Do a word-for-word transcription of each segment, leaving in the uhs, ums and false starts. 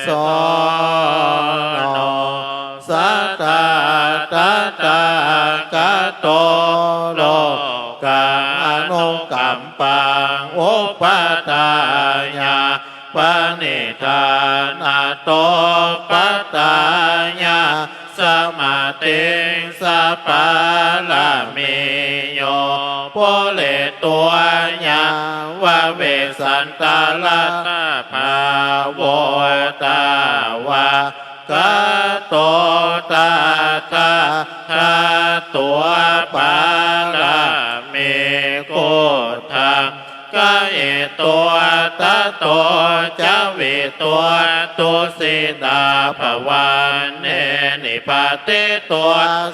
Eso no satthā tathāgato lokānukampaṃ upādāya, paniddānato pattāya, samādhiṃ sapāramī yo pūretvā yāva vessantarattappabhāvo, tāvāgato tathāgato, pāramī guttā gahitva, tato ca vipulā tusitā bhavanti, nipatitā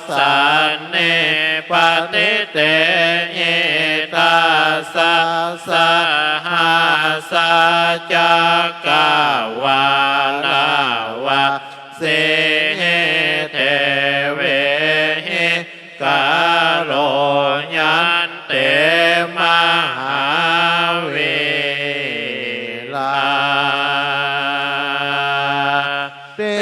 sannipatitā, etasaha sahassacakkavāḷavasiṃ, devehi kāruññaṃ te mahāvīrā. Te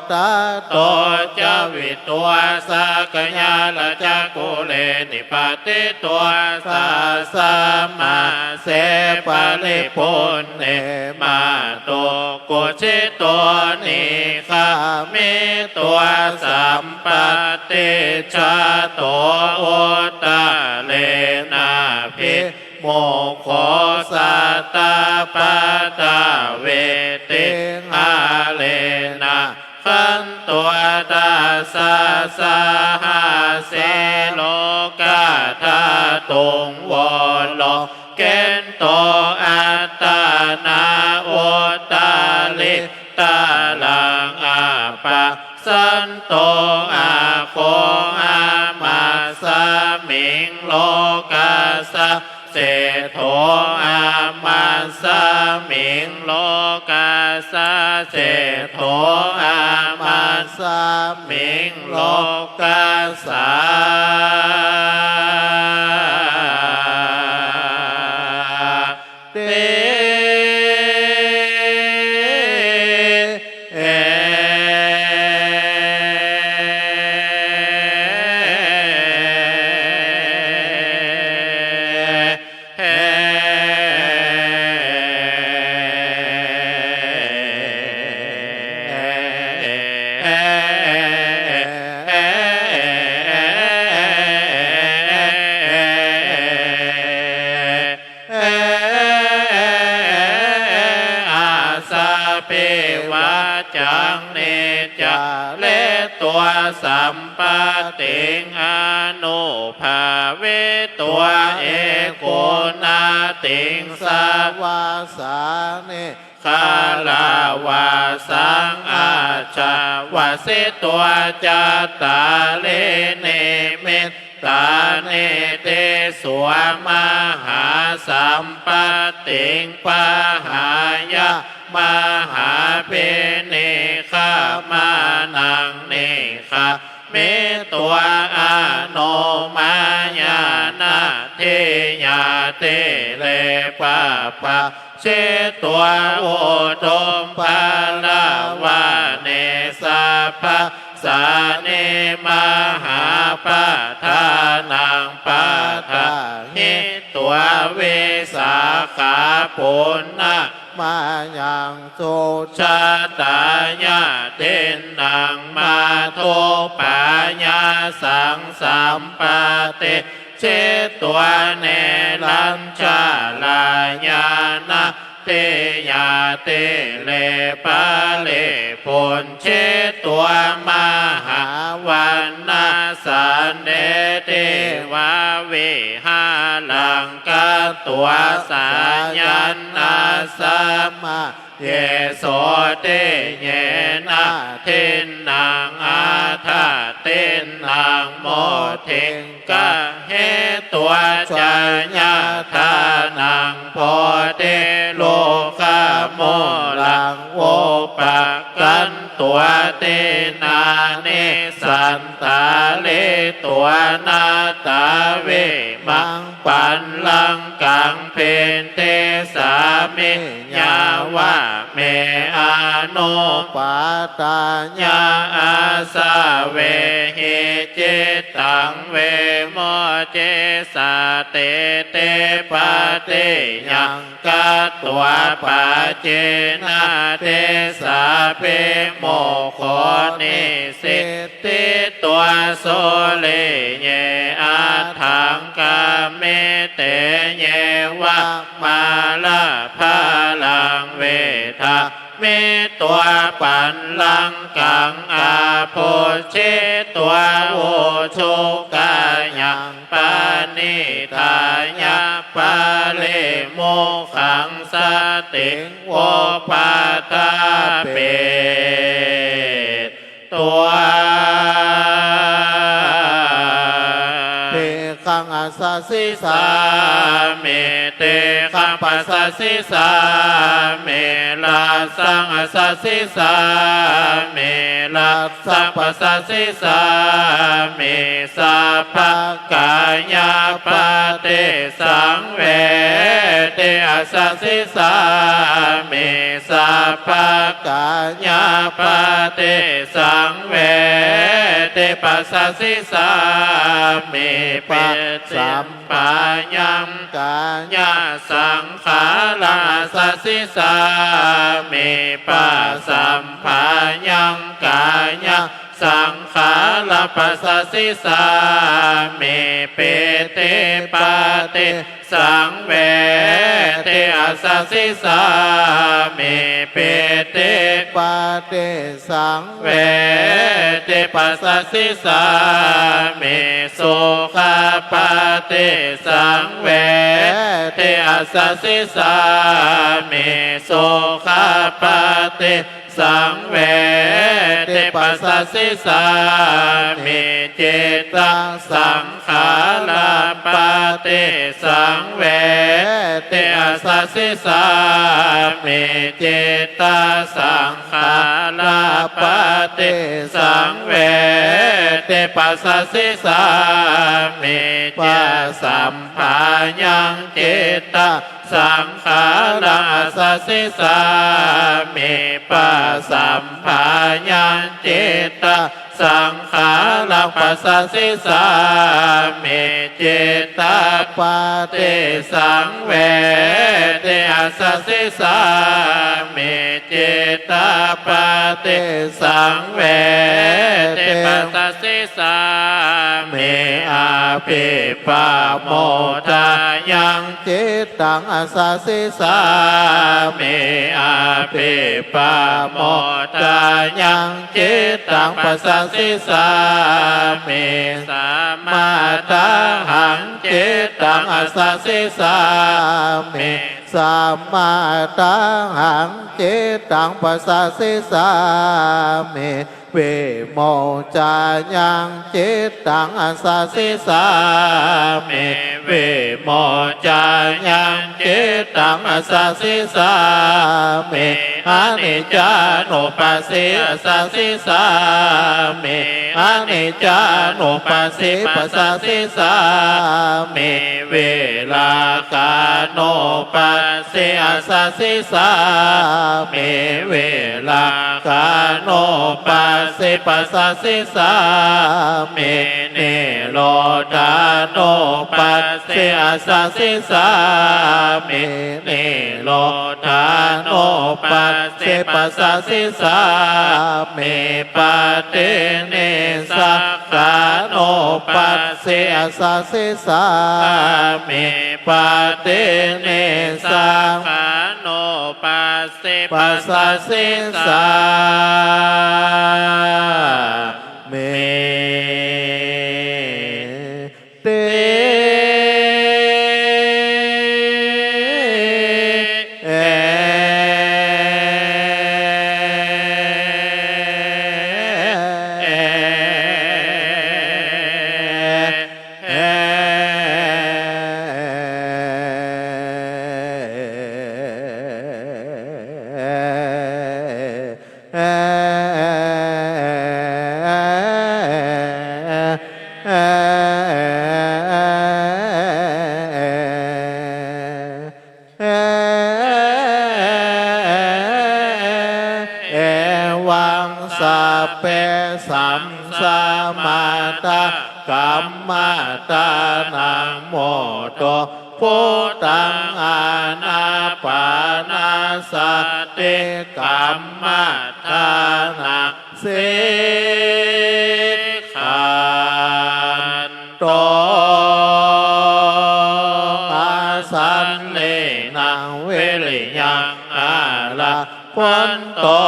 tato ca vitvā sakyārajagūhe nipatitā, tasmā se paripuññe mātā kusito nikkhamito, sampatti jato uttare nābhimukho satta paṭhaviṃ tīṇhārena khantvā dasasahassi lokadhātuṃ vū lokendro attanā uttariṃ taraṃ appasanto aggū amasmiṃ lokassa seṭṭho amasmiṃ lokassa seṭṭho amasmiṃ lokassa te Ajjhapi vajjaṃ niccaṃ letvā sampattiṃ anubhāvetvā eku nattiṃ savāsane khalavāsaṃ ajjhavasitvā cattāri nimittāni diso mahāsampattiṃ pahāya mahābhinikkhamanaṃ nikkha mitvā anomāya natthi ñātire pabbājetvā uddhaṃpadavane sabbasane mahāpadānaṃ padahitvā visākhā puṇṇa mayaṃ sujātā ñātīnaṃ madhupāyāsaṃ sampādejjitvā nerañjāyā natthi ñātire paribhuñjitvā mahāvaṇṇasaṃse divā vihāraṃ katvā sayaṃ ajjhamā ye sotthi ye natthinaṃ ādatīnaṃ mucciṃ gahetvā ca ñātānaṃ bodhirukkhamūlaṃ upakkhantvā tīṇhāni saṃ dhāritvā natthā vimaṃ pallaṅkaṃ pindesāmi yāva me anupādāya āsavehi cittaṃ vimocchissāti. Iti pāṭiyaṃ katvā pācīnatthi sāpimokkhū nisiṭṭhitvā sūriye aṭṭhaṅgāmi te yeva mālā balaṃ vedha mitvā pallaṅkaṃ ābhuñjitvā ujugāyaṃ paṇidhāya pārimokkhāya satiṃ upaṭṭhapetvā. Dīghaṃ Asassissāmi. Tikkhaṃ passassissāmi. Rajjaṃ asassissāmi. Rajjaṃ passassissāmi. Sabbakāyapaṭisaṃvedi asassissāmi. Sabbakāyapaṭisaṃvedi passassissāmi. Pasampāyaṃ kāyasaṅkhāraṃ asassissāmi. Pasampāyaṃ kāyasaṅkhāraṃ passassissāmi. Pītipaṭisaṃvedi asassissāmi. Pītipaṭisaṃvedi passassissāmi. Sukhapaṭisaṃvedi asassissāmi. Sukhapaṭisaṃvedi passassissāmi. Cittasaṅkhārapaṭisaṃvedi asassissāmi. Cittasaṅkhārapaṭisaṃvedi passassissāmi. Pasampāyaṃ cittasaṅkhāraṃ asassissāmi. Pasampāyaṃ cittasaṅkhāraṃ passassissāmi. Cittapaṭisaṃvedi asassissāmi. Cittapaṭisaṃvedi passassissāmi. Abhipamodāyaṃ cittaṃ asassissāmi. Abhipamodāyaṃ cittaṃ passassissāmi. Samādāhaṃ cittaṃ asassissāmi. Samādāhaṃ cittaṃ passassissāmi. Vimoccāyaṃ cittaṃ asassissāmi. Vimoccāyaṃ cittaṃ asassissāmi. Aniccānupassī asassissāmi. Aniccānupassī passassissāmi. Virāgānupassī asassissāmi. Virāgānupassī passassissāmi. Nirodhānupassī asassissāmi. Nirodhānupassī passassissāmi. Paṭinissag gānupassī asassissāmi. Paṭinissagganupassī passassissāmi. Ti Evaṃ sabbesaṃ samatthakammaṭṭhānaṃ mudu bhūtaṃ ānāpānasatikammaṭṭhānaṃ sikkhāto āsallīnaṃ viriyaṃ ārabhanto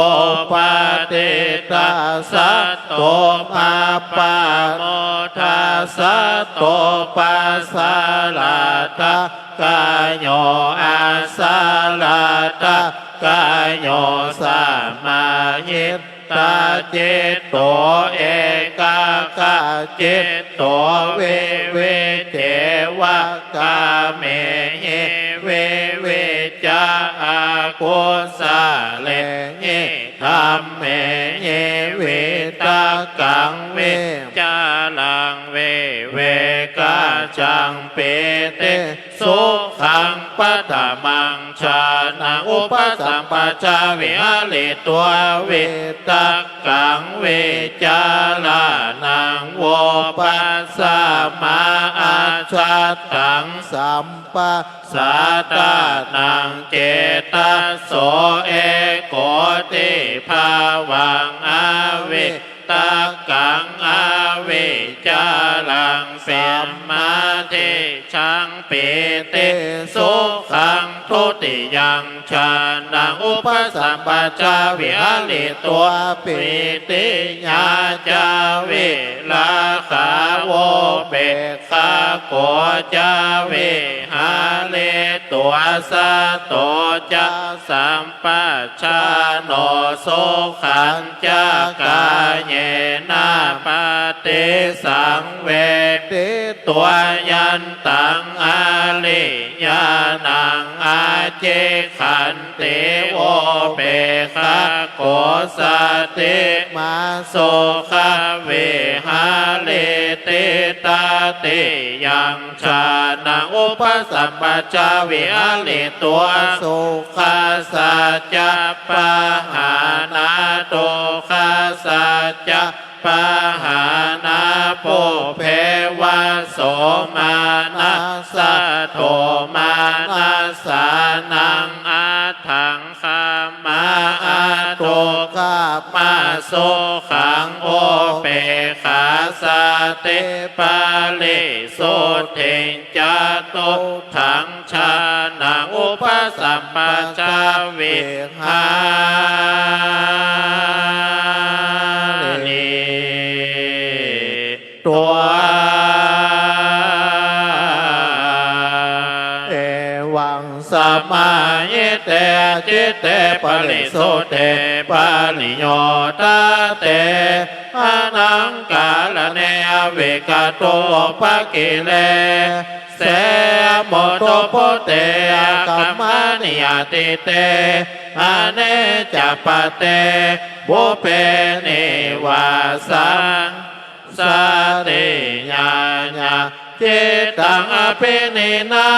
upādittasatto bhabbamodasatto pasārāda kāyo asārādhakāyo samāhittacitto ekaggacitto vivici Amhehi vitakkaṃ vicāraṃ vivekajjaṃ pītiṃ sukhaṃ paṭhamaṃ jhānaṃ upasampajja viharetvā vitakkaṃ vicārānaṃ vūpasamā ajjhattaṃ sampajātānaṃ cetaso ekotthi bhāvaṃ avi takkaṃ avicāraṃ sammādhijjhaṃ pītiṃ sukhaṃ dutiyaṃ jhānaṃ upasampajja viharetvā pītiyā ca virāgā vūpekkhako ca viharetvā sato ca sam pajāno sukhañca kāyena paṭisaṃveditvā yantaṃ ariyānaṃ ācikkhati vūpekkhako satiṃ sukhaṃ vihareti. Tatiyaṃ jhānaṃ upasampajja viharetvā sukhassa ca pahānā dukkhassa ca pahānā. Pubbe vā somanassā domanassānaṃ aṭṭhaṅ- gamā anukamā sukhaṃ upekkhā sati parisuddhiṃ. Catutthaṃ jhānaṃ upasampajja vihareti. Tvā evaṃ samāhite citte parisuddhe pariyuttate anaṅkaraṇe avikkhatūpakilese muttubhūte aggamaniyatīte aneccappatte pubbenīvāsaṃ satiñāya cittaṃ abhinīhinā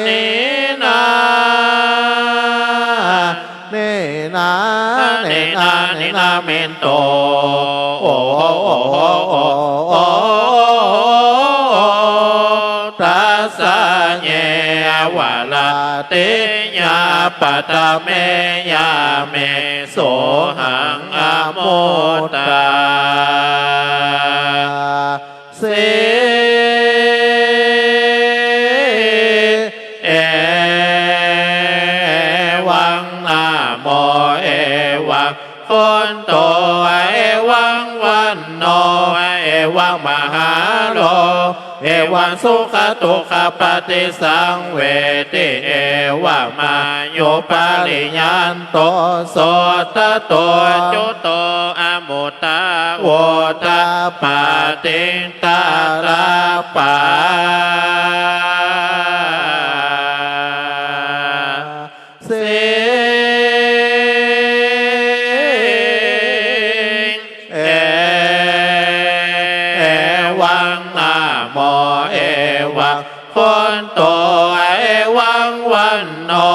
nīhinā nīnānīnānīnāminto tassāyeva ratiyā paṭhameyya me sohaṃ amudāsi. Evaṃ namo evaṃ gonto evaṃ vaṇṇo evaṃ mahālo evaṃ sukhadukkhaphaṭisaṃvedi evamāyupariyanto so tato accuto amutā vuḍḍhāpatiṃ tarāpāsiṃ. Evaṃ namo evaṃ gonto evaṃ vaṇṇo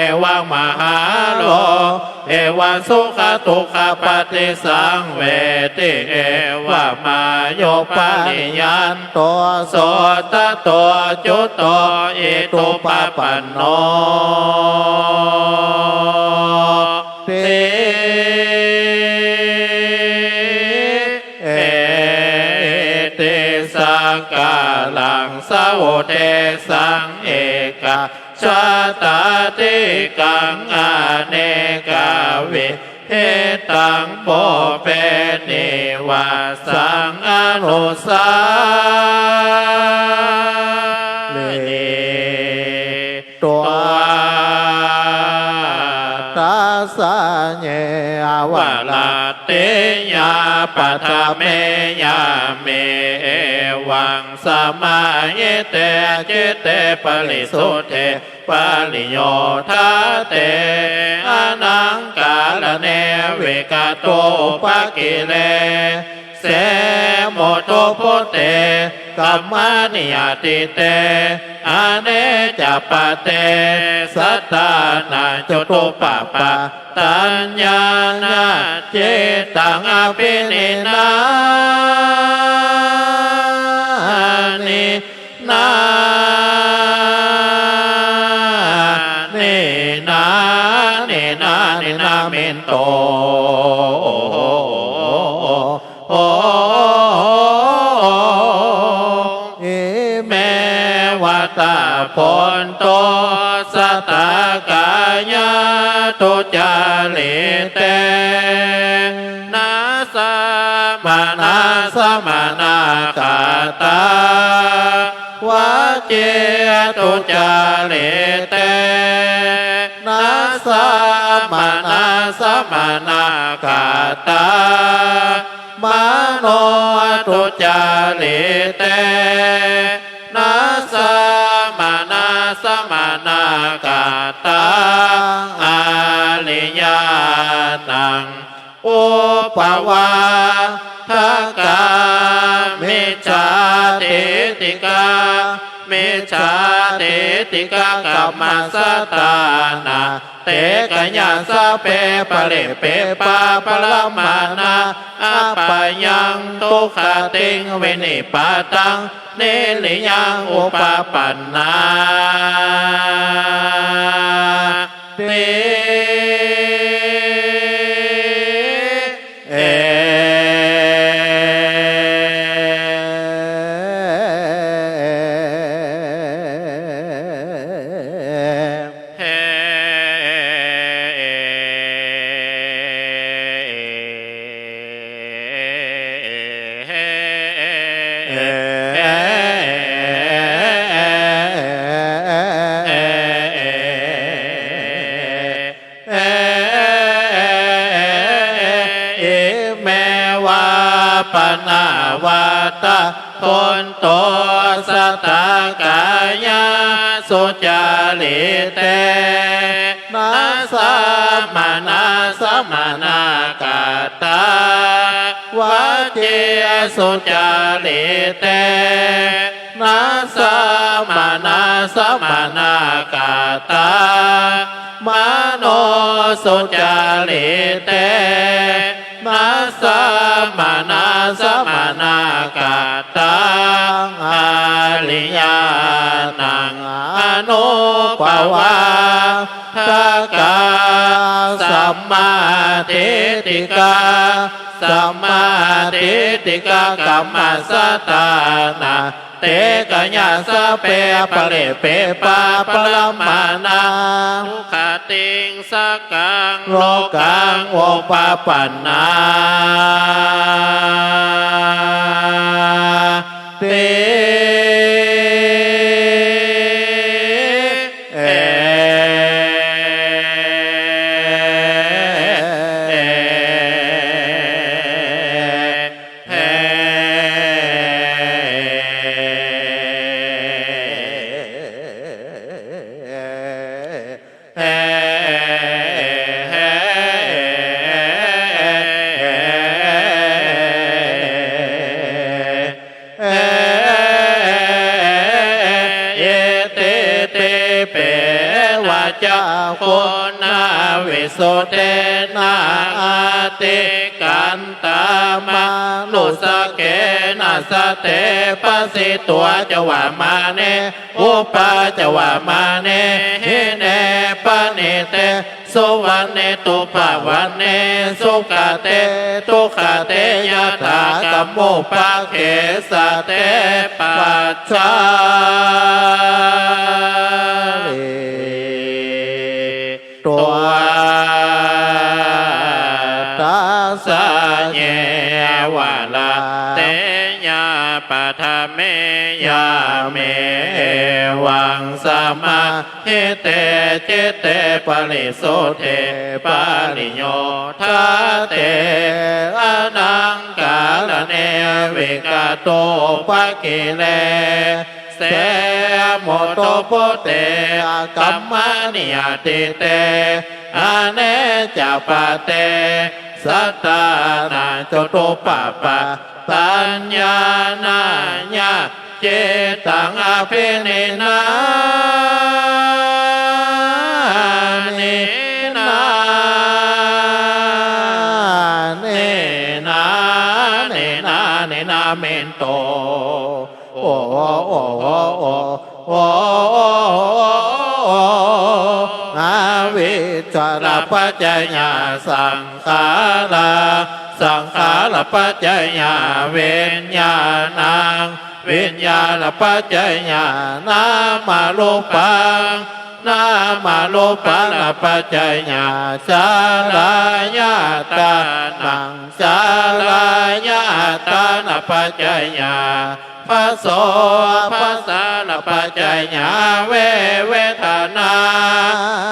evaṃ mahālo evaṃ sukhadukkhaphaṭisaṃvedi evamāyupariyanto so tato accuto itupapanno ti. Iti sakkāraṃ saudesaṃ eka jjhattādīkaṃ anekavidhitaṃ pubbenīvāsaṃ anusāritvā tassāyeva varattiya paṭhame yāme evaṃ samāhite citte parisuddhe pariyodhā te anaṅgaraṇe vigatūpakire se mudubuddhe kammaniyati te ane ca pate sattānaṃ cutuppattayāna cittaṃ abhininā ni nā ni nā ni nā ni nā minto ime vata bhonto satthā kāyā duccārite nā samānā samānā kāttā vacī duccārite nā samānā samānā kāttā mano duccārite nā samānā samānā kāttā ariyānaṃ upavādakā micchādiṭṭhikā micchādiṭṭhikā kammassattānā te kāyā sabbe paridevanā parittaṃ brahmāṇā apāyaṃ dugatiṃ vinipātaṃ niriyaṃ upapannā ti e ime vā pana vata bhonto satthā kāyā duccārite nā samānā samānā kāttā vacī duccārite nā samānā samānā kāttā mano duccārite nā samānā samānā kāttā ariyānaṃ anupavādakā sammādiṭṭhikā sammādiṭṭhikā kammassattānā te kāyā sabbe paridevanā parittaṃ brahmāṇā dugatiṃ sakkaṃ lokaṃ upapannā ti e iti peva cakkhuṇā visuddhena ādikkantā manussakena sadde pasitvā ca vamāne upācavamāne hine paṇḍite suvaṇṇetubhavane sugate dugate yathākamupake sadde pajjali tvā tassāyeva rateyya paṭhame yāme evaṃ samādhiṭṭhite citte parisuddhe pariyuttāde anaṅkaraṇe vigatūpasakkhare muttubhūte akammanī atīte aneccappatte sattānaṃ cupappannāya cittaṃ abhiññāya nānāni nānāni nānāni nāmentu. Avijjāpaccayā saṅkhārā, saṅkhārapaccayā viññāṇaṃ, viññāṇapaccayā nāmarūpaṃ, nāmarūpānapaccayā jarāyatanaṃ, jarāyatanapaccayā phassāphassānapaccayā ve vedanā,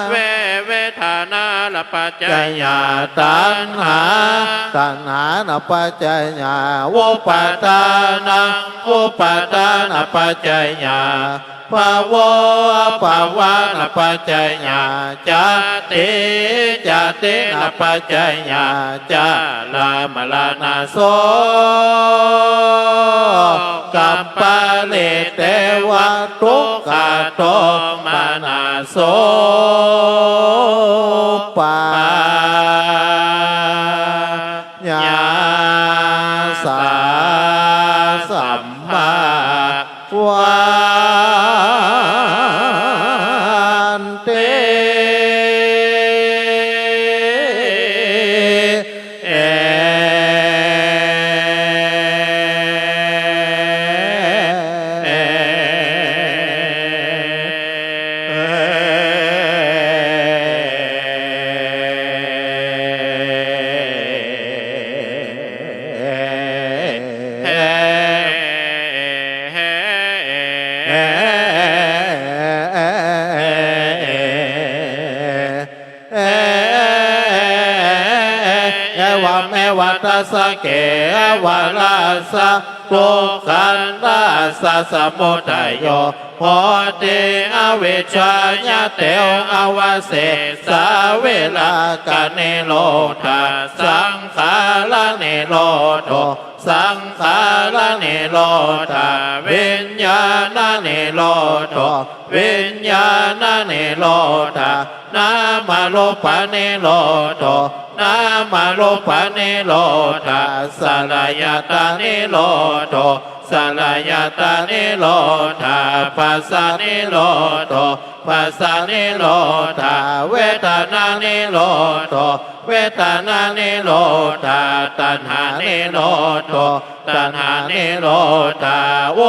ve vedanānapaccayā taṇhā, taṇhānapaccayā upādānaṃ, upādānapaccayā bhavo, bhavānapaccayā jāti, jātinapaccayā jarāmaraṇaso- -kaṃ paridevadukkhadomanassupāyāsā sambhavanti. Evameva tassa kevalassa dukkhassa samudayo hoti, avijjāya te avasesā virāganirodho saṅkhāranirodho, saṅkhāranirodho viññāṇanirodho, viññāṇanirodho nāmarūpanirodho, nāmarūpanirodho salayatanirodho, salayatanirodho phassanirodho, phassanirodho vedanānirodho, vedanānirodho taṇhānirodho, taṇhānirodho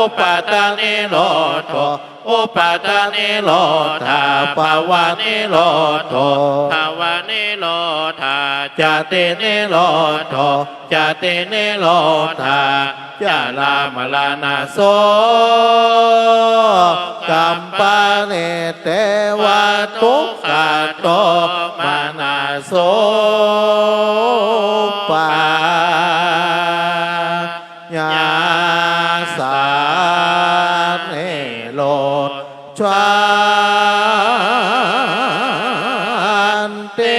upādānirodho, upādānirodho bhavanirodho, bhavanirodho jātinirodho, jātinirodho jarāmaraṇasokaṃ paridevadukkhadomanassupā- -yāsā niruddhanti.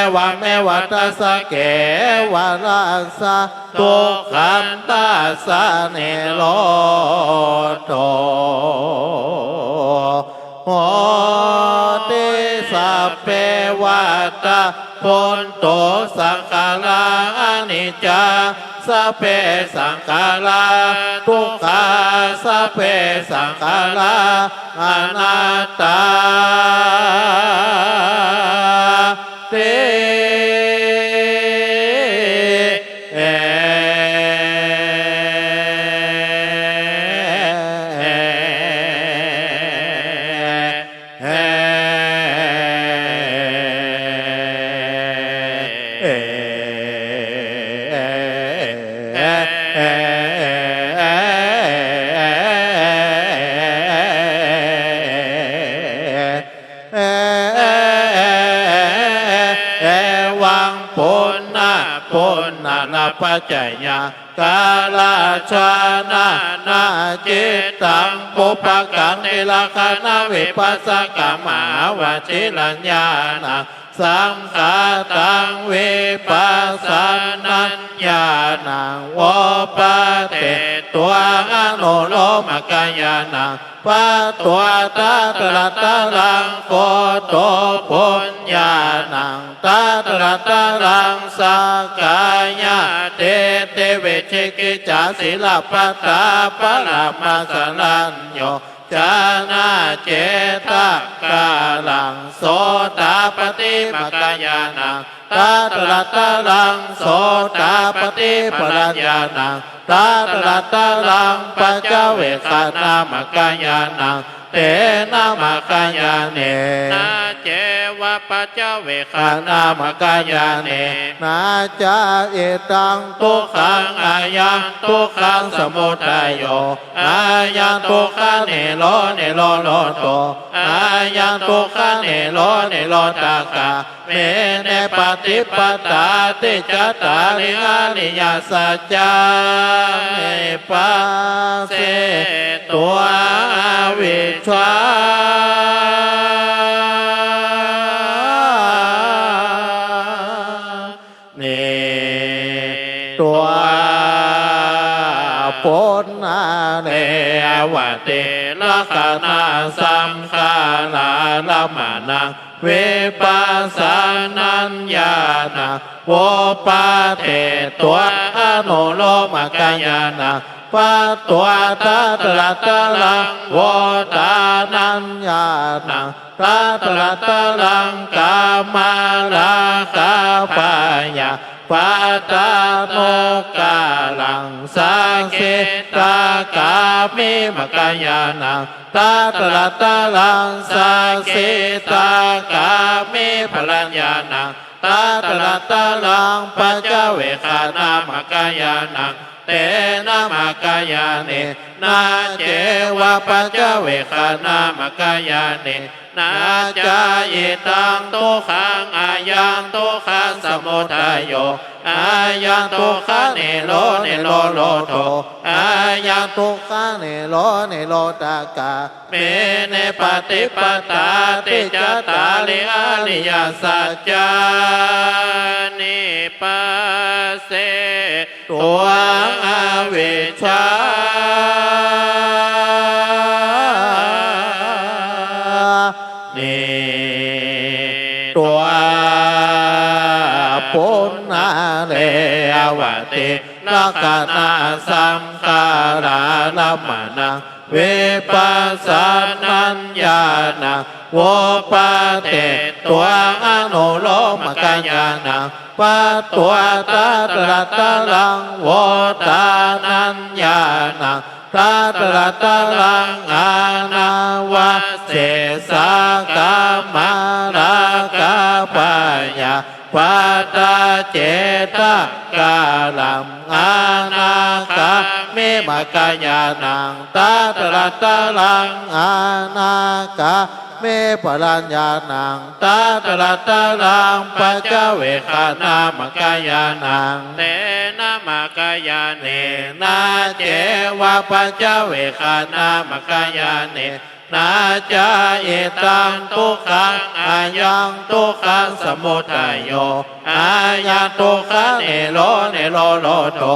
Evameva tassa kevalassa dukkhassa nirodho hoti, sab- sabbe vata bhontu saṅkhārā aniccā, sabbe saṅkhārā dukkhā, sabbe saṅkhārā anattāti. Evaṃ puṇṇa puṇṇarāpaccayā kārā jānāna cittaṃ pubbaṅkanti, rakkhaṇa vipassakaṃ mahāvajiraṃ ñāṇaṃ saṅkhātaṃ vipassannaṃ ñāṇaṃ vūpatittvā anulomaññāṇaṃ pattvā tatratatraṃ khuddubhuññāṇaṃ tatratatraṃ sakkāyadiṭṭhi vicikicchā sīlabbaṭā paramasallañño jānāti etaṃ kālaṃ sotāpaṭimaṅgalañāṇaṃ tatratatraṃ sotāpaṭiphallañāṇaṃ tatratatraṃ paccavekkhāṇamaṅgalañāṇaṃ tena maṅgalañāṇena ceva paccavekkhāṇamaṅgalañāṇena ca idaṃ dukkhaṃ ayaṃ dukkhasamudayo ayaṃ dukkhanirodho nirodho ayaṃ dukkhanirodhanirodhagāminī paṭipadā ticattāri ariyasacchāni passetvā avijjā nitvā puṇṇarevati rakkhaṇasaṅkhārarammaṇaṃ vipassannañāṇaṃ vūpatittvā anulomaññāṇaṃ pattvā tatratatraṃ uttarañāṇaṃ tatratatraṃ kāmarāgabhayabhātabbanukālaṃ sakidāgāmimaṅgalañāṇaṃ tatratatraṃ sakidāgāmiphallañāṇaṃ tatratatraṃ paccavekkhāṇamaṅgalañāṇaṃ tena maṅgalañāṇena ceva paccavekkhāṇamaṅgalañāṇena ca idaṃ dukkhaṃ ayaṃ dukkhasamudayo ayaṃ dukkhanirodho nirodho ayaṃ dukkhanirodho nirodhagāminī paṭipadā ticattāri ariyasacchāni passetvā avijjā nitvā puṇṇarevati rakkhaṇasaṅkhārarammaṇaṃ vipassannañāṇaṃ vūpatittvā anulomaññāṇaṃ pattvā tatratatraṃ uttarañāṇaṃ tatratatraṃ anavasesā kāmarāgabhayabhātabbanukālaṃ anāgāmimaṅgalañāṇaṃ tatratatraṃ anāgāmiphallañāṇaṃ tatratatraṃ paccavekkhāṇamaṅgalañāṇaṃ tena maṅgalañāṇena ceva paccavekkhāṇamaṅgalañāṇena ca idaṃ dukkhaṃ ayaṃ dukkhasamudayo ayaṃ dukkhanirodho nirodho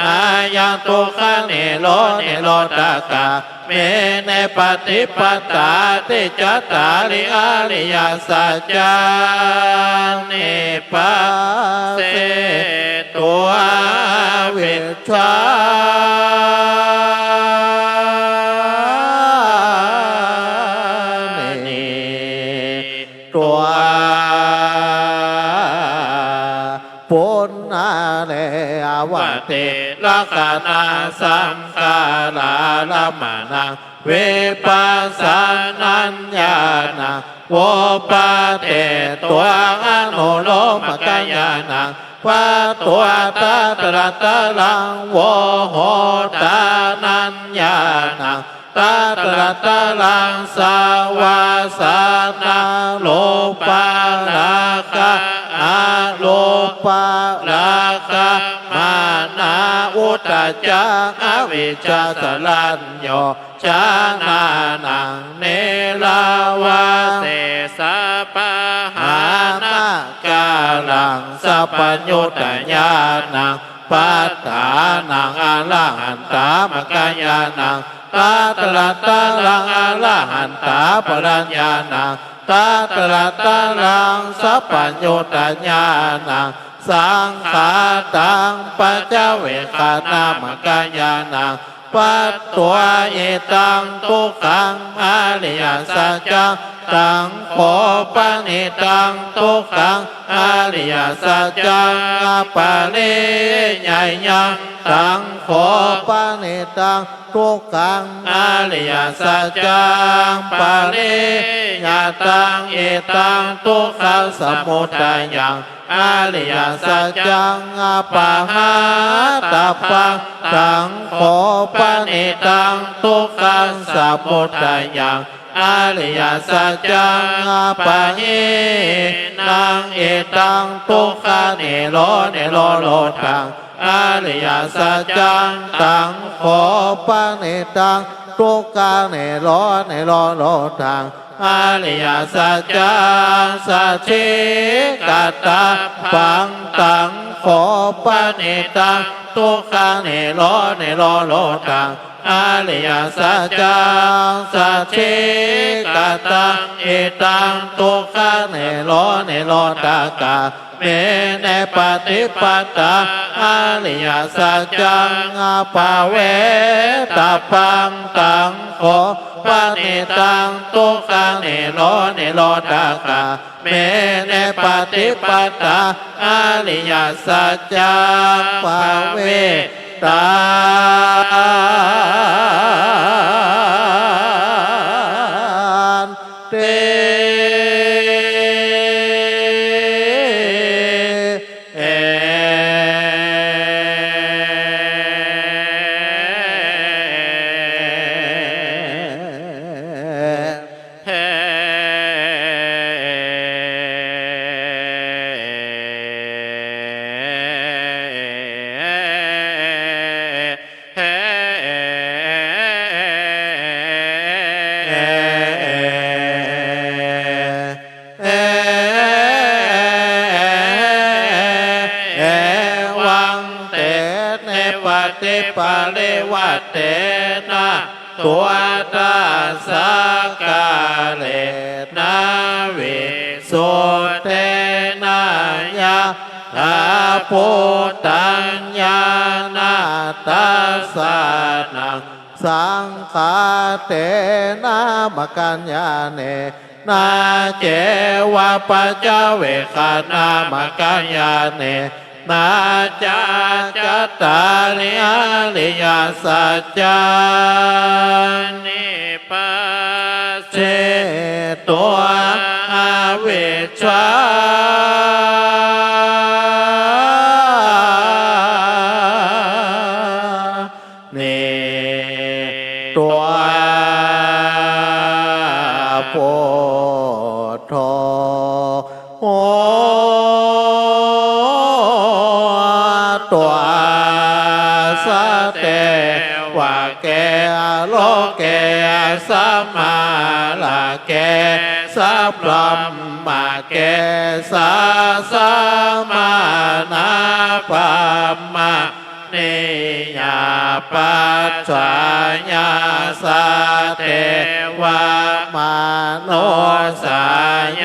ayaṃ dukkhanirodho nirodhagāminī paṭipadā ādi cattāri ariyasaccāni passetvā vijjā nītvā puṇṇare avati rakkhaṇasaṅkhārarammaṇaṃ vipassannaṃ ñāṇaṃ vūpatitvā anulomañāṇaṃ patvā tatratatraṃ vohātānaṃ ñāṇaṃ tatratatraṃ savāsanārūpāragga arūpāraggamana uddhacaṃ avijjāsañño ñāṇānaṃ nivāradesapahaṇaṃ kāraṃ sampayuttā ñāṇaṃ paṭhānaṃ arahantāmañāṇaṃ tatratatraṃ arahantāparamñāṇaṃ tatratatraṃ sampayuttā ñāṇaṃ saṅkhātaṃ paccavekkhānaṃ ñāṇaṃ patvā idaṃ dukkhaṃ ariyasaccaṃ taṃ kho panidaṃ dukkhaṃ ariyasaccaṃ apariññeyyaṃ taṃ kho panidaṃ dukkhaṃ ariyasaccaṃ pariññātaṃ idaṃ dukkhasamudayaṃ ariyasaccaṃ appamātabbaṃ taṃ kho panidaṃ dukkhasamudayaṃ ariyasaccaṃ appahīnaṃ idaṃ dukkhanirodho nirodhaṃ ariyasaccaṃ taṃ kho panidaṃ dukkhanirodho nirodhaṃ ariyasaccaṃ sacchikatabbaṃ taṃ kho panidaṃ dukkhanirodho nirodhaṃ ariyasaccaṃ sacchikatabbaṃ idaṃ dukkhanirodho nirodhagāminī paṭipadā ariyasaccaṃ bhāvetabbaṃ taṃ kho panidaṃ dukkhanirodho nirodhagāminī paṭipadā ariyasaccaṃ bhāvetabbaṃ ti. Evaṃ ṭhāne paṭiparivaṭṭena dvattasākārena visuddhena yathābhūtaṃ ñāṇadassanaṃ saṅkhātenamakkhānena ceva paccavekkhānamakkhānena ca cattāri ariyasaccāni passetvā avijjā nītvā buddho hotvā sadevake aloke sabrahmake sabrahmake sassamaṇabrāhmaṇa Niyā pajāya saddeva manussānaṃ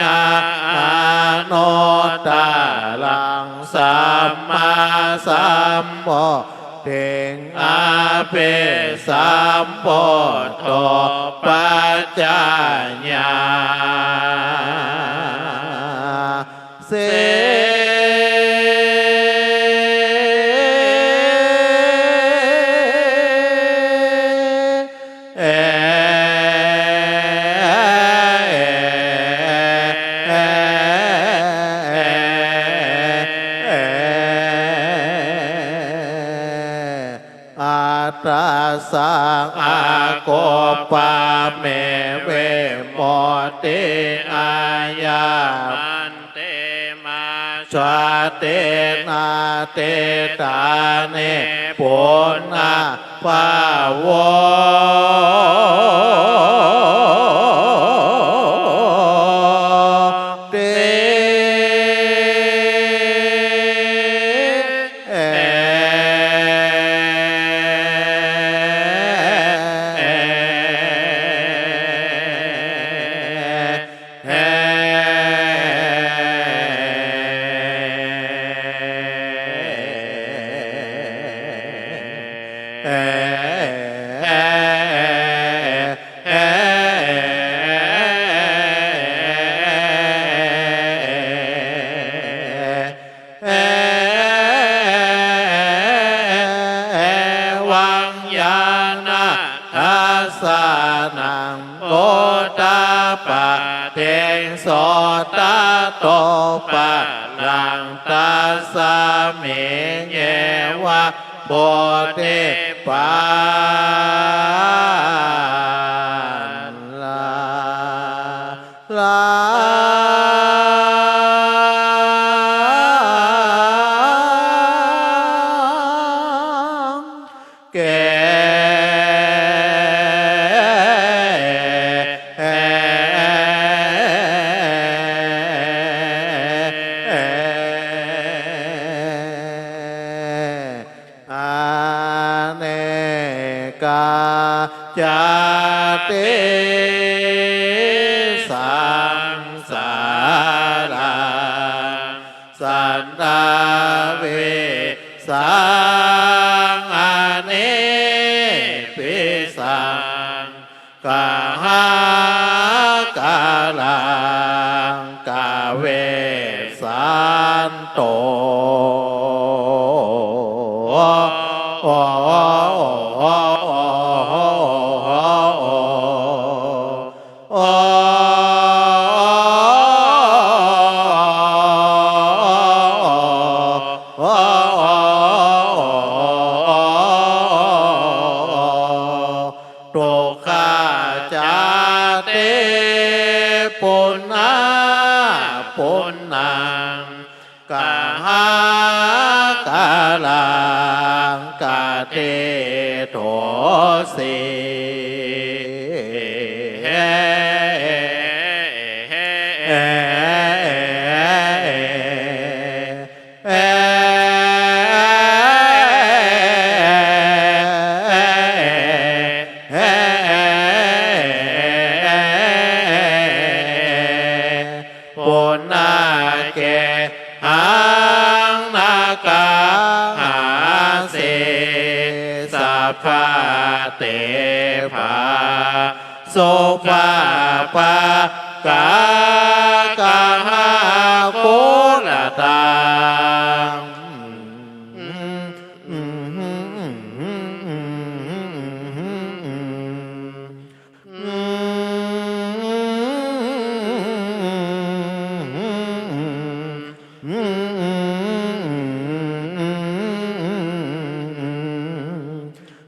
anuttaraṃ sammāsambodhiṃ abhisambuddho paccaññā si. Attasaṃ akuppā me vimutti, ayamante mā jāti natthidāni punabbhavoti. Evaṃ ñāṇadassanaṃ udapādiṃsu, tato paraṃ tasmiññeva bodhipallaṅ ke anekā jāti saṃsārā, santāpisaṃ anīpisaṃ kahakāraṃ kavisanto. Dukkhā jāti punapunaṃ kahakāraṃ katīdosi. Punagehaṃ na gahāsi sabbadīpaṃ supabhāgā gahāguḷataṃ.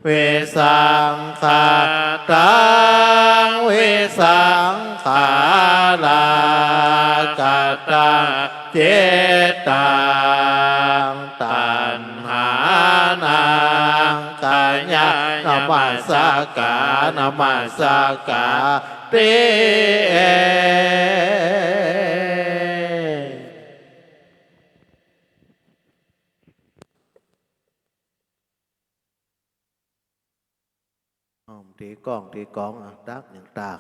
Visaṅkhataṃ visaṅkhārāgaṭacittaṃ taṇhānaṃ kāya namassakā namassakā ti. Hòm, ti kòng, ti kòng, à, tắc những tạc.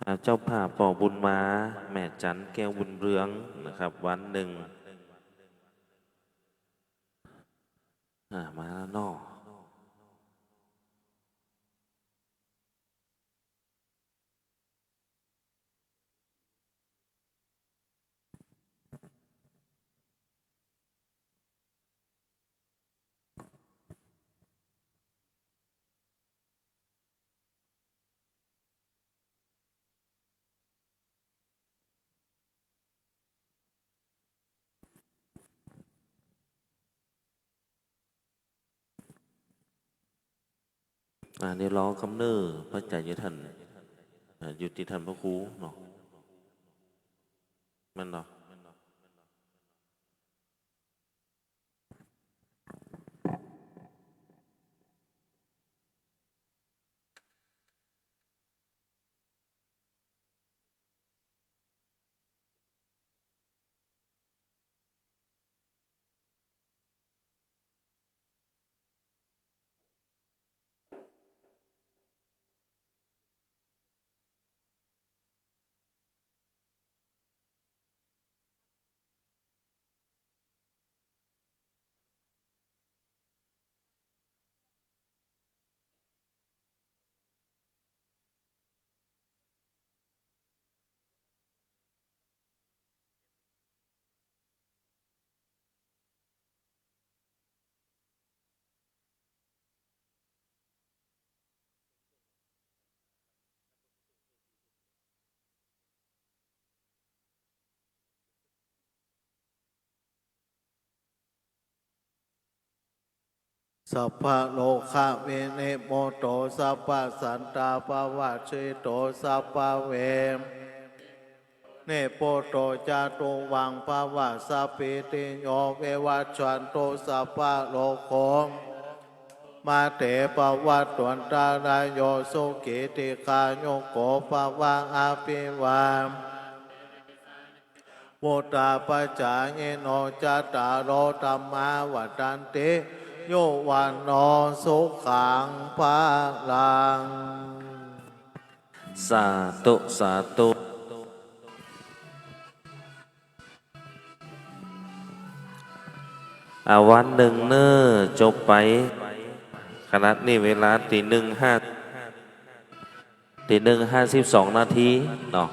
À, ເຈົ້າພາບ ພໍ່ບຸນມາ ແມ່ຈັນ ແກ້ວບຸນເຮືອງ ນະຄັບ ວັນໜຶ່ງ ອ່າ ມາແລ້ວເນາະ. ອ່າ ດຽວລໍຄຳເນີພະອາຈານຢູ່ທ່ານ ເອີ ຢູ່ທີ່ທ່ານພະຄູເນາະ ແມ່ນເນາະ. Sabbā rogā vinimutto, sabbā sattā bhavatu jīvito, sabbaverā vinimutto ca, tuvaṃ bhava sabbītiyo vivajjantu, sabbarogo vinassatu, mā te bhavatvantarāyo, sukhī dīghāyuko bhava. Abhivādanasīlissa vuḍḍhāpacāyino, cattāro dhammā vaḍḍhanti, āyu vaṇṇo sukhaṃ balaṃ. Sādhu, sādhu. ອ່າ ວັນໜຶ່ງເນີ ຈົບໄປ ຂະນະນີ້ເວລາຕີໜຶ່ງຫ້າ ຕີໜຶ່ງຫ້າສິບສອງນາທີເນາະ.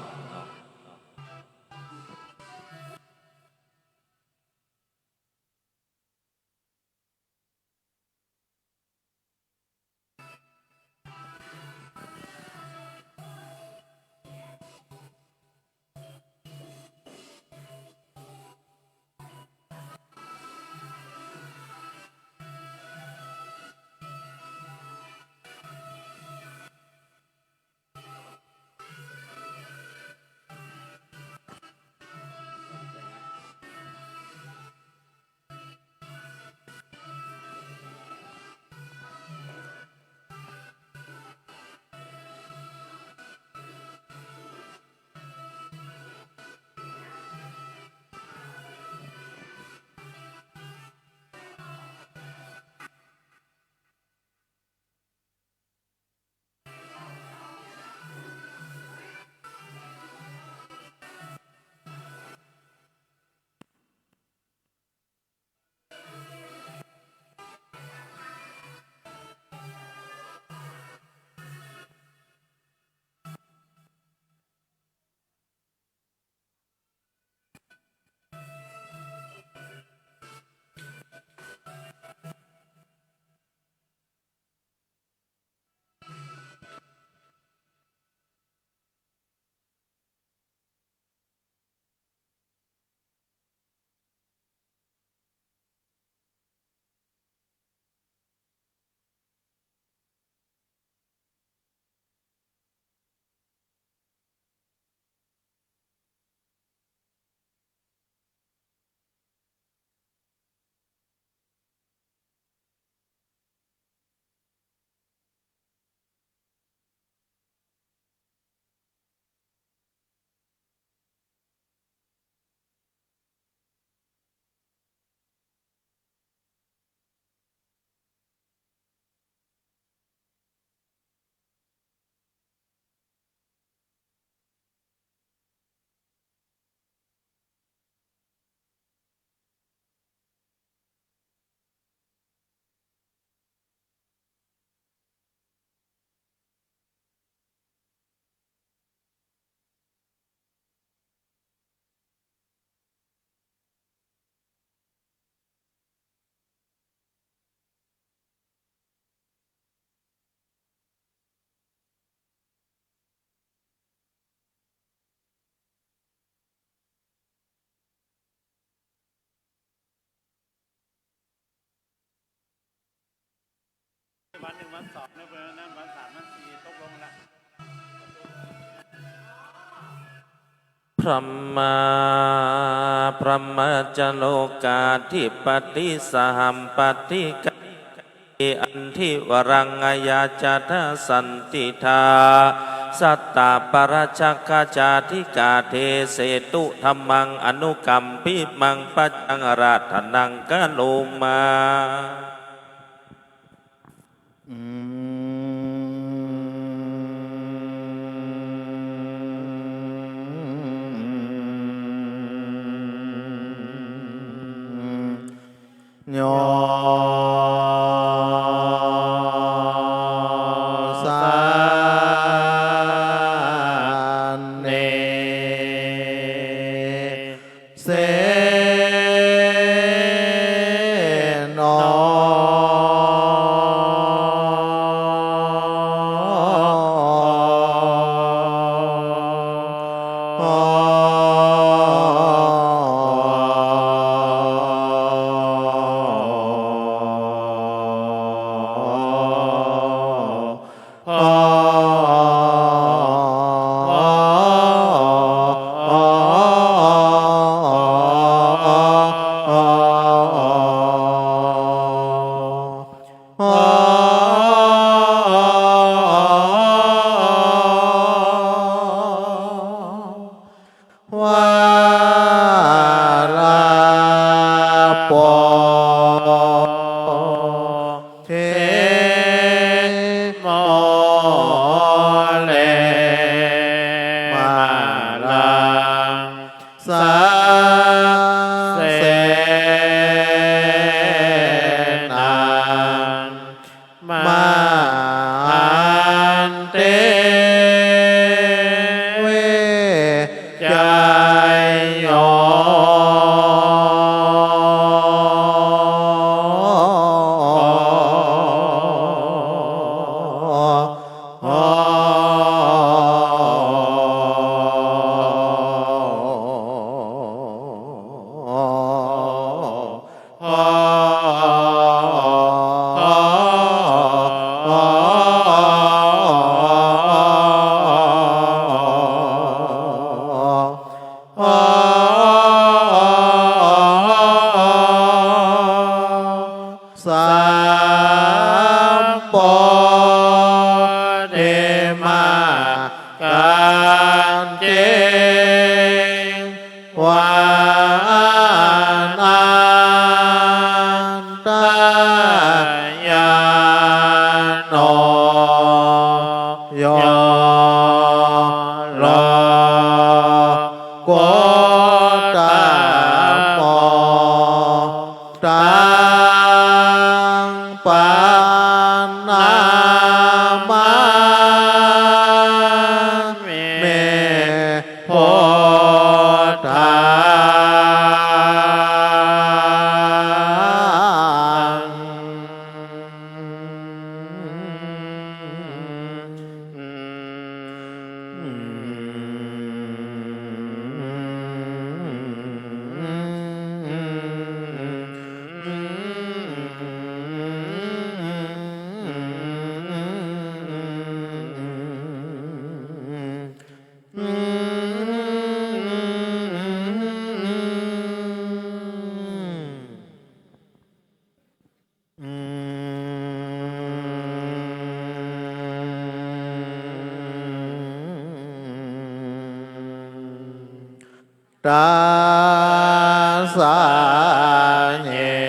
วันหนึ่งวันสองนะ เบอร์นั้นวันสามวันสี่ตกลงแล้ว Brahmā brahmacārokāḍipati sahampati andi varaṃ ayācatha santidhā sattapparajakkhajātikā desetu dhammaṃ anukampimaṃ pajaṃ āraddhanaṃ karoma. Yo sāne seno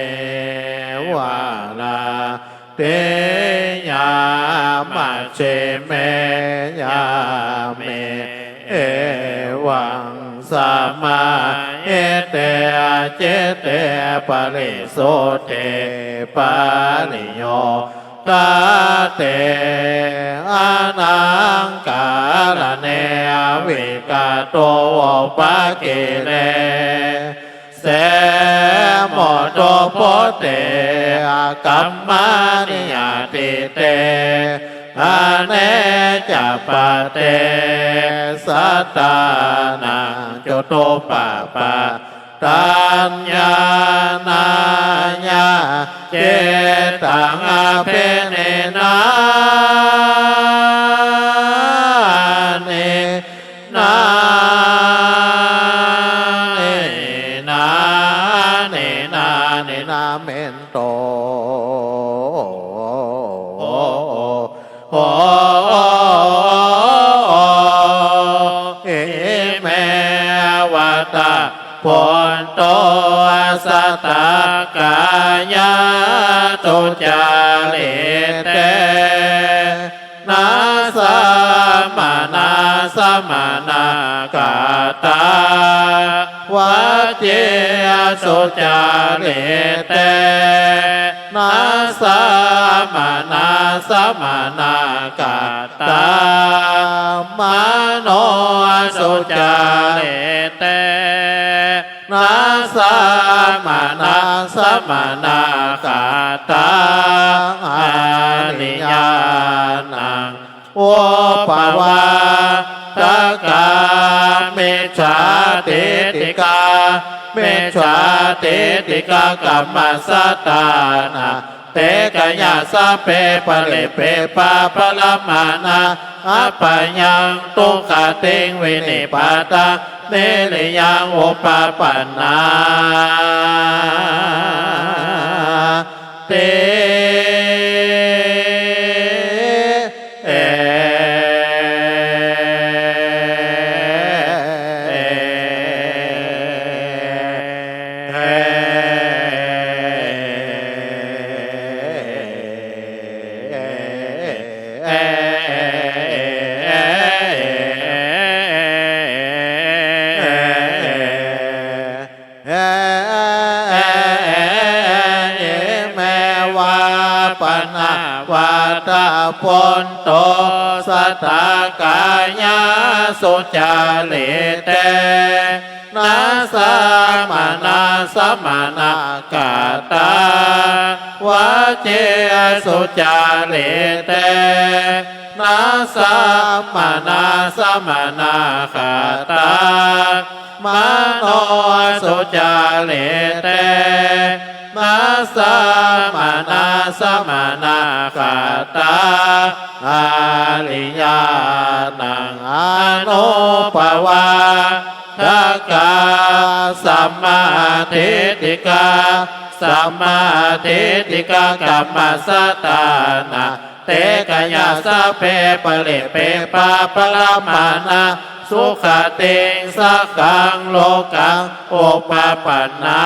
Tassāyeva ratiyā majjhimā yāmā evaṃsamāhite citte parisuddhe pariyottate anaṃkaraṇe avikato upakire se mudu buddhe akamaniya ṭhite anecca paṭicca sattānaṃ cutuppapātaññāṇāya citta taṃ abhiniṇhāni, nā, ni, nā, ni, nā, ni, nā, mentu. Ime vata bhonto satakāya duccārite, na samaṇā samaṇā katā vacī sucarite, na samaṇā samaṇā katā mano sucarite, na samaṇā samaṇā katā ariyānaṃ upavaḍakā micchādiṭṭhikā, micchādiṭṭhikā kammassatānā, te kayā sabbe parippeva paramāṇā apāyaṃ dugatiṃ vinipātaṃ niriyaṃ upapannā ti. Ime vā pana vata bhonto satakāya duccārite, na samaṇā samaṇā katā vacī sucarite, na samaṇā samaṇā katā mano sucarite, na samaṇā samaṇā katā ariyānaṃ anupavaḍakā sammādiṭṭhikā, sammādiṭṭhikā kammassatānā, te kayā sabbe parippeva paramāṇā sugatiṃ saggaṃ lokaṃ upapannā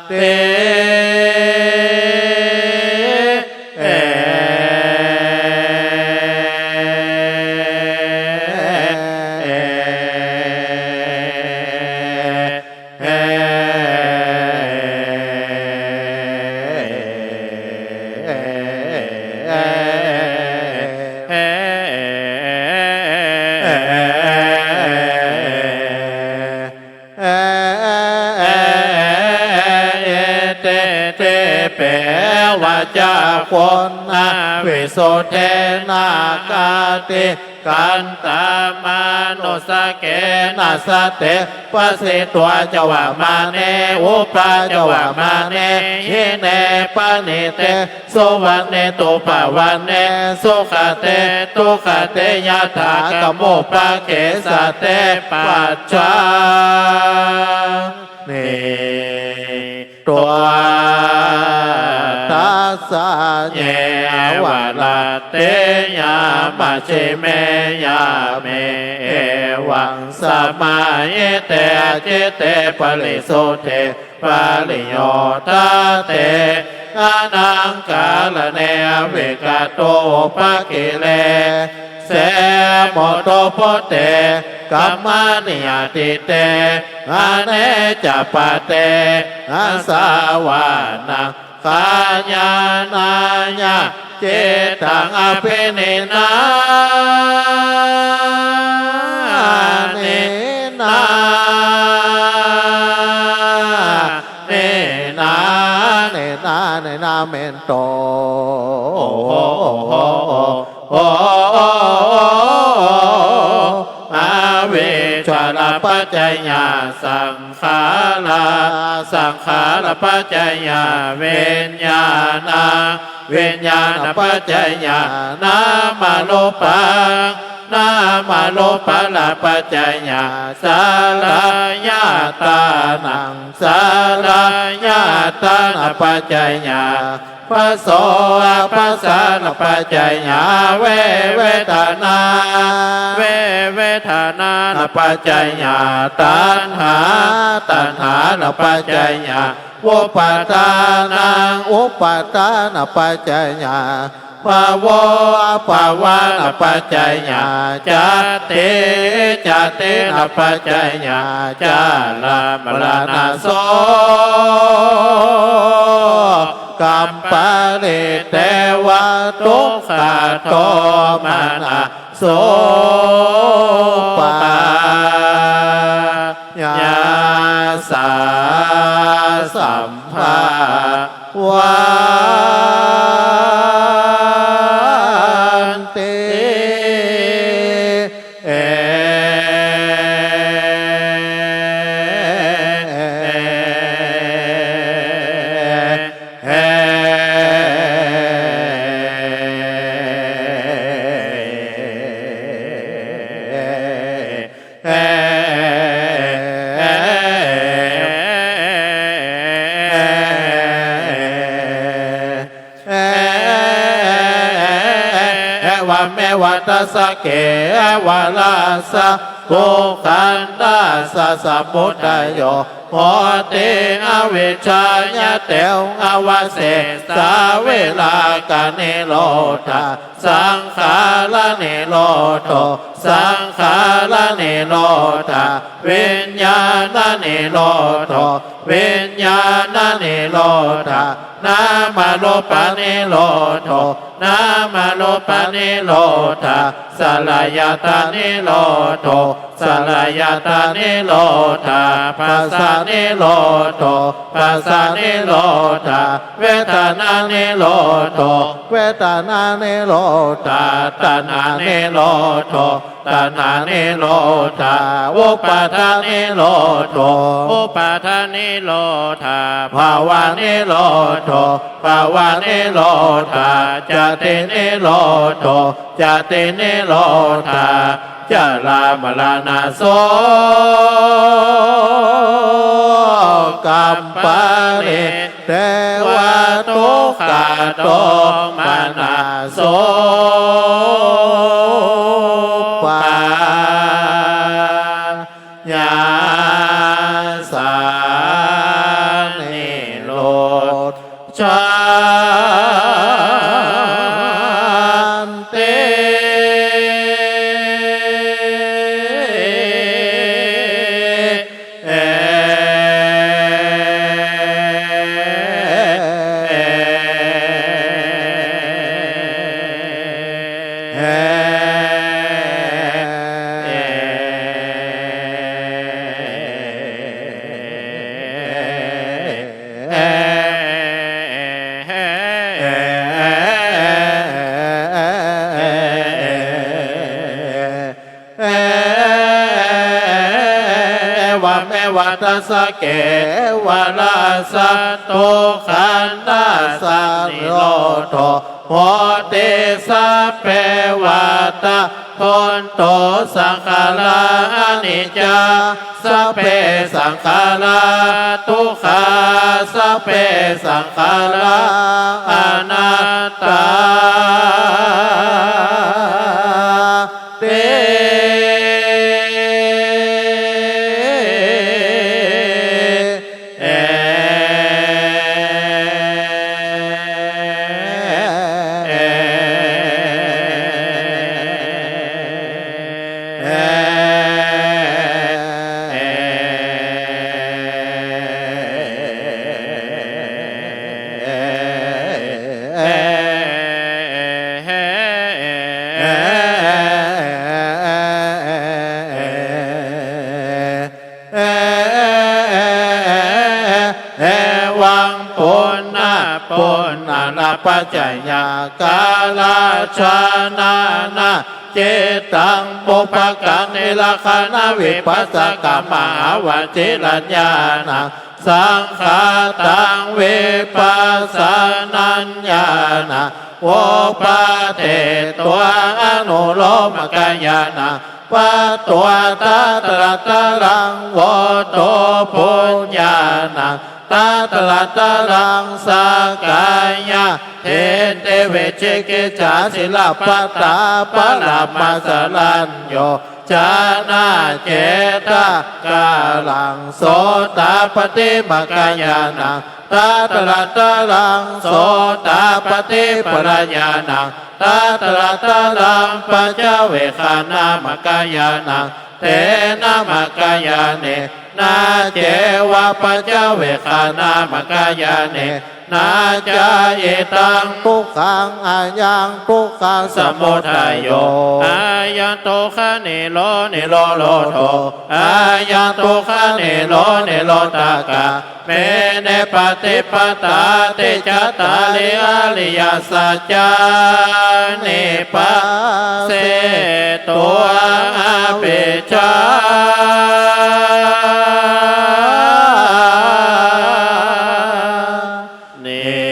ti. Ete te bheva cakkhuṇā visuddhena khantamānussakenā, sate pasito ca vamane, upā ca vamane, hine paṇīte, suvaṇṇetubhavane, sugate dugate, yathākamuppakhissate, pacchā ni to. Tasmiñce va raṭṭhe yā majjhime yāme, evaṃ samāhite citte parisuddhe pariyodhate, anantakaraṇe vikato pagiriye se mudu buddhe kamaniya ṭhite, hane ca pade asavāna kaññāṇāya cittaṃ abhiññāni, nā, ni, nā, ni, nā, ni, nā, mentu. Avijjā paccayā saṅkhārā, saṅkhārapaccayā viññāṇaṃ, viññāṇapaccayā nāmarūpaṃ, nāmarūpānapaccayā saḷāyātānaṃ, saḷāyātānapaccayā phasso, aphassānapaccayā vedanā, vedanānapaccayā taṇhā, taṇhānapaccayā vupādānaṃ, vupādānapaccayā bhavo, bhavānapaccayā jāti, jātīnapaccayā jarāmaraṇasokaparidevadukkhadomanaso pāyāsā sambhavanti. Evameva dasakevaramassa dukkhandassa samudayo hoti, avijjāya tevavasesa virāganirodha saṅkhāranirodho, saṅkhāranirodha viññāṇanirodho, viññāṇanirodha nāmarūpanirodho, nāmarūpanirodha saḷāyatanirodho, saḷāyatanirodha phassanirodho, phassanirodha vedanānirodho, vedanānirodha taṇhānirodho, taṇhānirodha vupādānirodho, vupādānirodha bhavānirodho, bhavānirodha jātinirodho, jātinirodha jarāmaraṇasokaparidevadukkhadomanaso pāyāsā nirodho jāti. Evameva dasakevaramassa dukkhandassa nirodho hoti, sabbe vata bhontu saṅkhārā aniccā, sabbe saṅkhārā dukkhā, sabbe saṅkhārā anattāti. Evaṃ punappuna- paccayakārajānāna cittaṃ pubbaṅkaṃ nirakkhaṇavipassakamavicillayānaṃ saṅkhātaṃ vipassanāñāṇaṃ uppādessatā anulomañāṇappattā tatra taraṃ vuḍḍhūpañāṇaṃ tatra taraṃ sakkāyadiṭṭhi vicikicchā sīlabbaṭā paramāsallaṃ yojanā cetakaraṃ sotāpattimaṅgalañāṇaṃ tatra taraṃ sotāpattiphalayāṇaṃ tatra taraṃ pañcavekkhāṇamaṅgalañāṇaṃ tena maṅgalañāṇena ceva pañcavekkhāṇamaṅgalañāṇena ca idaṃ dukkhaṃ ayaṃ dukkhasamudayo ayaṃ dukkhanirodho nirodho ayaṃ dukkhanirodho nirodhagāminī paṭipadā ticcakārī ariyasaccanti passatthā avijjā nidvā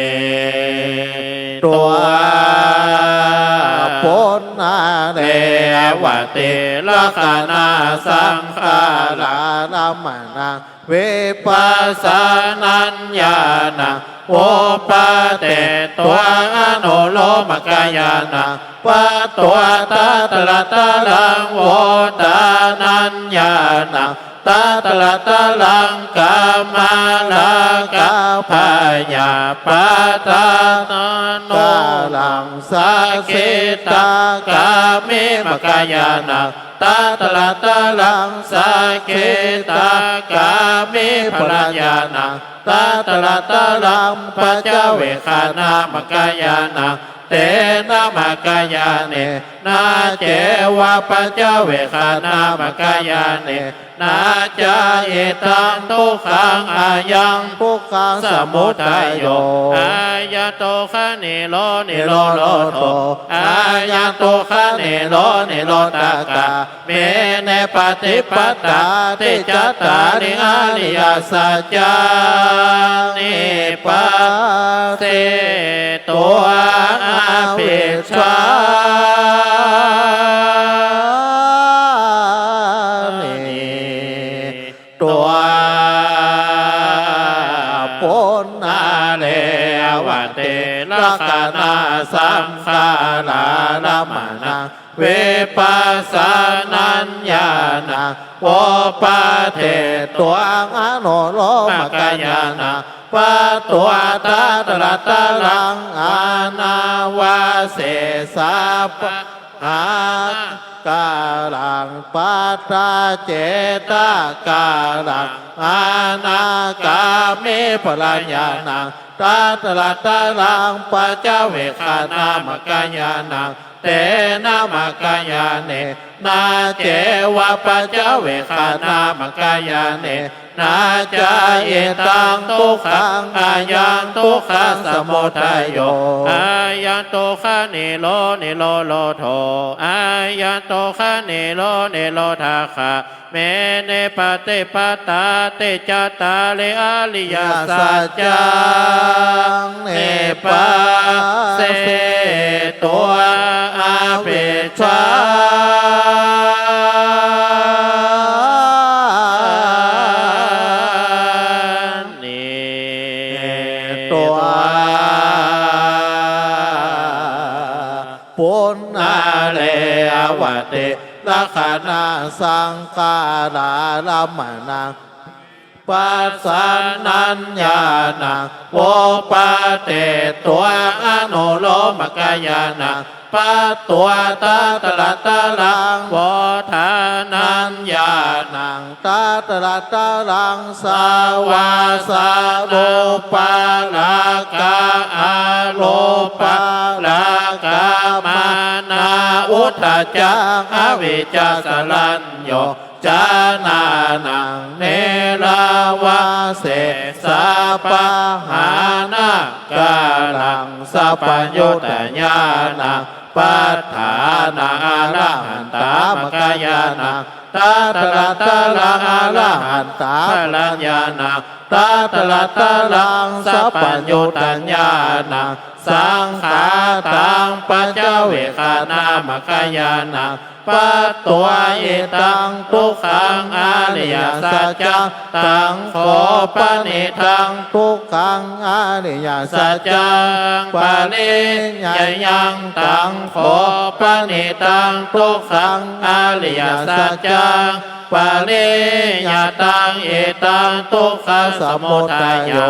punarevatīti. Lakkhaṇasaṅkhārarammaṇā vipassanāñāṇaṃ uppādessatā anulomañāṇappattā tatra taraṃ vuḍḍhānāñāṇaṃ tatra taraṃ kāmarāgabhayapaṭighānakaraṃ sakidāgāmimaṅgalañāṇaṃ tatra taraṃ sakidāgāmiphalayāṇaṃ tatra taraṃ pañcavekkhāṇamaṅgalañāṇaṃ tena maṅgalañāṇena ceva pañcavekkhāṇamaṅgalañāṇena ca idaṃ dukkhaṃ ayaṃ dukkhasamudayo ayaṃ dukkhanirodho nirodho ayaṃ dukkhanirodho nirodhagāminī paṭipadā ticcakārī ariyasaccanti passatthā avijjā nidvā punarevatīti. Lakkhaṇasaṅkhārarammaṇā vipassanāñāṇaṃ uppādessatā anulomañāṇappattā tatra taraṃ anavasesā pahaṃ karaṃ pattā cetakaraṃ anāgāmiphalayāṇaṃ tatra taraṃ pañcavekkhāṇamaṅgalañāṇaṃ tena maṅgalañāṇena ceva pañcavekkhāṇamaṅgalañāṇena ca idaṃ dukkhaṃ ayaṃ dukkhasamudayo ayaṃ dukkhanirodho nirodho ayaṃ dukkhanirodho nirodhagāminī paṭipadā ticcakārī ariyasaccanti passatthā avijjā nidvā punarevatīti. Lakkhaṇasaṅkhārarammaṇā vipassanāñāṇaṃ uppādessatā anulomañāṇappattā tatra taraṃ vuḍḍhānāñāṇaṃ tatra taraṃ savāsaarūpārāgaṃ arūpārāgamānā uddhacaṃ avijjā sallaṃ yojanānaṃ niravāsesā pahānakaraṃ sabbaññutañāṇaṃ paṭṭhānaṃ arahantā maggayānaṃ, tatratatraṃ arahantā pharaññānaṃ, tatratatraṃ sampayuttañāṇaṃ, saṅkhātaṃ paccavekkhana maggayānaṃ, patto idaṃ dukkhaṃ ariyasaccaṃ, taṃ kho panidaṃ dukkhaṃ ariyasaccaṃ, pariññeyyaṃ taṃ kho panidaṃ dukkhaṃ ariyasaccaṃ, pariññataṃ idaṃ dukkhasamudayo,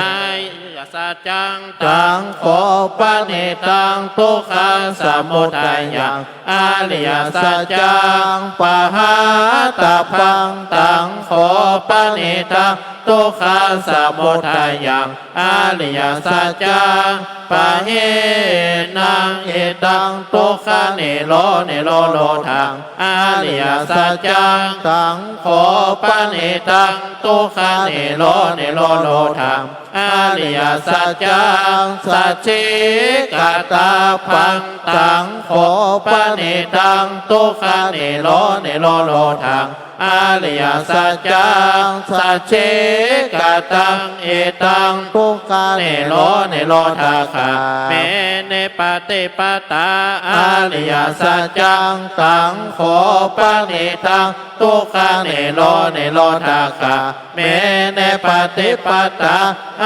ariyasaccaṃ taṃ kho panidaṃ dukkhasamudayaṃ, ariyasaccaṃ pahātabbaṃ, taṃ kho panidaṃ dukkhasamudayaṃ, ariyasaccaṃ pahīnaṃ idaṃ dukkhanirodho nirodhaṃ, ariyasaccaṃ taṃ kho panidaṃ dukkhanirodhonirodhaṃ, ariyasaccaṃ sacchikatabbaṃ, taṃ kho panidaṃ dukkhanirodho nirodhaṃ, ariyasaccaṃ sacchikataṃ idaṃ dukkhanirodho nirodhagāminī paṭipadā, ariyasaccaṃ taṃ kho panidaṃ dukkhanirodho nirodhagāminī paṭipadā,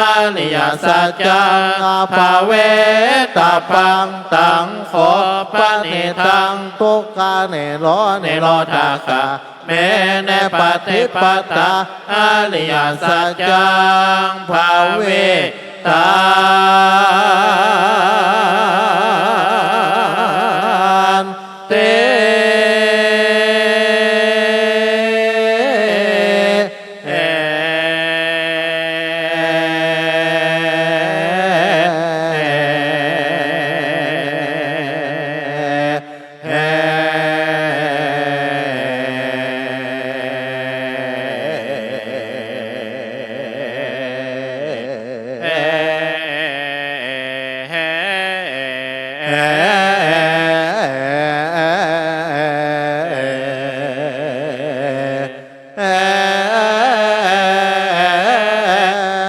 ariyasaccaṃ bhāvetabbaṃ, taṃ kho panidaṃ dukkhanirodho nirodhagāminī paṭipadā, ariyasaccaṃ bhāvitanti.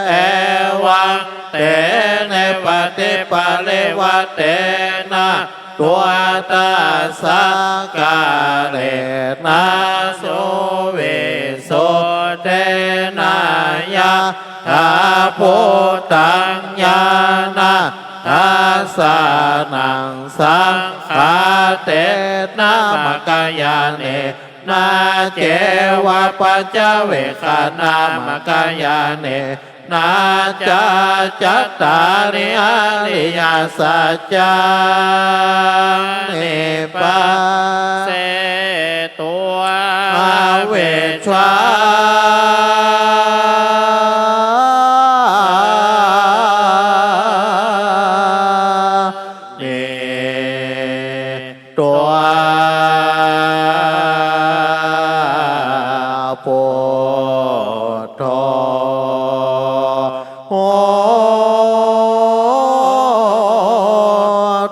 Evaṃ tena paṭiparivātena dvādasākārena suvissuddhena yathābhūtaṃ ñāṇadassanaṃ saṅkhātena mahāñāṇe na ceva paccavekkhana mahāñāṇena ca cattāri ariyasacchāni passetvā avijjā nirodho buddho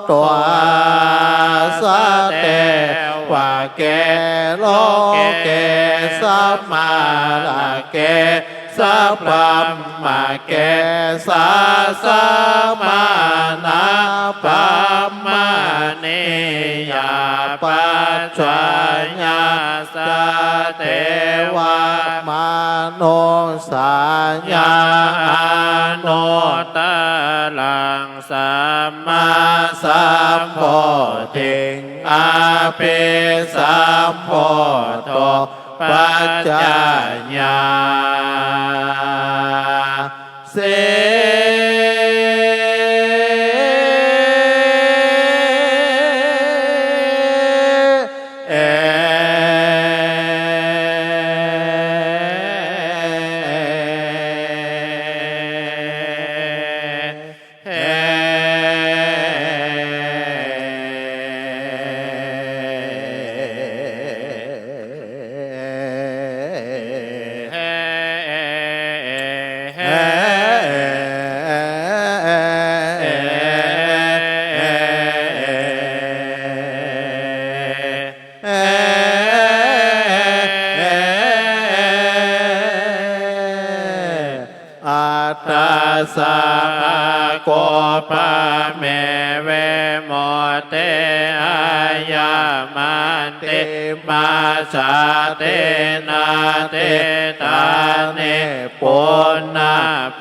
hotvā sadevake loke samārake sabrahmake sassamaṇa brāhmaṇiyā pajāya sadevamanussāya anuttaraṃ sammāsambodhiṃ abhisambuddho paccaññāsiṃ. Dasabhāgo pame vimutti, ayaman timā jāti, natthidāni punabbhavoti.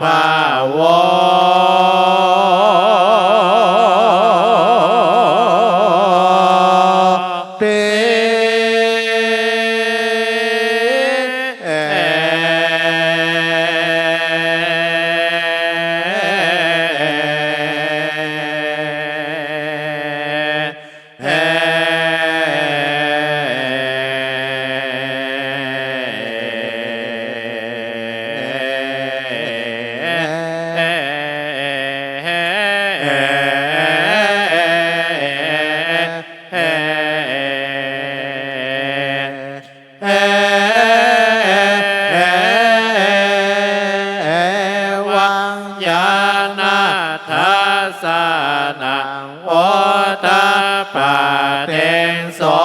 Evaṃ ñāṇadassanaṃ udapādiṃsu,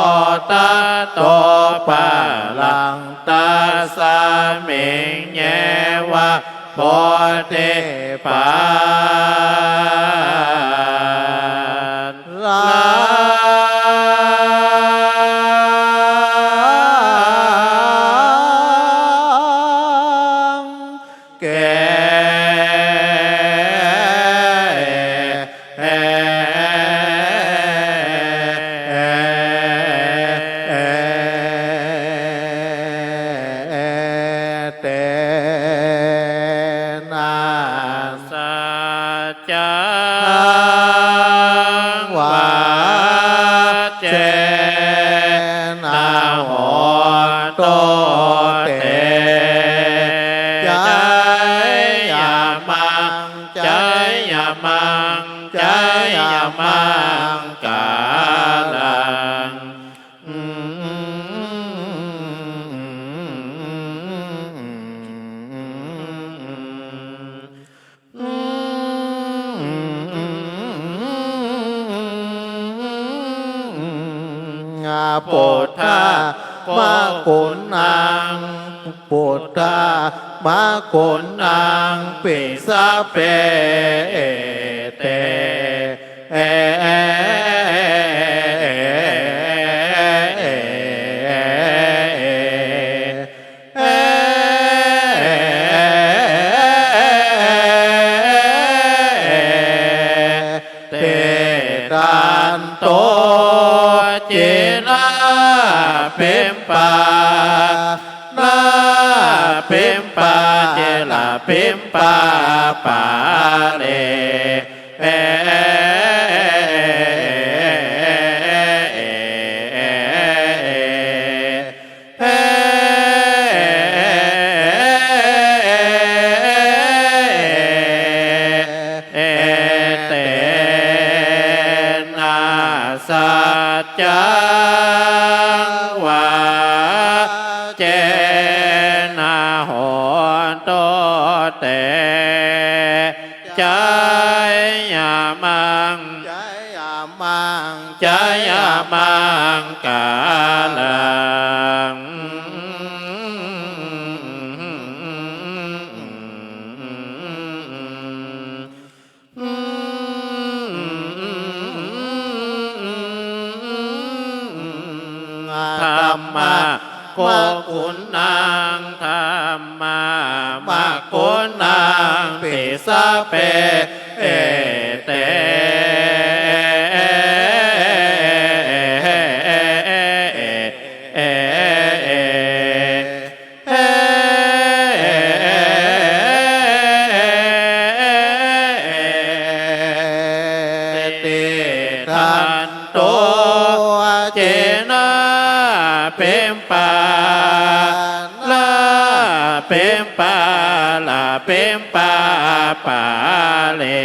tato paraṃ tasmiññeva bodhipallaṅke tena saccaṃ vajjena hotu te. Jayamaṅ- jayamaṅ- jayamaṅgalaṃ. Buddha maguṇaṃ, buddha maguṇaṃ pi sabbe te. Te tanto cīna piṃpa, na piṃpa cila piṃpa pare. Tena saccaṃ vajjena hotu te. Jayamaṅ- jayamaṅgalaṃ. Dhamma- maguṇaṃ, dhamma maguṇaṃ pi sabbe te. Tiṭṭhanto cīna piṃpa, na piṃpa la piṃpa pare.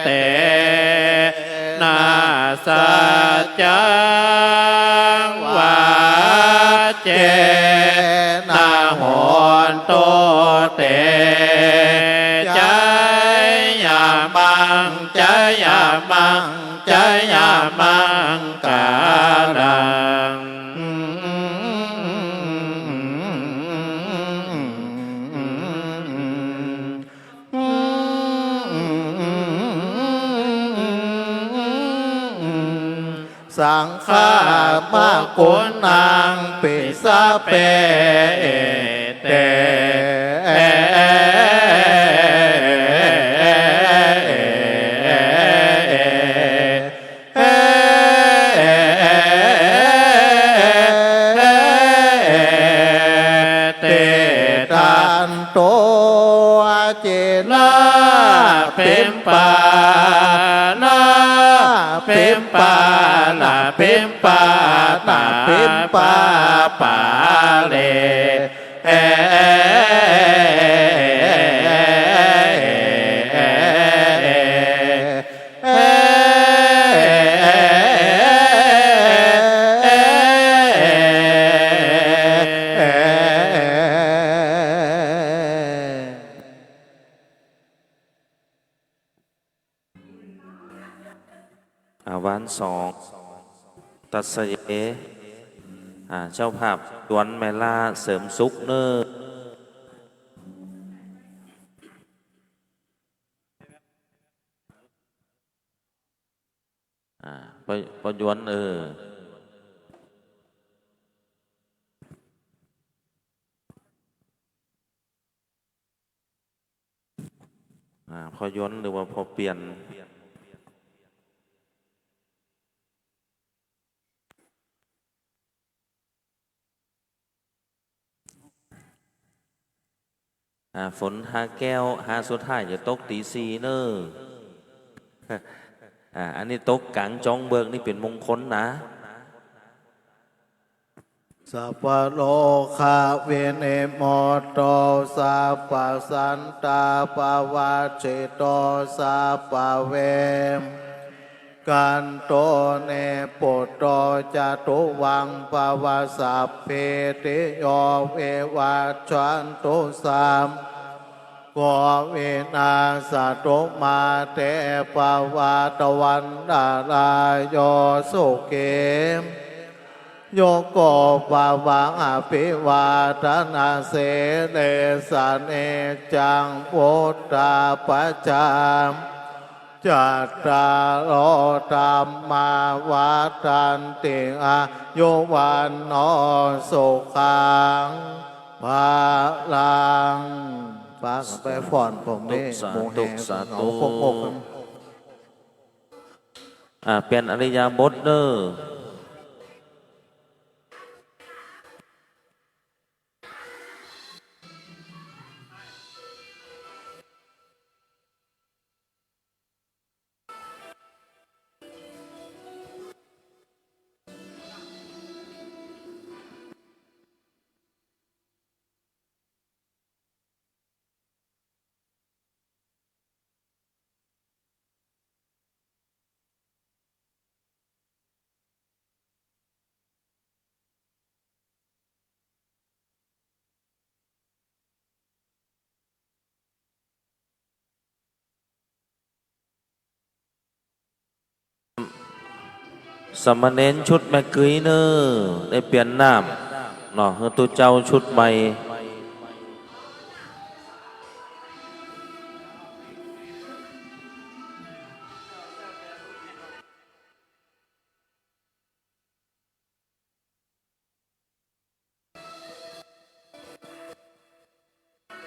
Tena saccaṃ vajjena hotu te. jayamaṅ- jayamaṅgalaṃ. Saṅghamaggūnaṃ pi- sabbe ete. Tiṭṭhanto acirapimbā- rapimbā- rapimbā- pāle. ອ່າ ວານສອງ ຕັດສະເຍ ອ່າ ເຈົ້າພາບ ຈວນແມ່ລ່າເສີມສຸກເນີ ອ່າ ປະ ປະຍວນ ເອີ ອ່າ ພໍ່ຢວນ ຫຼືວ່າພໍ່ປ່ຽນ ອ່າ ຝົນຫາແກ້ວ ຫາສຸດທ້າຍຈະຕົກຕີສີ່ເນີ ອ່າ ອັນນີ້ຕົກກາງຈອງເບີກ ນີ້ເປັນມົງຄົນນະ. Sabbarogavinimutto, sabbasantāpavajjito, sabbaveramatikkanto, nibbuto ca tuvaṃ bhava. Sabbītiyo vivajjantu, sabbarogo vinassatu, mā te bhavatvantarāyo, sukhī dīghāyuko bhava. Abhivādanasīlissa niccaṃ vuḍḍhāpacāyino, cattāro dhammā vaḍḍhanti, āyu vaṇṇo sukhaṃ balaṃ. ປ້າກັນໄປຟ້ອນ ພວກນີ້ ສາທຸ ໝູ່ແຫ່ ສາທຸ ເອົາຄົບອົກກັນ. ອ່າ ປ່ຽນອິລິຍາບົດເດີ້. ສາມະເນນຊຸດແມ່ກືຍເນີ ໄດ້ປ່ຽນນ້ຳເນາະ ໃຫ້ຕູ້ເຈົ້າຊຸດໃໝ່.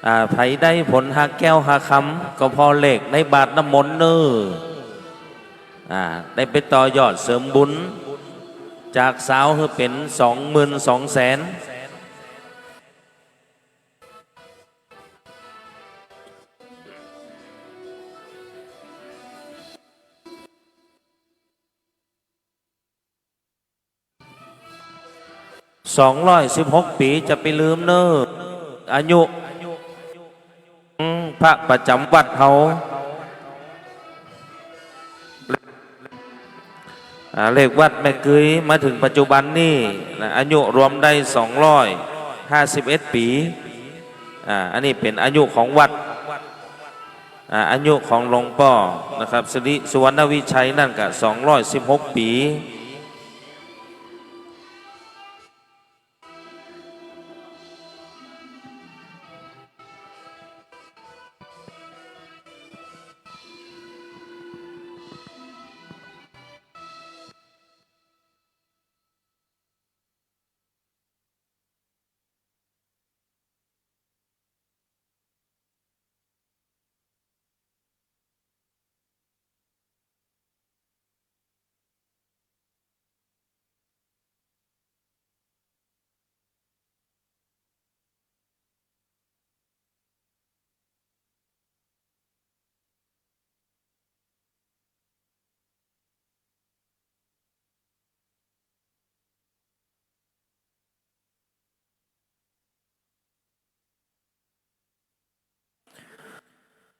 ອ່າ ໃຜໄດ້ຜົນຮາກແກ້ວຮາກຄຳ ກໍພໍເລກໃນບາດນ້ຳມົນເນີ ອ່າ ໄດ້ໄປຕໍ່ຍອດເສີມບຸນ ຈາກຊາວໃຫ້ເປັນສອງໝື່ນສອງແສນ. ສອງຮ້ອຍສິບຫົກປີ ຈະໄປລືມເນີ ອາຍຸ ພະປະຈຳວັດເຮົາ ອ່າ ເລກວັດແມ່ກືຍມາເຖິງປັດຈຸບັນນີ້ ອາຍຸລວມໄດ້ສອງຮ້ອຍຫ້າສິບເອັດປີ ອ່າ ອັນນີ້ເປັນອາຍຸຂອງວັດ. อ่า อายุของหลวงป้อนะครับ สิริสุวรรณวิชัยนั่นก็ สองร้อยสิบหก ปี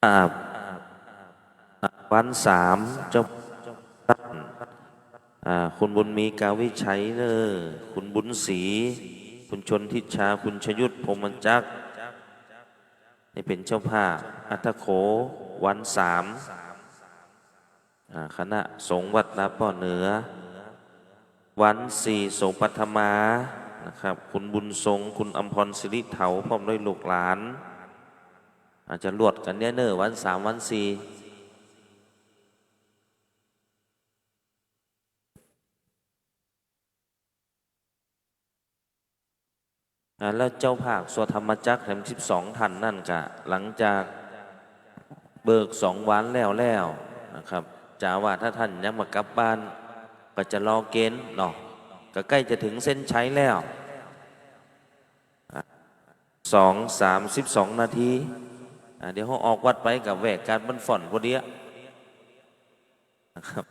อ่า วันสาม เจ้า อ่า คุณบุญมี กาวิชัยเนอ คุณบุญศรี คุณชนทิชา คุณชยุทธ พรหมจักร นี่เป็นเจ้าภาพ อัฏฐโข วันสาม อ่า คณะสงฆ์วัดนาป้อเหนือ วันสี่ โสปฐมา นะครับ คุณบุญทรง คุณอำพร สิริเถา พร้อมด้วยลูกหลาน อาจจะลวดกันเนี่ยเนอ วันสาม วันสี่ อ่า แล้วเจ้าภาคสวดธรรมจักรแถม สิบสอง ท่านนั่นกะ หลังจากเบิกสองวันแล้วแล้วนะครับ เจ้าอาวาสถ้าท่านยังบ่กลับบ้าน ก็จะรอเกณฑ์เนาะ ก็ใกล้จะถึงเส้นชัยแล้ว อ่ะ สอง สาม สิบสอง นาที อ่ะ เดี๋ยวเฮาออกวัดไปกับแวกการบันฝอนพอดีอะนะครับ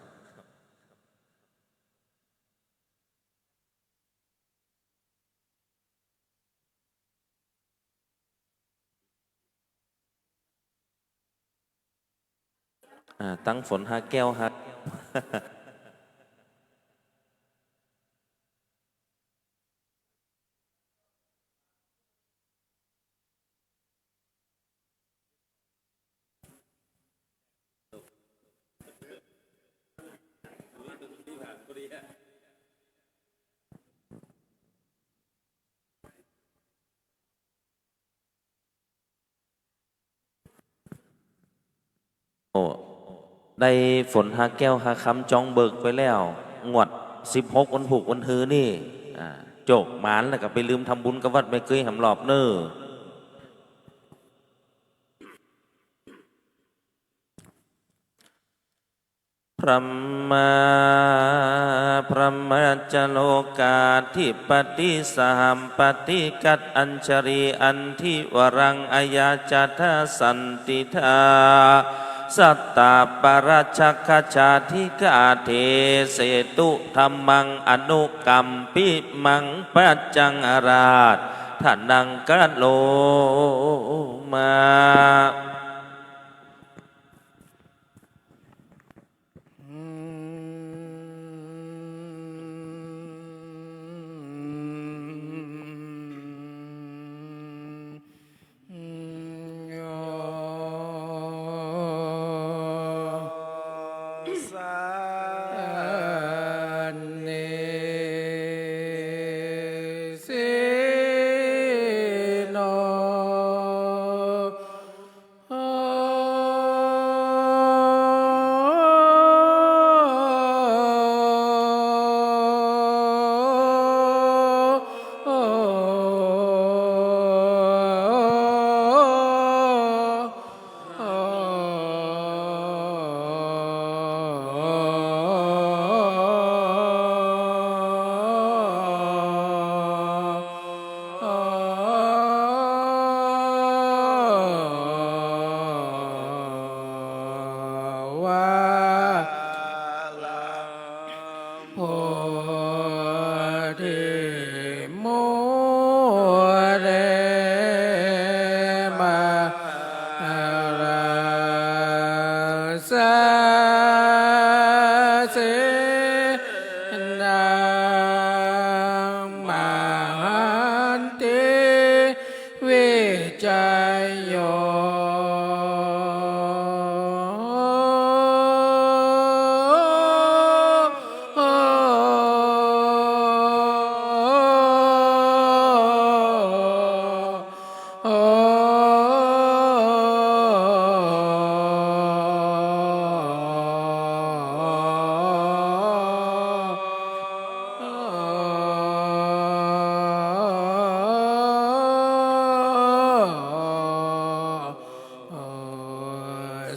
อ่า ตั้งฝนหาแก้วหา โอ้ ได้ฝนหาแก้วหาคำจองเบิกไปแล้ว งวด สิบหก วันพุธวันฮือนี่ อ่า โจกหมานแล้วก็ไปลืมทำบุญกับวัดแม่เกยแหมรอบเน้อ Brahmā brahmajjalokādhipati sahampati gatañjalī andhivaraṃ ayācatha santidhā sattapparajakkhajātikā desetu dhammaṃ anukampimaṃ paccaṃ ārādhanaṃ karomā.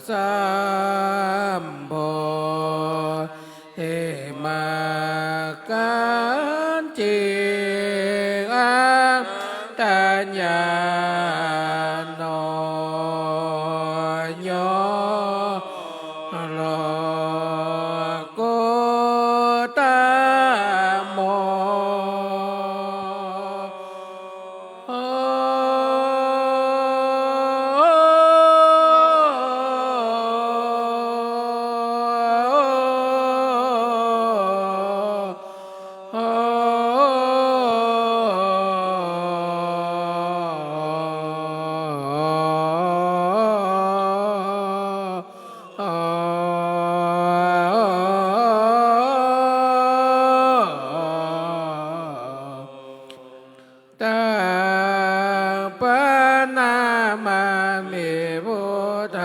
sambodhimaggañciṃ attañāṇo yo lokuttamo. Taṃ paṇamāmi buddhaṃ.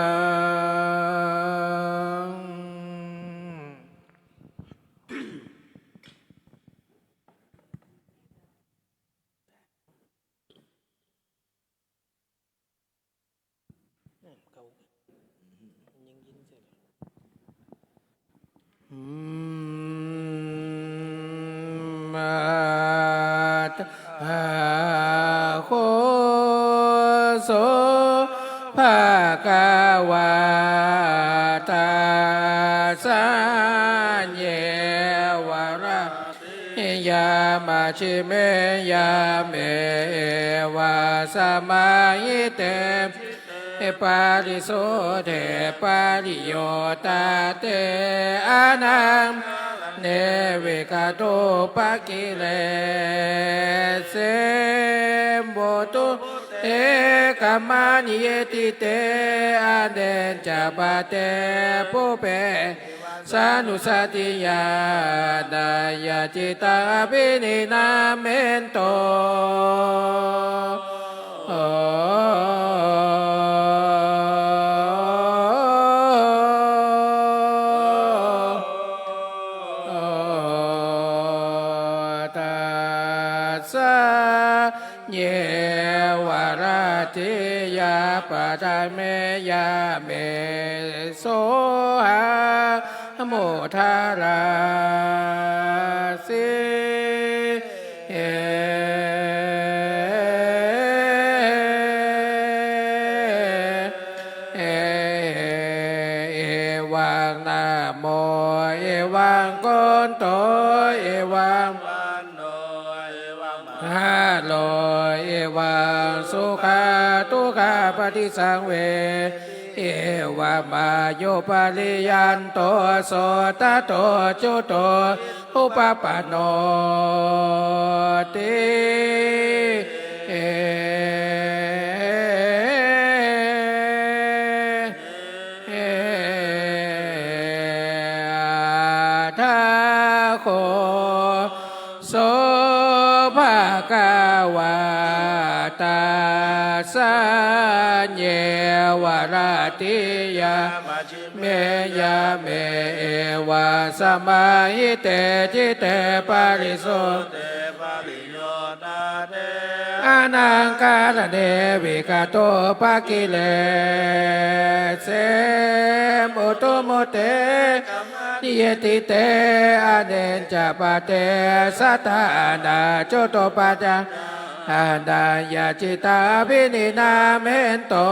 อืม Atha kho so bhagavā dassaññeva rattiya majjhime yāme evaṃ samāhite citte parisuddhe pariyuttate anantarane vigatūpakilese muttute kammāni yeti te aneñca bhante pubbe sānussatiyā nāya cittaṃ abhinīnamentu. Dassaññeva rattiya paṭhame yāme sohaṃ mudharāsi evaṃ namo evaṃ kho evaṃ haro evaṃ sukhā dukkhā paṭisaṃvedi evamāyu pariyanto so tato cūto upapanno ti. Atha kho so bhagavā dassaññeva rattiya majjhime yāme evaṃ samāhite citte parisuddhe pariyuttate anantarane vigatūpakilese muttute kammāni yeti te aneñca bhante sattanā cūto paṭisaṅkhā nāya cittaṃ abhinīnamentu.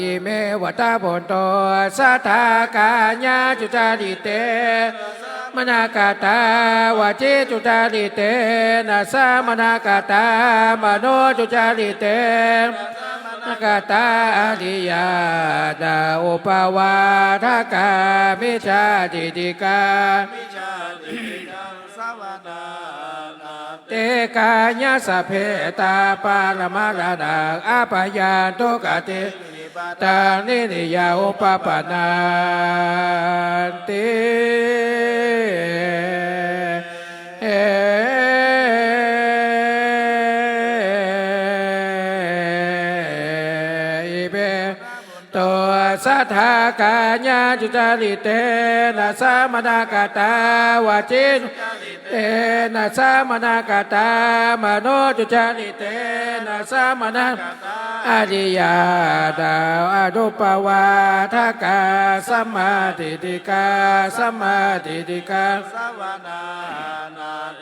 Ime vata bhonto satthā kāyasucarite samānakatā vacīsucaritena samānakatā manosucaritena samānakatā ariyānaṃ upavādakā micchādiṭṭhikā micchādiṭṭhikaṃ savanānaṃ te kāyasā phetā paramaraṇā apāyā dukkhāti nibbanti niriyā upapannanti. Ime to Yathā kāyañca duccaritena samannāgatā, vacīsucari tena samannāgatā, manoduccaritena samannāgatā, ariyā anupavādakā, sammādiṭṭhikā, sammādiṭṭhikā,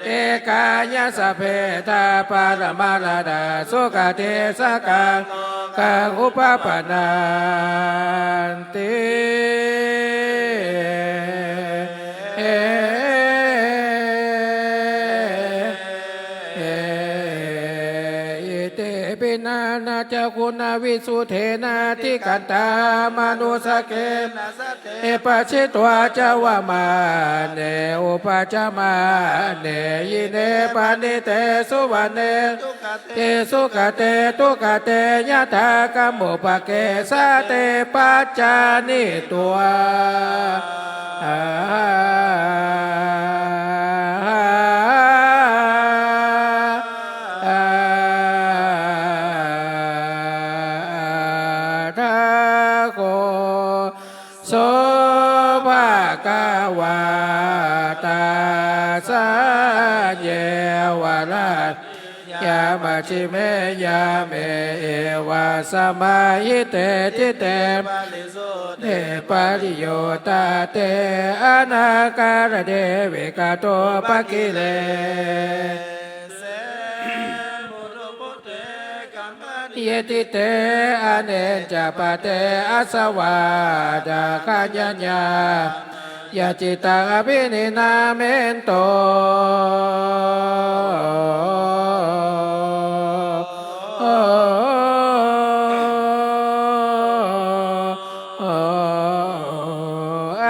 te kāyā sabbe tā paramarādā, sugatissa lokaṃ upapannanti. Itipi nānācakkhunavisuddhena, diṭṭhantamanussāvekena, satte pasitvā ca vamāne, upajjhāyamāne, yāne paṇḍitāni suvaṇṇe, te sugate dukkhate, yathākamupake sate pajānītvā, athāgato so bhagavā, taṃ saṃyetvāna majjhime yāme, evasmāyite ṭhite parisuddhe pariyuttate, anākulāni vigatokāni, ye ṭhite aniccapaddave asavā, taṃ khayaṃ yācitā abhinimmiतो.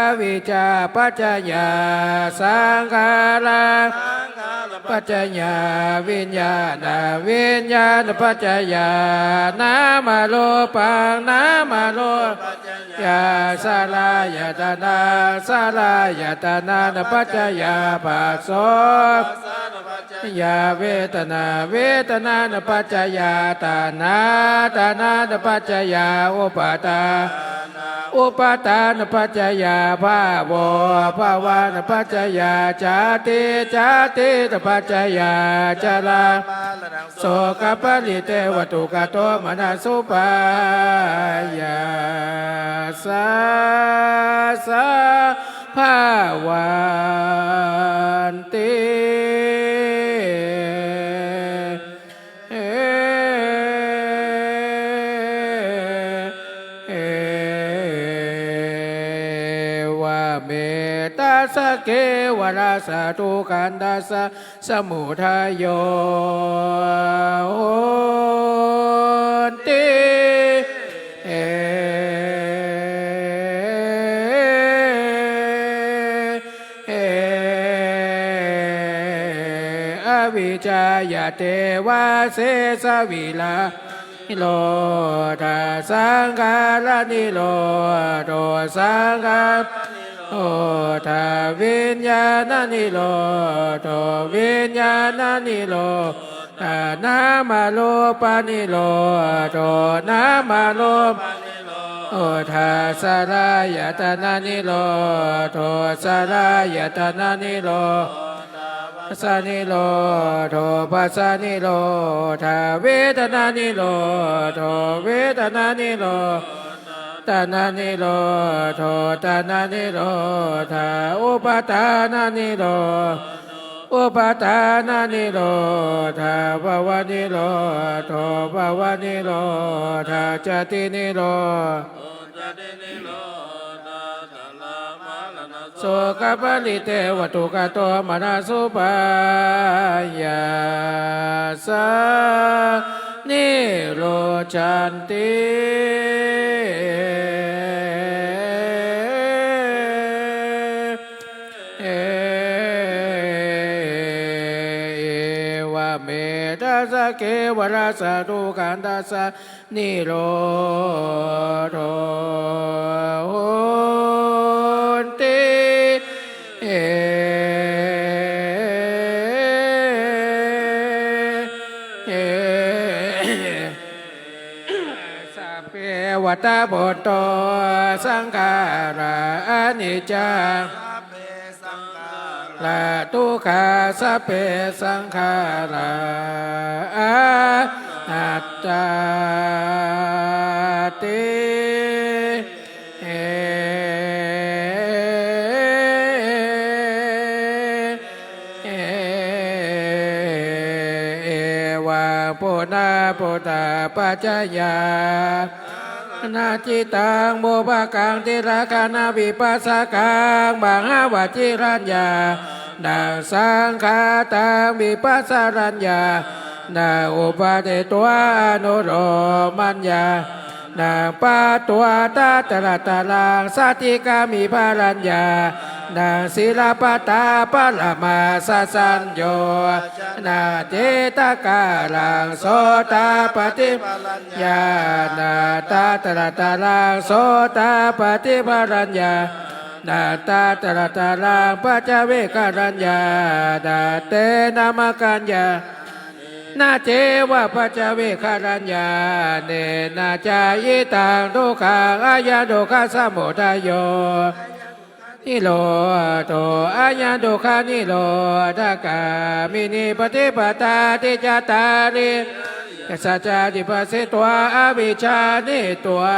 Avijjāpaccayā saṅkhārā, saṅkhārapaccayo viññāṇo, viññāṇapaccayā nāma rūpaṃ, nāmarūpapaccayā āsarāyatana, āsarāyatanapaccayā phasso, yā vedanā, vedanāpaccayā taṇhā, taṇhāpaccayā upādā, upādānapaccayā bhavo, bhavānapaccayā jāti, jātipaccayā jarā, sokaparidevadukkhadomanassupāyāsā bhavanti. Evametaṃ, assa kevalassa dukkhassa samudayo hoti. Avijjāya devasesā virāga nirodho, saṅkhāranirodho, saṅkhāranirodho, viññāṇanirodho, viññāṇanirodho, nāmarūpanirodho, nāmarūpanirodho, āsarāyatananirodho, āsarāyatananirodho, phassanirodho, phassanirodho, vedanānirodho, vedanānirodho, taṇhānirodho, taṇhānirodho, upādānanirodho, upādānanirodho, bhavanirodho, bhavanirodho, jātinirodho, jātinirodho, sokaparidevadukkhadomanassupāyāsā nirujjhanti. Evametaṃ, assa kevalassa dukkhassa nirodho hoti. Sabbe vata bhonto saṅkhārā aniccā, sabbe saṅkhārā dukkhā, sabbe saṅkhārā anattāti. Evaṃ puna puna paccayā na cittaṃ pubbaṅkaṃ tirakkhanaṃ vipassakaṃ mahāvajirañāṇaṃ saṅkhātaṃ vipassarañāṇaṃ upādetvā anulomañāṇaṃ patvā tatra taraṃ satikkāmi balañāṇaṃ sīlabbataparamāsasañjotana cittakāraṃ sotapattibalañāṇaṃ tatra taraṃ sotapattibalañāṇaṃ tatra taraṃ paccavekkharañāṇaṃ tena maggañāṇena ceva paccavekkharañāṇena ca idaṃ dukkhaṃ ayaṃ dukkhasamudayo nirodho ayaṃ dukkhanirodhagāminī paṭipadā ādi cattāri ariyasacchāni passītva avijjāni tvā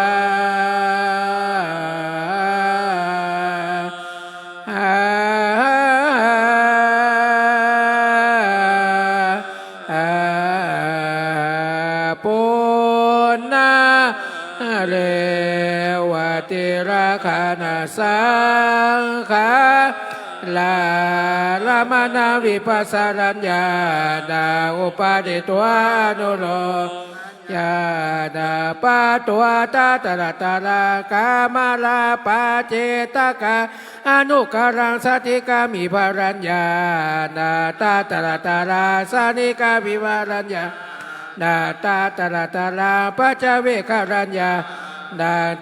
punareva tirakkhanasaṅkhāraṃ maraṇā vipassarañāṇaṃ upādetvā anulomañāṇaṃ patvā tatra taraṃ kāmalāpacittakā anukaraṃ satikkāmi balañāṇaṃ tatra taraṃ satikkāmi balañāṇaṃ tatra taraṃ paccavekkharañāṇaṃ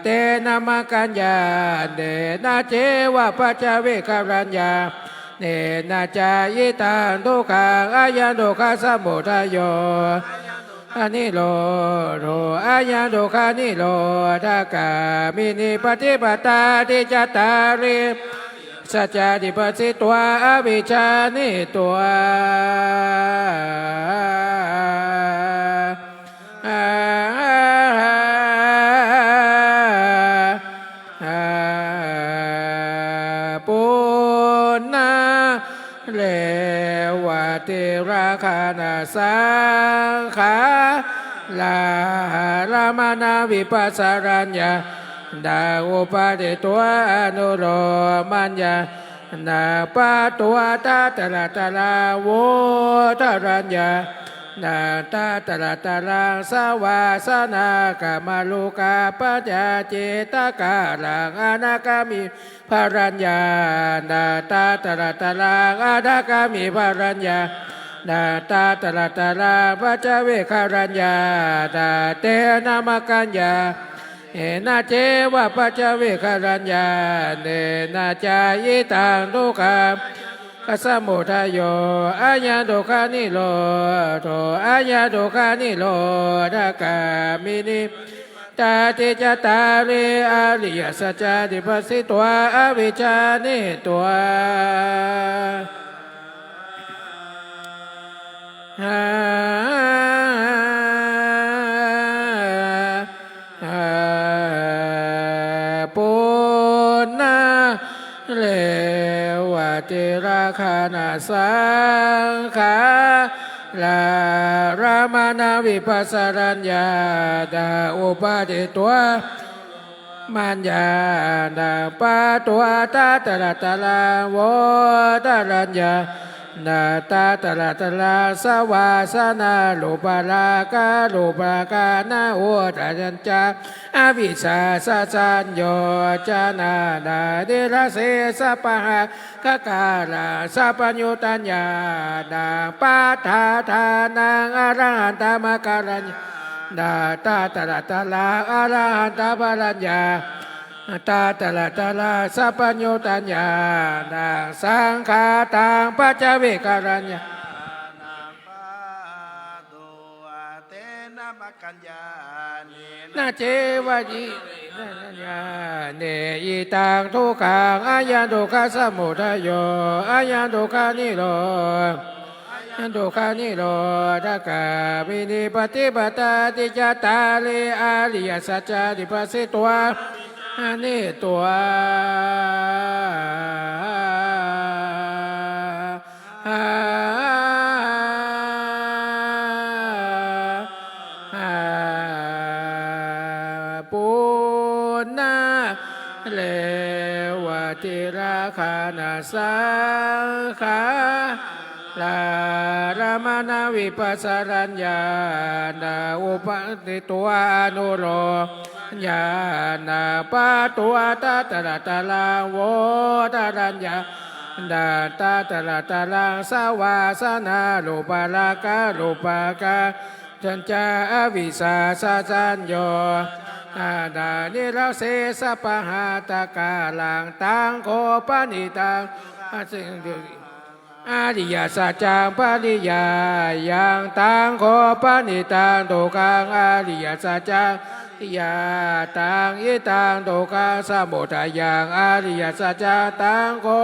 tena maggañāṇena ceva paccavekkharañāṇena ca idaṃ dukkhaṃ ayaṃ dukkhasamudayo nirodho ayaṃ dukkhanirodhagāminī paṭipadā ādi cattāri ariyasacchāni passītva avijjāni tvā punareva tirakkhanasaṅkhāraṃ maraṇā vipassarañāṇaṃ upādetvā anulomañāṇaṃ patvā tatra taraṃ vūtarañāṇaṃ tatra taraṃ savāsanākhamatthukapāyācittakāraṃ anāgāmi balañāṇaṃ tatra taraṃ anāgāmi balañāṇaṃ tatra taraṃ paccavekkharañāṇaṃ tena maggañāṇena ceva paccavekkharañāṇena ca idaṃ dukkhaṃ ayaṃ dukkhasamudayo ayaṃ dukkhanirodho ayaṃ dukkhanirodhagāminī paṭipadā ādi cattāri ariyasacchāni passītva avijjāni tvā punareva tirakkhanasaṅkhāraṃ maraṇā vipassarañāṇaṃ upādetvā anulomañāṇaṃ patvā tatra taraṃ vūtarañāṇaṃ tatra taraṃ savāsanārūparāgarūpakkhaṇa uddhayañca avijjāsaññojanānanirasesapahā gakāraṃ sabbaññutañāṇaṃ paṭhādhānaṃ arahantamaggañāṇaṃ tatra taraṃ arahantabalañāṇaṃ tatra taraṃ sabbaññutañāṇaṃ saṅkhātaṃ paccavekkharañāṇaṃ patvā tena maggañāṇena ceva ñāṇe idaṃ dukkhaṃ, ayaṃ dukkhasamudayo, ayaṃ dukkhanirodho, ayaṃ dukkhanirodhagāminī paṭipadā. Cattāri ariyasacchāni paṇḍitvā paññānitvā punarevaṃ dirakkhanasaṅkhārā nānāvipasāraññāṇaṃ upapadzitvā anulomañāṇapāturaṃ tatra taraṃ votaraññāṇaṃ tatra taraṃ savāsanārūparakkhārūpaka sañca avijjā sañño nānānirassesapahātakaraṃ taṃ kho paṇḍitaṃ ariyasaccaṃ pariyāyaṃ taṃ kho paṇḍitaṃ dukkhaṃ ariyasaccaṃ pariyattāṃ idaṃ dukkhasamudayaṃ ariyasaccaṃ taṃ kho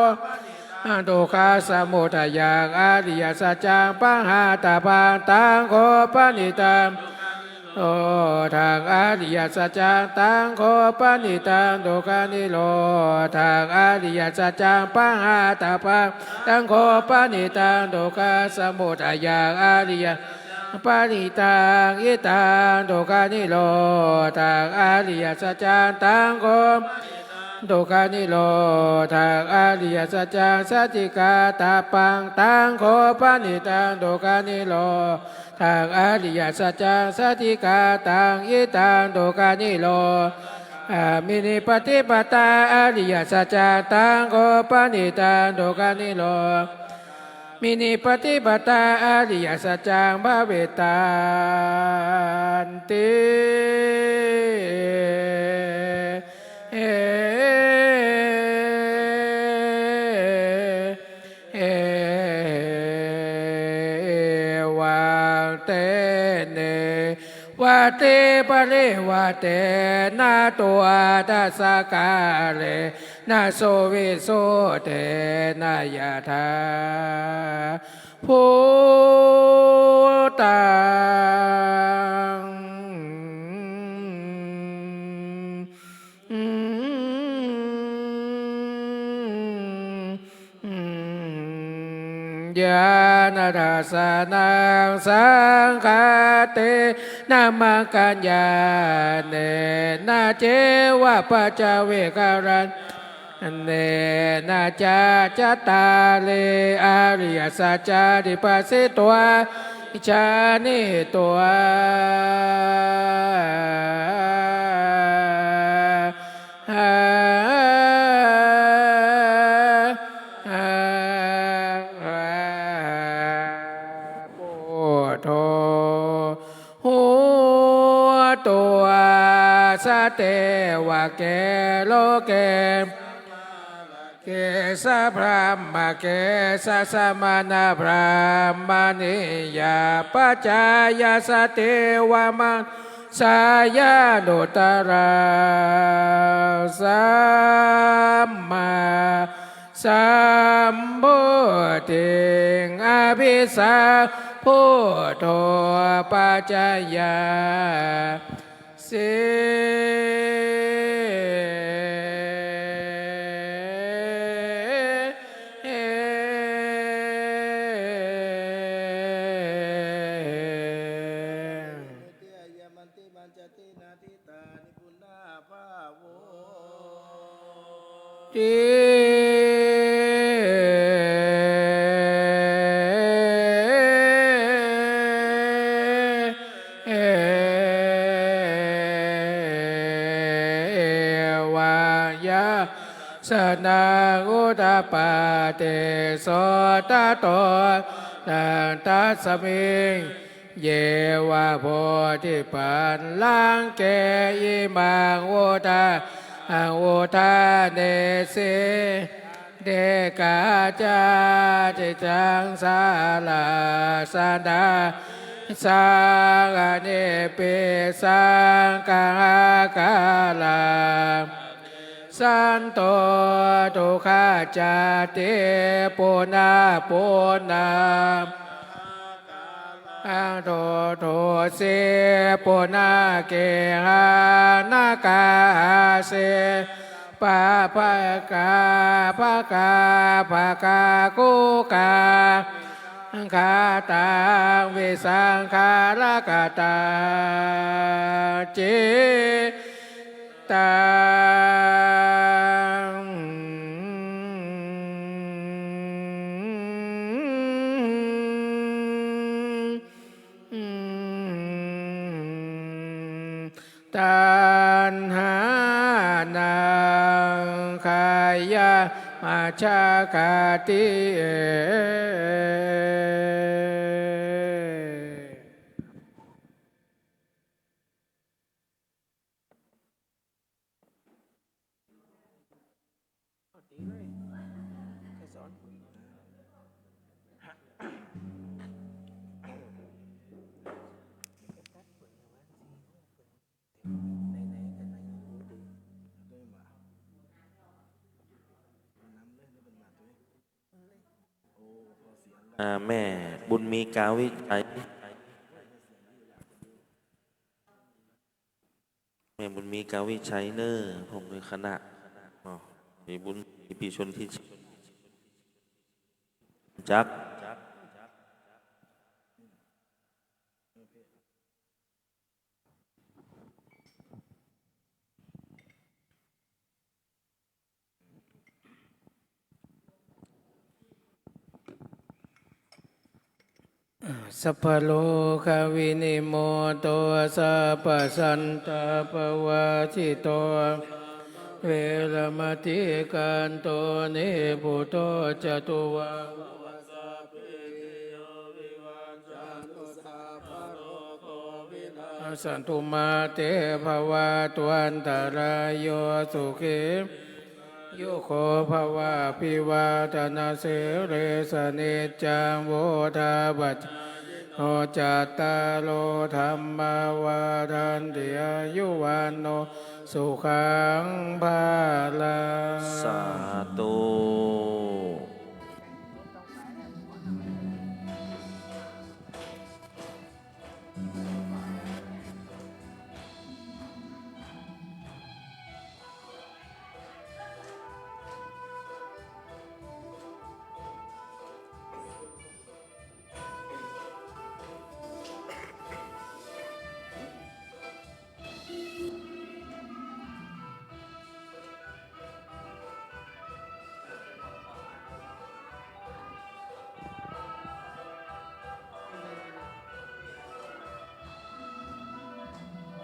dukkhasumudayaṃ ariyasaccaṃ pahātabbaṃ taṃ kho paṇḍitaṃ nirodhaṃ ariyasaccaṃ taṃ kho paṇḍitaṃ dukkhanirodhaṃ ariyasaccaṃ pahātabbaṃ taṃ kho paṇḍitaṃ dukkhasamudayaṃ ariyasaccaṃ pahātabbaṃ idaṃ dukkhanirodhaṃ ariyasaccaṃ taṃ kho dukkhanirodhaṃ ariyasaccaṃ sacchikatabbaṃ taṃ kho paṇḍitaṃ dukkhanirodhaṃ ariyasaccaṃ sacchikatabbaṃ idaṃ dukkhanirodhagāminī paṭipadā ariyasaccaṃ taṃ kho paṇḍitaṃ dukkhanirodhagāminī paṭipadā ariyasaccaṃ bhāvitanti. Evaṃ tena parivaṭṭena dvādasākārena suvisuddhena yathābhūtaṃ ñāṇadassanaṃ saṅkhātena maggaññāṇena ceva pañcaviññāṇadassanaṃ ñāṇena ca cattāri ariyasaccāni paṇḍitvā paññānitvā buddho hotu sadevake loke ke sabrahmake sassamaṇabrāhmaṇiyā pajāya sadevamanussāya anuttaraṃ sammāsambodhiṃ abhisambuddho paccaññāsi. Evaṃ yāsanāṃ udapādi so tato tasmiṃ yeva bodhipallaṅke imaṃ vutthaṃ udāne si. Dekā ca diṭṭhaṃ sārasanaṃ saraṇepi saṅghākārā santo dukkhacce puna puna aṭṭho dosi puna gelaṇakā ase pabhakā bhakā bhakā kukā kataṃ visaṅkhārā kataṃ ci taṃ taṇhānaṃ khayamajjhagati. À, mẹ Bun Mỹ Cáo Vĩ Thái. Mẹ Bun Mỹ Cáo Vĩ Thái nơ, Phùng Khả Nạ. Ồ, thì Bun Mỹ bị xuân thi chắc. Sabbarogavinimutto, sabbasantāpavajjito, veramatikkanto, nibbuto ca tuvaṃ bhava. Sabbepi vivajjantu, sabbarogo vinassatu, mā te bhavatvantarāyo, sukhī dīghāyuko bhava. Abhivādanasīlissa niccaṃ vuḍḍhāpacāyino, cattāro dhammā vaḍḍhanti, āyu vaṇṇo sukhaṃ balaṃ. Sādhu.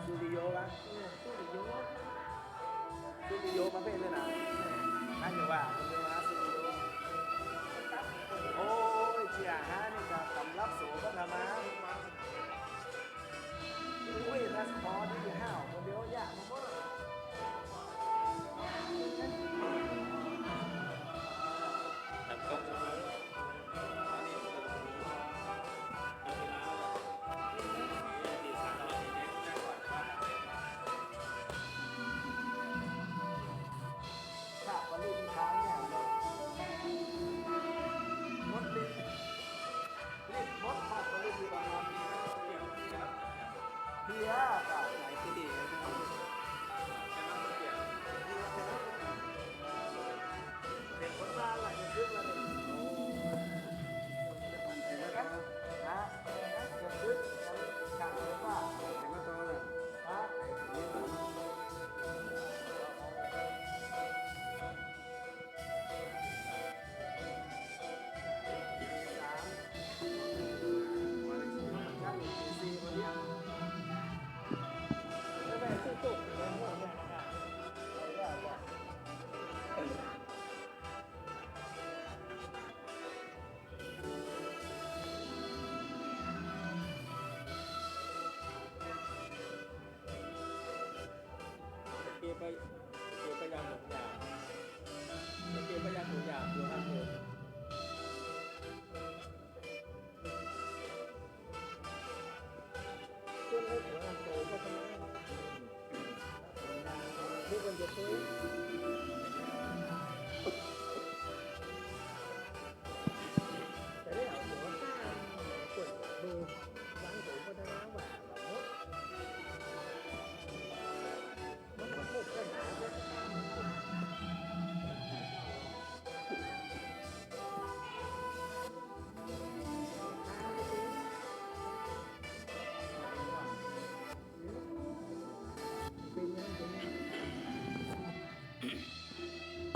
Studio ปะ Studio Studio ประเภทเลยนะ น่าจะว่า Studio โอ้ย เจียฮะ นี่ก็สำหรับโสดก็ทำมา โอ้ย ถ้าขอที่ห้าวคนเดียวยากมาก ถ้าปรินิพพานเนี่ย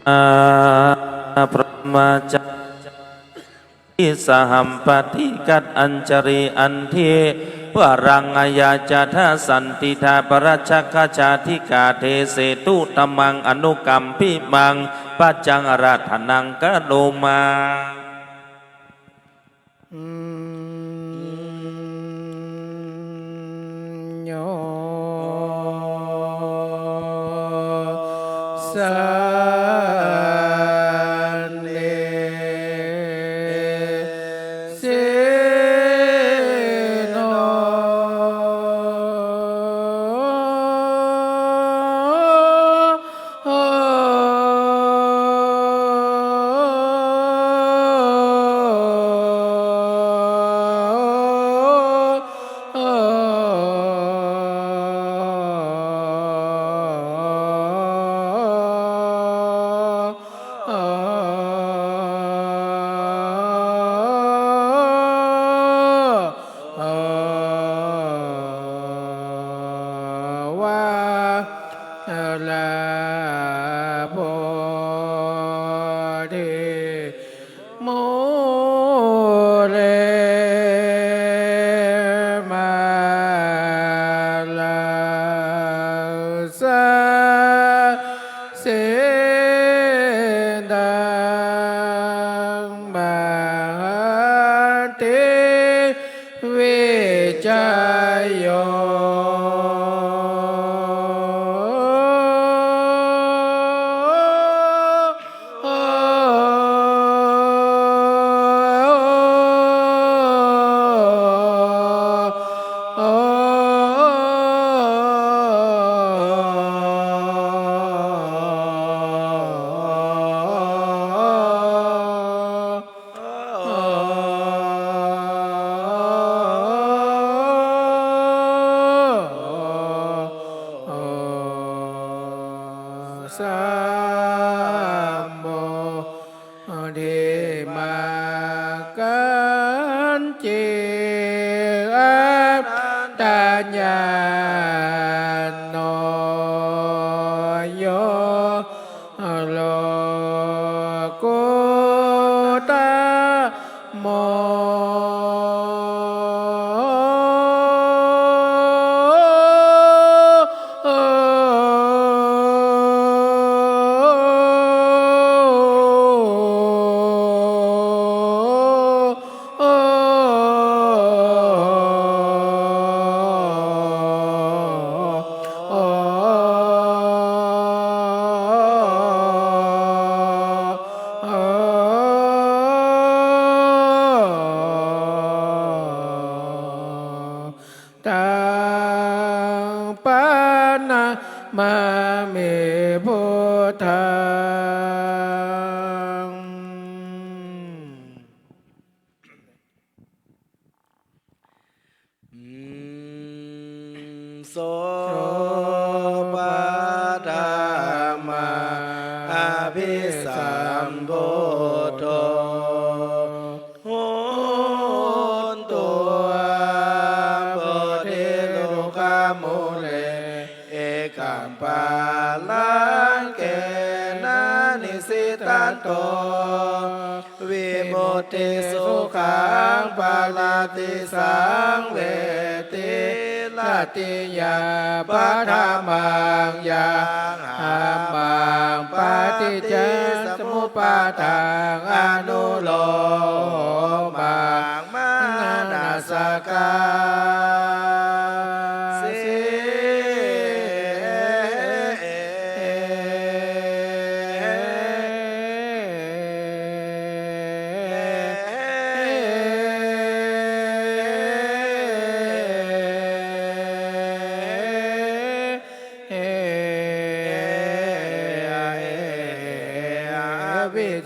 Brahmacārisahampādi katañjalī andi varaṃ ayācatha, santīdha parajāgā ca dīghā desetu, dhammaṃ anukampimaṃ pajaṃ ārādhanaṃ karoma. Yo sanne sino Taṃ paṇamāmi buddhaṃ. So paṭhamā abhisambuddho honto bodhilokamūle ekapallaṅkena nissitanto vimucci sukhaṃ paṭidhi saṃvedhi. Ratiyā paṭhamaṃ yaṃ dhammaṃ paṭiccasamuppadaṃ anulomaṃ manassakāsi.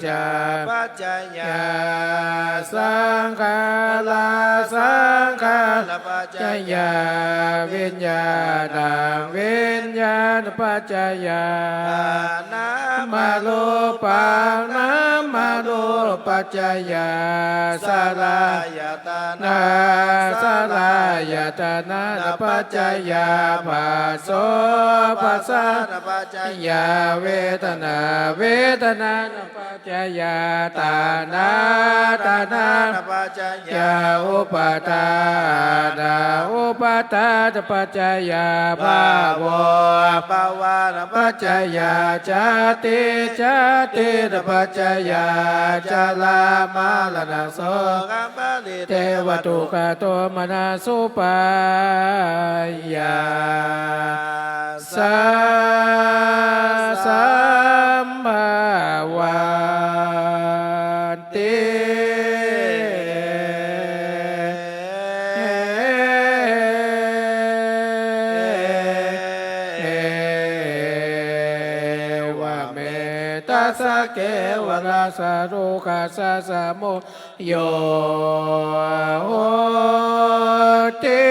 ca paccayā saṅkhārā, saṅkhārapaccayā viññāṇaṃ, viññāṇapaccayā nāmarūpaṃ, nāmarūpapaccayā saḷāyatana, saḷāyatanappaccayā phasso, phassanapaccayā vedanā, vedanānapaccayā taṇhā, taṇhānapaccayā upādānaṃ, upādānapaccayā bhavo, bhavānapaccayā jāti, jātinapaccayā jarā, maraṇaṃ, sokam, paridevadukkhadomanassupāyāsā sambhavanti. Evametassa kevalassa dukkhassa samu yo hoti.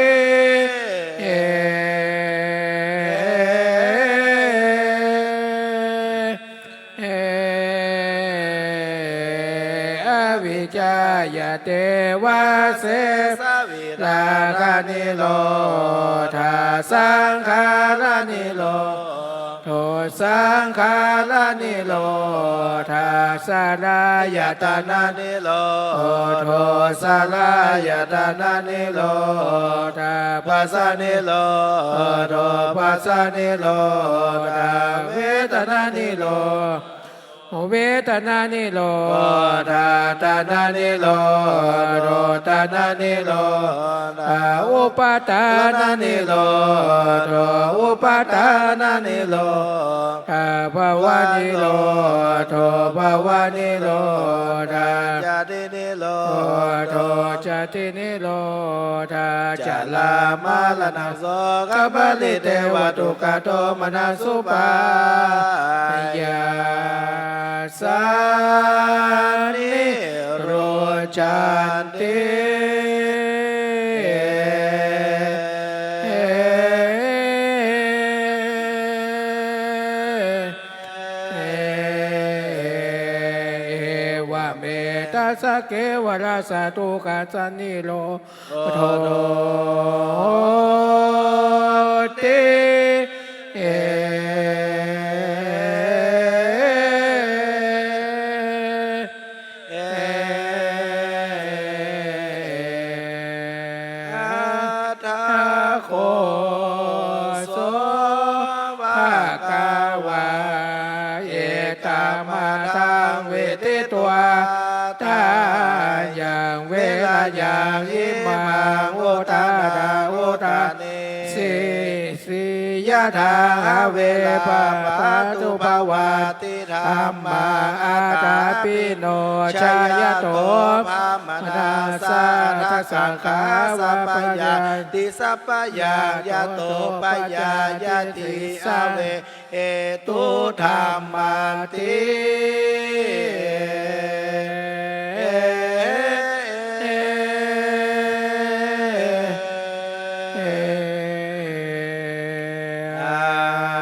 Avijjāya devasesā virāganirodhā saṅkhāranirodho, saṅkhāranirodhā saḷāyatananirodho, saḷāyatananirodhā phassanirodho, phassanirodhā vedananirodho, vedananirodhā taṇhānirodho, taṇhānirodhā upādānanirodho, upādānanirodhā bhavanirodho, bhavanirodhā jātinirodho, jātinirodhā jarāmaraṇaṃ sokam paridevadukkhadomanassupāyāsā nirujjhanti. Evametassa kevalassa dukkhassa nirodho hoti. Atha kho so bhagavā etammathaṃ veditvā thaññaṃ virajaṃ imaṃ udānaṃ udāne si si yathā have pabbātu bhavatīti dhammā atthapino. Jayato brāhmaṇā sārasaṅgahā sabbaya ti sabbayaṃ yato payāyati ave hetu dhammanti.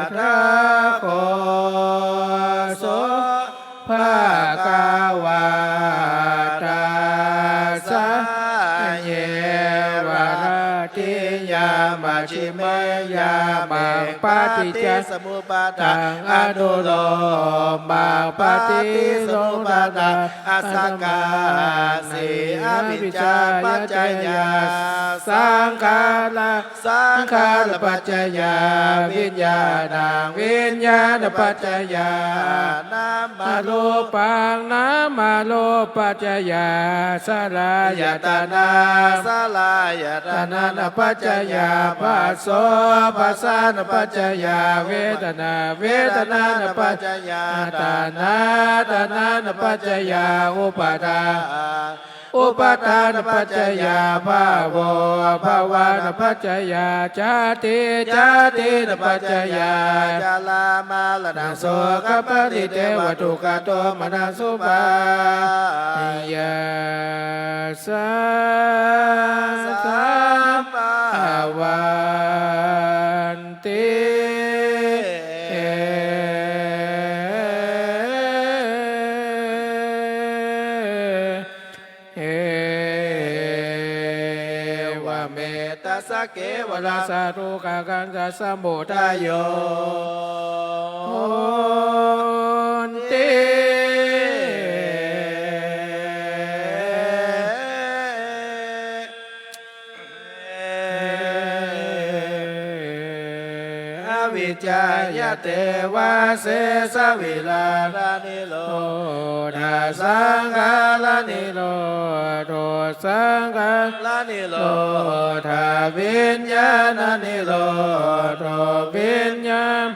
Atha kho so bhagavā dassaññeva latiyā majjhimā yāmā paṭicca samuppadaṃ anulomaṃ paṭicca samuppadaṃ asaṅkhāsi avijjāpaccayā saṅkhārā, saṅkhārapaccayā viññāṇaṃ, viññāṇapaccayā nāmarūpaṃ, nāmarūpapaccayā saḷāyatana, saḷāyatanappaccayā phasso, phassanapaccayā vedanā, vedanānapaccayā taṇhā, taṇhānapaccayā upādā Upādānapaccayā bhavo, bhavānapaccayā jāti, jātīnapaccayā jarā, maraṇaṃ sokā parisā devā dukkhadomanassupāyāsā bhavanti. Evametāssa kevalassa dukkhasamudayo hoti. Avijjāya devasesā viraganirūpasaṅkhāranirūdho, saṅkhāranirūdhā viññāṇanirūdho, viññāṇa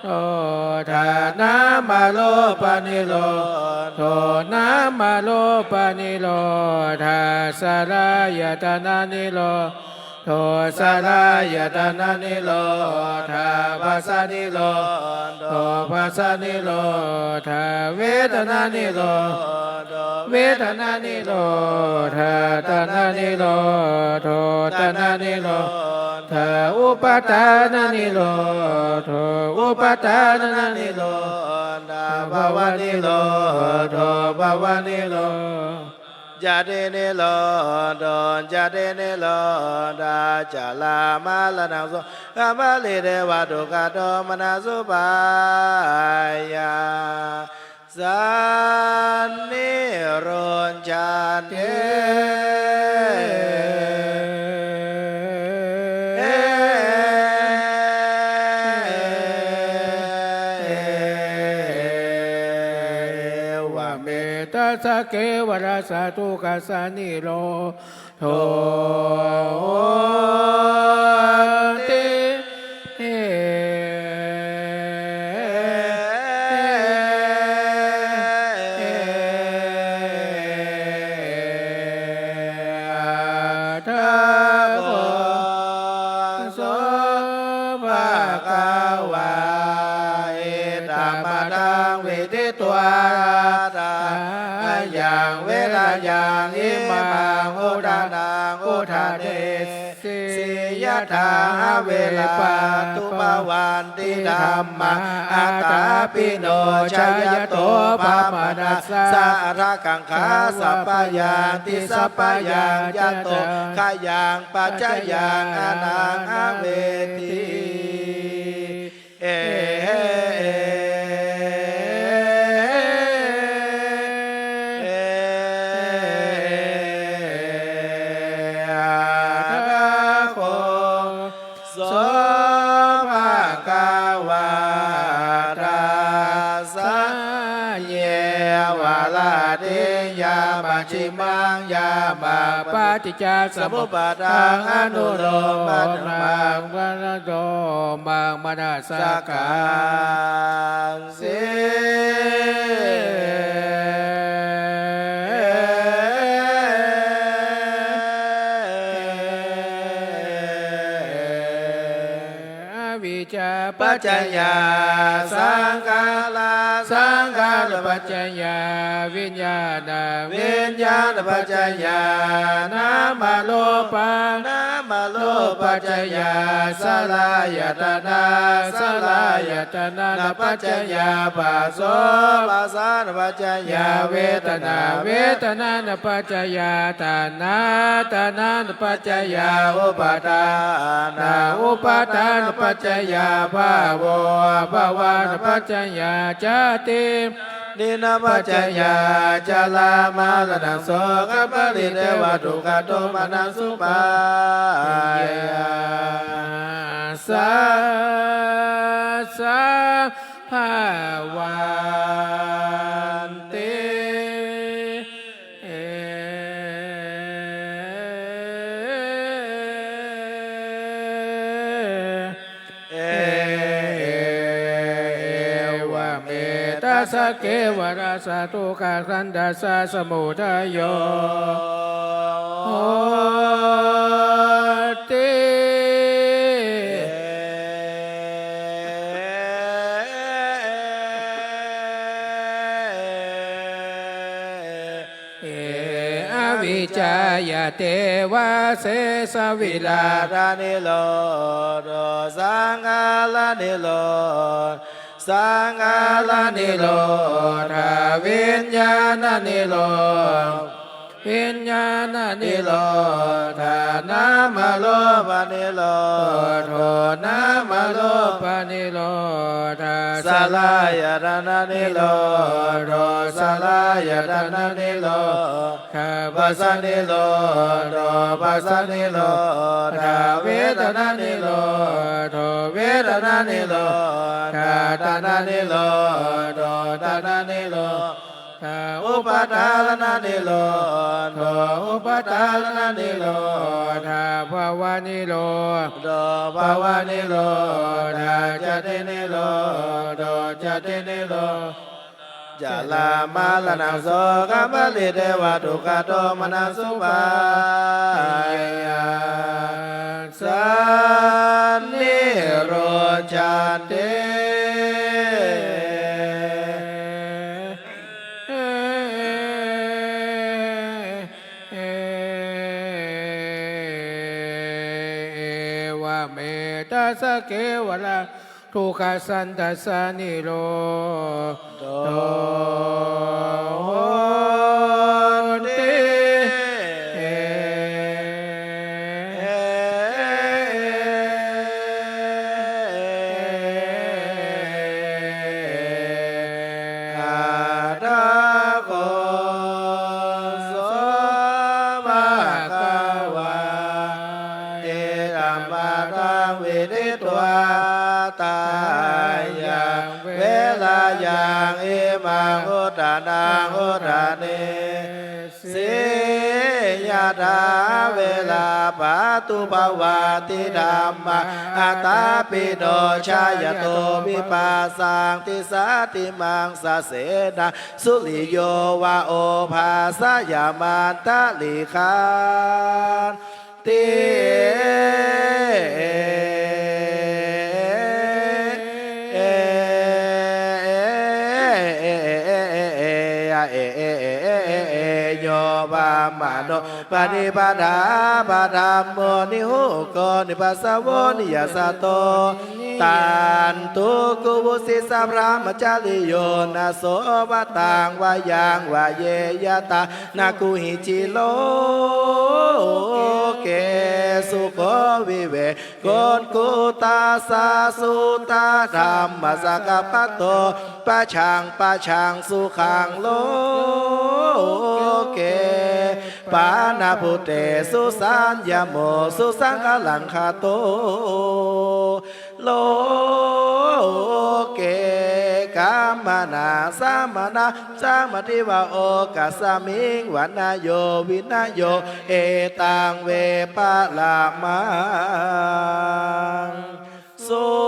nirūdhā nāmarūpanirodho, nāmarūpanirodhā saḷāyatananirodho, saḷāyatananirodhā phassanirodho, phassanirodhā vedananirodho, vedananirodhā taṇhānirodho, taṇhānirodhā upādānanirodho, upādānanirodhā bhavanirodho, bhavanirodhā jātinirodho, jātinirodhā jarāmaraṇaṃ sokā parisā devā dukkhadomanassupāyā sā niruccanti. Evametāssa kevalassa dukkhassa nirodho hoti. Atha kho so bhagavā idamataṃ veditvā tathāyaṃ vinayaṃ imaṃ udānaṃ udāne si: yathāhaṃ vipatthu bhavanti dhammā, atthāpi no jayanto brāhmaṇassa atthakaṃ ghāsappayanti, sappayaṃ yanto khayaṃ paccayaṃ anantaṃ vedi. Atha kho so bhagavā dassaye varadīya majjhimaṃ yāma paṭicca samuppadaṃ anulomadhammaṃ varato maṃ manasakaṃ si. Avijjāpaccayā saṅkhārā, saṅkhārapaccayā viññāṇaṃ, viññāṇapaccayā nāmarūpaṃ, nāmarūpapaccayā saḷāyatanā, saḷāyatanānapaccayā phasso, phassānapaccayā vedanā, vedanānapaccayā taṇhā, taṇhānapaccayā upādānā, upādānapaccayā bhavo, bhavānapaccayā jāti, jātīnapaccayā jarāmaraṇaṃ sokaparidevadukkhadomanassupāyāsā bhavanti. Evametāssa kevalassa dukkhasandassa samudayo hoti. Avijjāya devasesa virāganirodho saṅkhāranirodho saṅkhāranirodha viññāṇanirodho viññāṇanirodha nāmarūpanirodho nāmarūpanirodha salayatananirodho salayatananirodha phassanirodho phassanirodha vedananirodho vedananirodha taṇhanirodho taṇhanirodha upadananirodho upadananirodha bhavanirodho bhavanirodha jātinirodho jātinirodho jarāmaraṇasokamaripivadukkhadomanassupāyāsā nirucchanti. Evametassa kevalassa dukkhasandassa nirodho hoti. Atha kho so bhagavā idammatthaṃ veditvā tayyaṃ velayaṃ imaṃ uttaraṃ udane si. Yathā vārā pātubhavā ti dhammā atāpino jayanto vipassaṃ tisatimaṃ sasenā suriyo va obhāsayamantalikkhan ti. Yo brāhmaṇo panipadā padhammo nihuggo nipassavo niyasatto tantu kuvusi sa brahmacariyo na so vataṃ va yaṃ va ye yatā na kuhici loke sukho viveko ukkhuddassa suddhadhammasākappato pajāpajaṃ sukhaṃ loke panābhutesu saññamo susaṅgaraṅgato loke kammāna samādhimāno okāsasmiṃ vaṇṇayuṃ vinayo etaṃ ve paramaṃ sukhaṃ.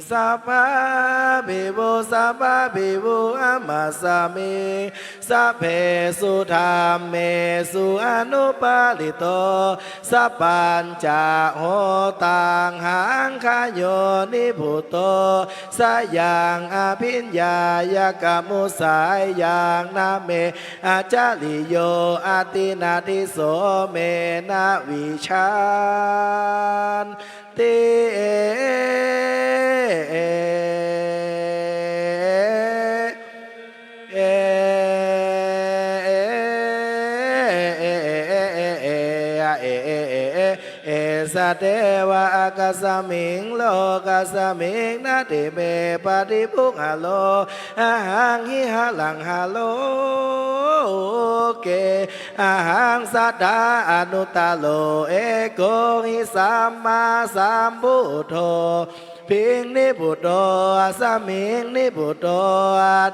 Sabbā bhikkhū sabbā bhikkhū amhāsmi sabbesu dhammesu anupārito. Sappañca hotaṃ haṅkhayonibhūto sayaṃ abhiññāya kamusāyaṃ na me acariyo atthi natthi so me na vijjati. sadevā ākāsmiṃ lokasmiṃ natthi me paṭipuggalo. Ahaṃ hiharaṃ haro loke ahaṃ satthā anuttaro eko hi sammāsambuddho. Bhinnibhūto asmiṃ nibbuto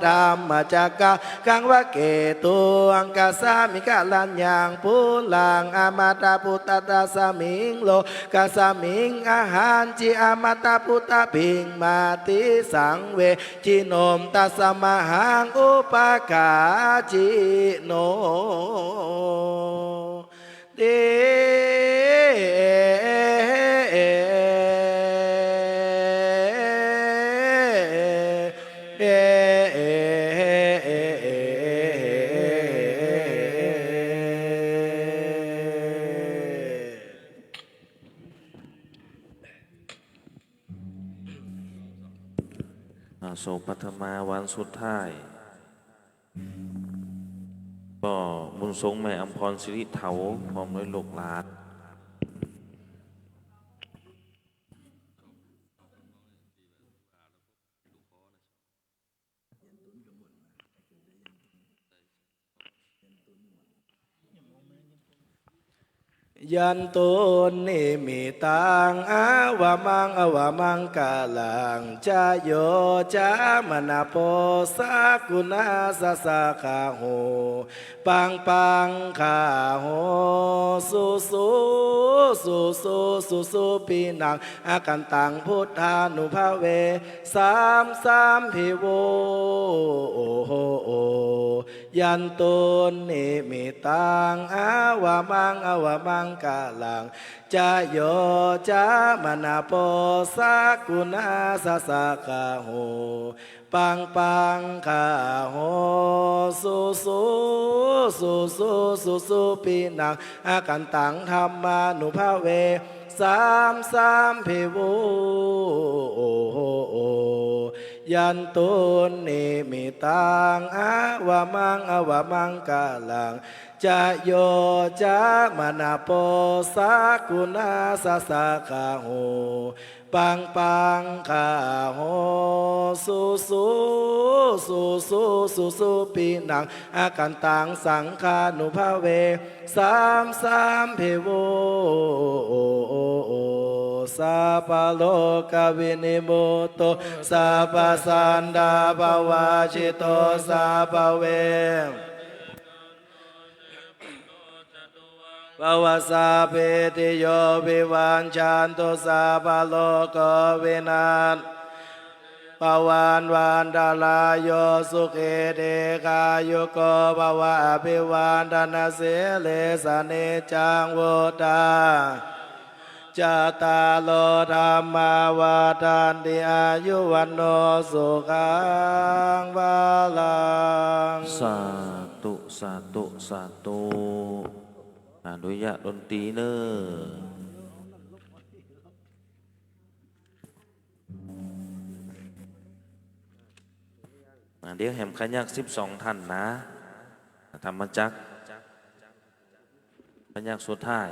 dhammacakkā kaṃ vaketu aṃ kasāmi karaññaṃ puraṃ amatabhūtattasmiṃ lokasmiṃ ahañci amatabhūtabhiṃ matisaṃvecino tasmāhaṃ upakaccino. ອາ ໂສປັດຖະມາວັນສຸດທ້າຍ ກໍບຸນສົງແມ່ອຳພອນ ສິລິເຖົາ ພ້ອມດ້ວຍລູກຫຼານ. ຍັນຕຸນນິມິດຕັງ ອາວະມັງ ອາວະມັງກະລັງ ຈະໂຍ ຈາມະນະໂພ ສັກຂຸນາສະສະກະໂຫ ປັງປັງຄາໂຫ ສຸສຸ ສຸສຸ ສຸສຸປິນັງ ອາຄັນຕັງ ພຸດທານຸພາເວ ສາມ ສາມພິໂວ ຍັນຕຸນນິມິດຕັງ ອາວະມັງ ອາວະມັງກະລັງ ຈະໂຍ ຈາມະນະໂພ ສັກຂຸນາສະສະກະໂຫ ປັງປັງຄາໂຫ ສຸສຸ ສຸສຸ ສຸສຸປິນັງ ອາຄັນຕັງ ທຳມານຸພາເວ ສາມ ສາມພິໂວ ຍັນຕຸນນິມິດຕັງ ອາວະມັງ ອາວະມັງກະລັງ ຈະໂຍ ຈາມະນະໂພ ສັກຂຸນາສະສະກະໂຫ ປັງປັງຄາໂຫ ສຸສຸ ສຸສຸ ສຸສຸປິນັງ ອາຄັນຕັງ ສັງຄານຸພາເວ ສາມ ສາມພິໂວ ສັບພະໂລກະວິນິບບຸດໂຕ ສັບພະສັນດາປະວາຈິໂຕ ສັບພະເວ ພະວະ ສັບພີຕິໂຍ ວິວັດຊັນຕຸ ສັບພະໂລໂກ ວິນັດ ພະວັນ ວັນຕະລາໂຍ ສຸຂີ ດີຄາຍຸໂກ ພະວະ ອະພິວາທະນະສີລິສະ ນິຈຈັງ ວຸດທາ ຈັດຕາໂລ ທຳມາ ວັດທັນຕິ ອາຍຸ ວັນໂນ ສຸຂັງ ພະລັງ. ສາທຸ ສາທຸ ສາທຸ. ອະນຸຍາດດົນຕີເນີ. ອາ ດຽວແຫມຂະຍັກສິບສອງທ່ານນະ ທຳມະຈັກ ຂະຍັກສຸດທ້າຍ.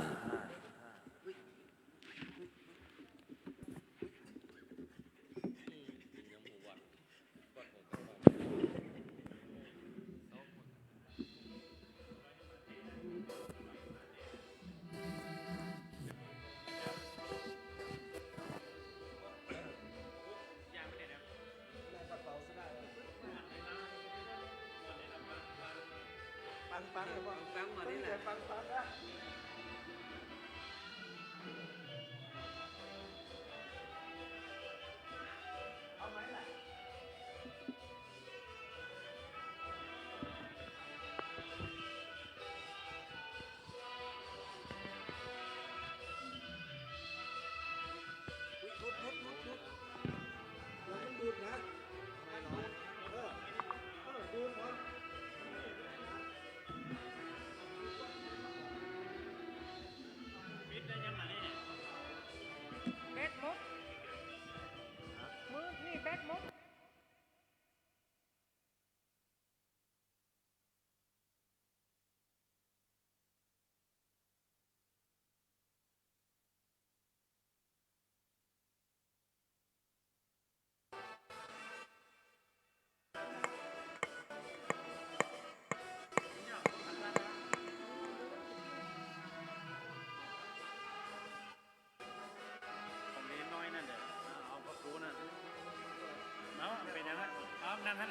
นั่นนะ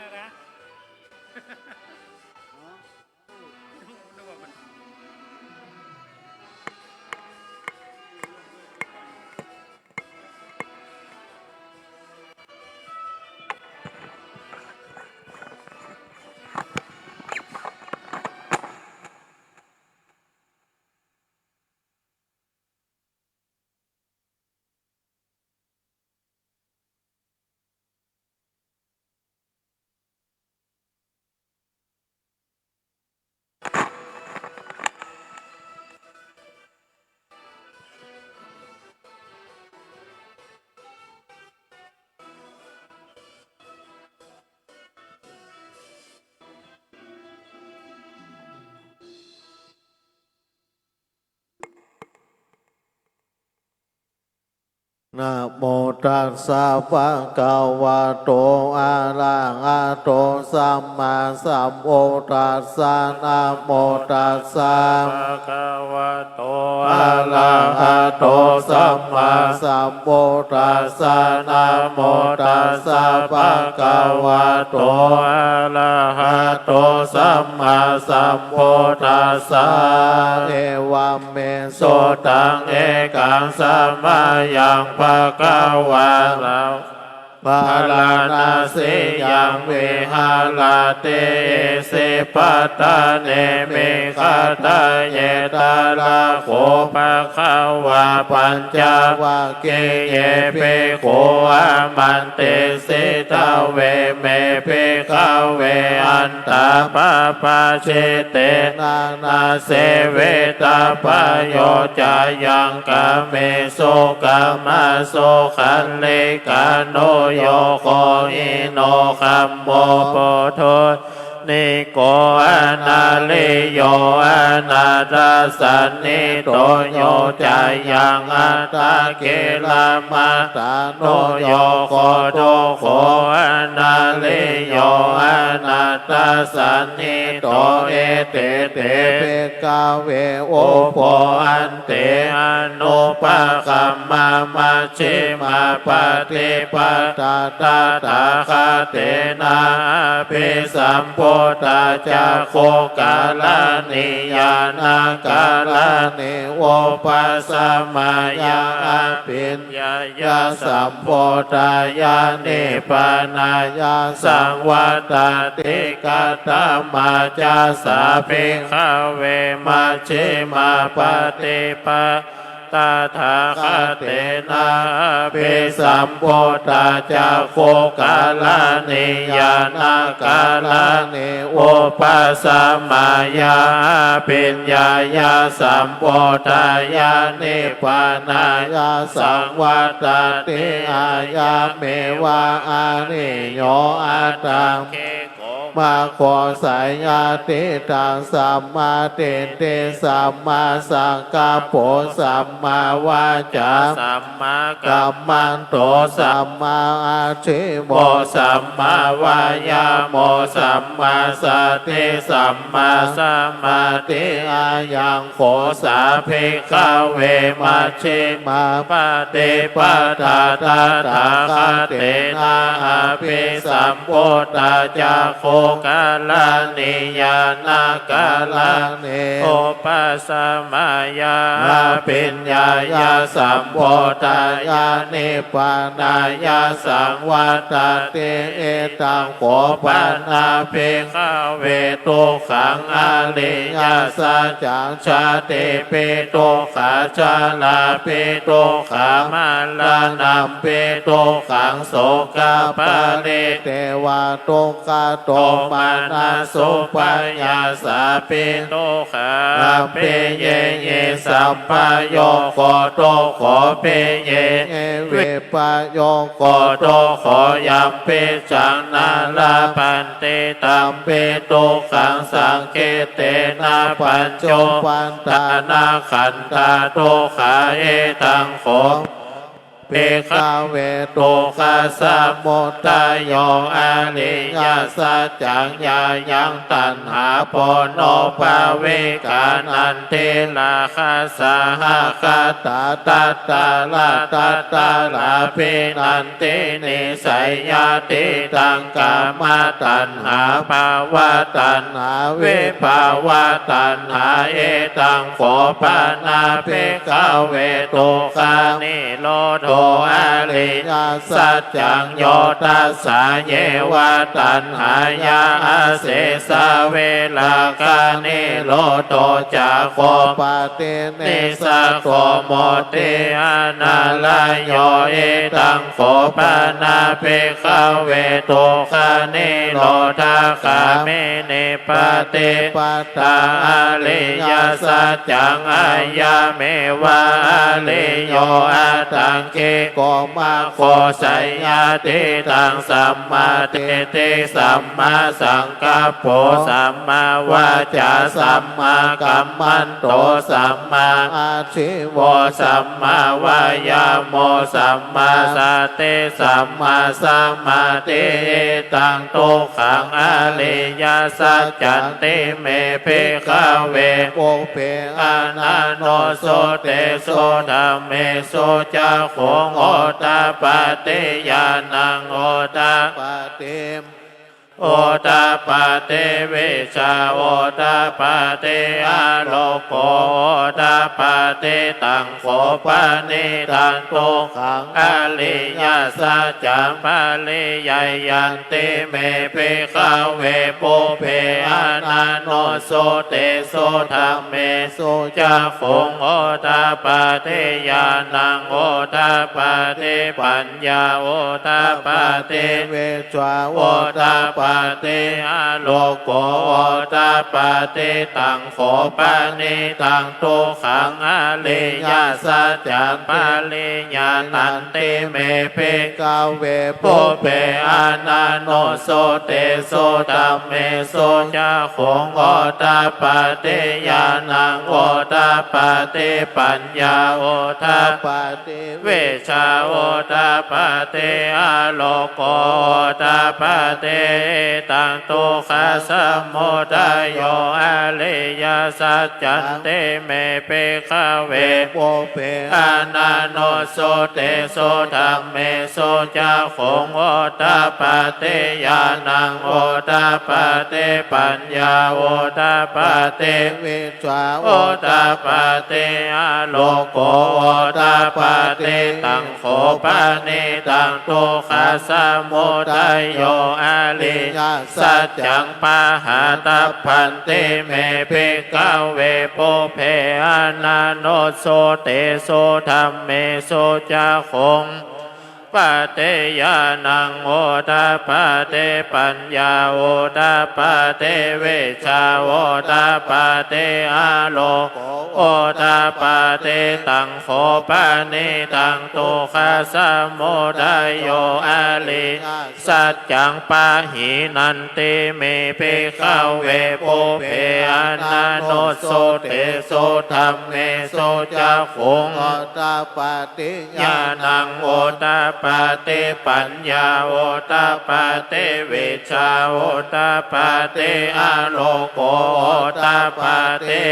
นึกว่ามัน Namo tassa bhagavato arahato sammāsambuddhassa. Namo tassa bhagavato arahato sammāsambuddhassa. Namo tassa bhagavato arahato sammāsambuddhassa. Evaṃ me sutaṃ. Ekaṃ samayaṃ bhagavā bārāṇasiyaṃ viharati isipatane migadāye. Tatra kho bhagavā pañcavaggiye bhikkhū āmantesi. Dveme, bhikkhave, antā pabbajitena na sevitabbayo cayaṃ kāmesu kāmasukhallikānuyogo hīno gammo pothujjaniko anariyo anatthasañhito. Yo cayaṃ attakilamathānuyogo dukkho anariyo anatthasañhito. Ete te, bhikkhave, ubho ante anupagamma majjhimā paṭipadā tathāgatena abhisambuddhā cakkhukaraṇī ñāṇakaraṇī upasamāya abhiññāya sambodhāya nibbānāya saṃvattati. Katamā ca sā, bhikkhave, majjhimā paṭipadā tathāgatena abhisambuddhā cakkhukaraṇī ñāṇakaraṇī upasamāya abhiññāya sambodhāya nibbānāya saṃvattati. Ayameva ariyo aṭṭhaṅgiko maggo, seyyathīdaṃ: sammādiṭṭhi sammāsaṅkappo sammāvācā sammākammanto sammāājīvo sammāvāyāmo sammāsati sammāsamādhi. Ayaṃ kho sā, bhikkhave, majjhimā paṭipadā tathāgatena abhisambuddhā cakkhukaraṇī ñāṇakaraṇī upasamāya abhiññāya sambodhāya nibbānāya saṃvattati. Idaṃ kho pana, bhikkhave, dukkhaṃ ariyasaccaṃ: jātipi dukkhā jarāpi dukkhā maraṇampi dukkhaṃ sokaparidevadukkhadomanassupāyāsāpi dukkhā, appiyēhi sampayogo dukkho, piyehi vippayogo dukkho, yampicchaṃ na labhanti tampi dukkhaṃ, saṅkhittena pañcupādānakkhandhā dukkhā. Idaṃ kho bhikkhave dukkhasamudayo ariyasaccaṃ. Yāyaṃ taṇhā ponobbhavikā nandirāgasahagatā tatra tatrābhinandinī, seyyathidaṃ kāmataṇhā bhavataṇhā vibhavataṇhā. Idaṃ kho pana bhikkhave dukkhanirodho ariyasaccaṃ. Yo tassāyeva taṇhāya asesavirāganirodho cāgo paṭinissaggo mutti anālayo. Idaṃ kho pana bhikkhave dukkhanirodhagāminī paṭipadā ariyasaccaṃ. Ayameva ariyo aṭṭhaṅgiko maggo. Seyyathidaṃ sammādiṭṭhi sammāsaṅkappo sammāvācā sammākammanto sammāājīvo sammāvāyāmo sammāsati sammāsamādhi. Idaṃ dukkhaṃ ariyasaccanti me bhikkhave pubbe ananussutesu dhammesu cakkhuṃ udapādi ñāṇaṃ udapādi udapādi vijjā udapādi āloko udapādi. Taṃ kho panidaṃ dukkhaṃ ariyasaccaṃ pariyāyanti me bhikkhave pubbe ananussutesu dhammesu cakkhuṃ udapādi ñāṇaṃ udapādi paññā udapādi vijjā udapādi āloko udapādi. Taṃ kho panidaṃ dukkhaṃ ariyasaccaṃ pariyāyanti me bhikkhave pubbe ananussutesu dhammesu cakkhuṃ udapādi ñāṇaṃ udapādi paññā udapādi vijjā udapādi āloko udapādi. Idaṃ dukkhasamudayo ariyasaccanti me bhikkhave pubbe ananussutesu dhammesu cakkhuṃ udapādi ñāṇaṃ udapādi paññā udapādi vijjā udapādi āloko udapādi. Taṃ kho panidaṃ dukkhasamudayo ariyasaccaṃ pahātabbanti me bhikkhave pubbe ananussutesu dhammesu cakkhuṃ udapādi ñāṇaṃ udapādi paññā udapādi vijjā udapādi āloko udapādi. Taṃ kho panidaṃ dukkhasamudayo ariyasaccaṃ pahīnanti me bhikkhave pubbe ananussutesu dhammesu cakkhuṃ udapādi ñāṇaṃ udapādi paññā udapādi vijjā udapādi āloko udapādi.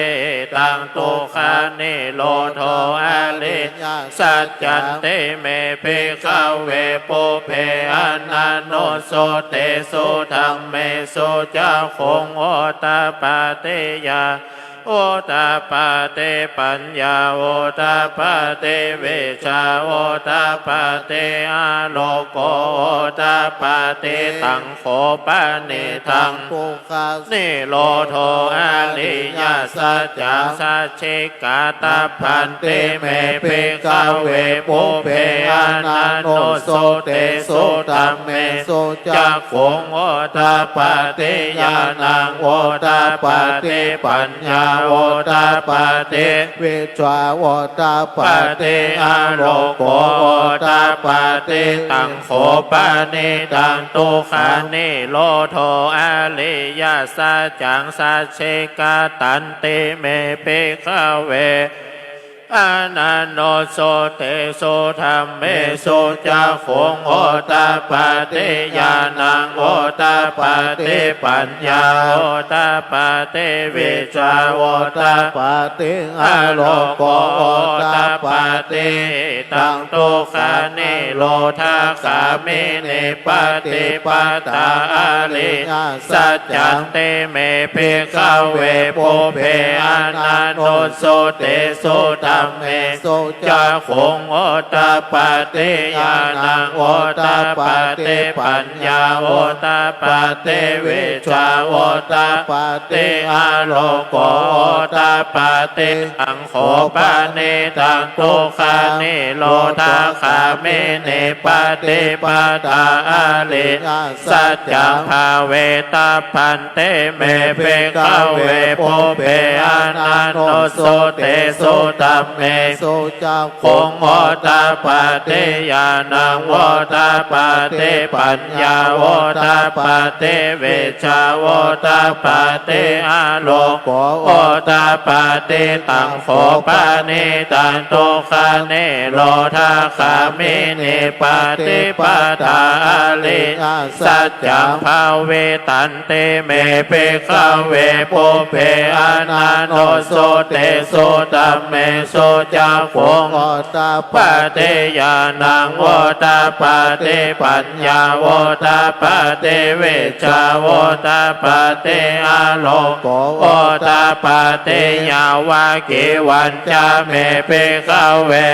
Idaṃ dukkhanirodho ariyasaccanti me bhikkhave pubbe ananussutesu dhammesu cakkhuṃ udapādi ñā udapādi paññā udapādi vijjā udapādi āloko udapādi. Taṃ kho panidaṃ dukkhanirodho ariyasaccaṃ sacchikātabbanti me bhikkhave pubbe ananussutesu dhammesu cakkhuṃ udapādi ñāṇaṃ udapādi paññā udapādi vijjā udapādi āloko udapādi. Taṃ kho panidaṃ dukkhanirodho ariyasaccaṃ sacchikātanti me bhikkhave Ananussutesu dhammesu cakkhuṃ udapādi ñāṇaṃ udapādi paññā udapādi vijjā udapādi āloko udapādi. Taṃ dukkhanirodhagāminī paṭipadā ariyasaccanti me bhikkhave pubbe ananussutesu dhammesu cakkhuṃ udapādi ñāṇaṃ udapādi paññā udapādi vijjā udapādi āloko udapādi. Taṃ kho panidaṃ dukkhanirodhagāminī paṭipadā ariyasaccaṃ bhāvetabbanti me bhikkhave pubbe ananussutesu dhammesu cakkhuṃ udapādi ñāṇaṃ udapādi paññā udapādi vijjā udapādi āloko udapādi. Taṃ kho panidaṃ dukkhanirodhagāminī paṭipadā ariyasaccaṃ bhāvitanti me bhikkhave pubbe ananussutesu dhammesu cakkhuṃ udapādi ñāṇaṃ udapādi paññā udapādi vijjā udapādi āloko udapādi. Yāvakīvañca me bhikkhave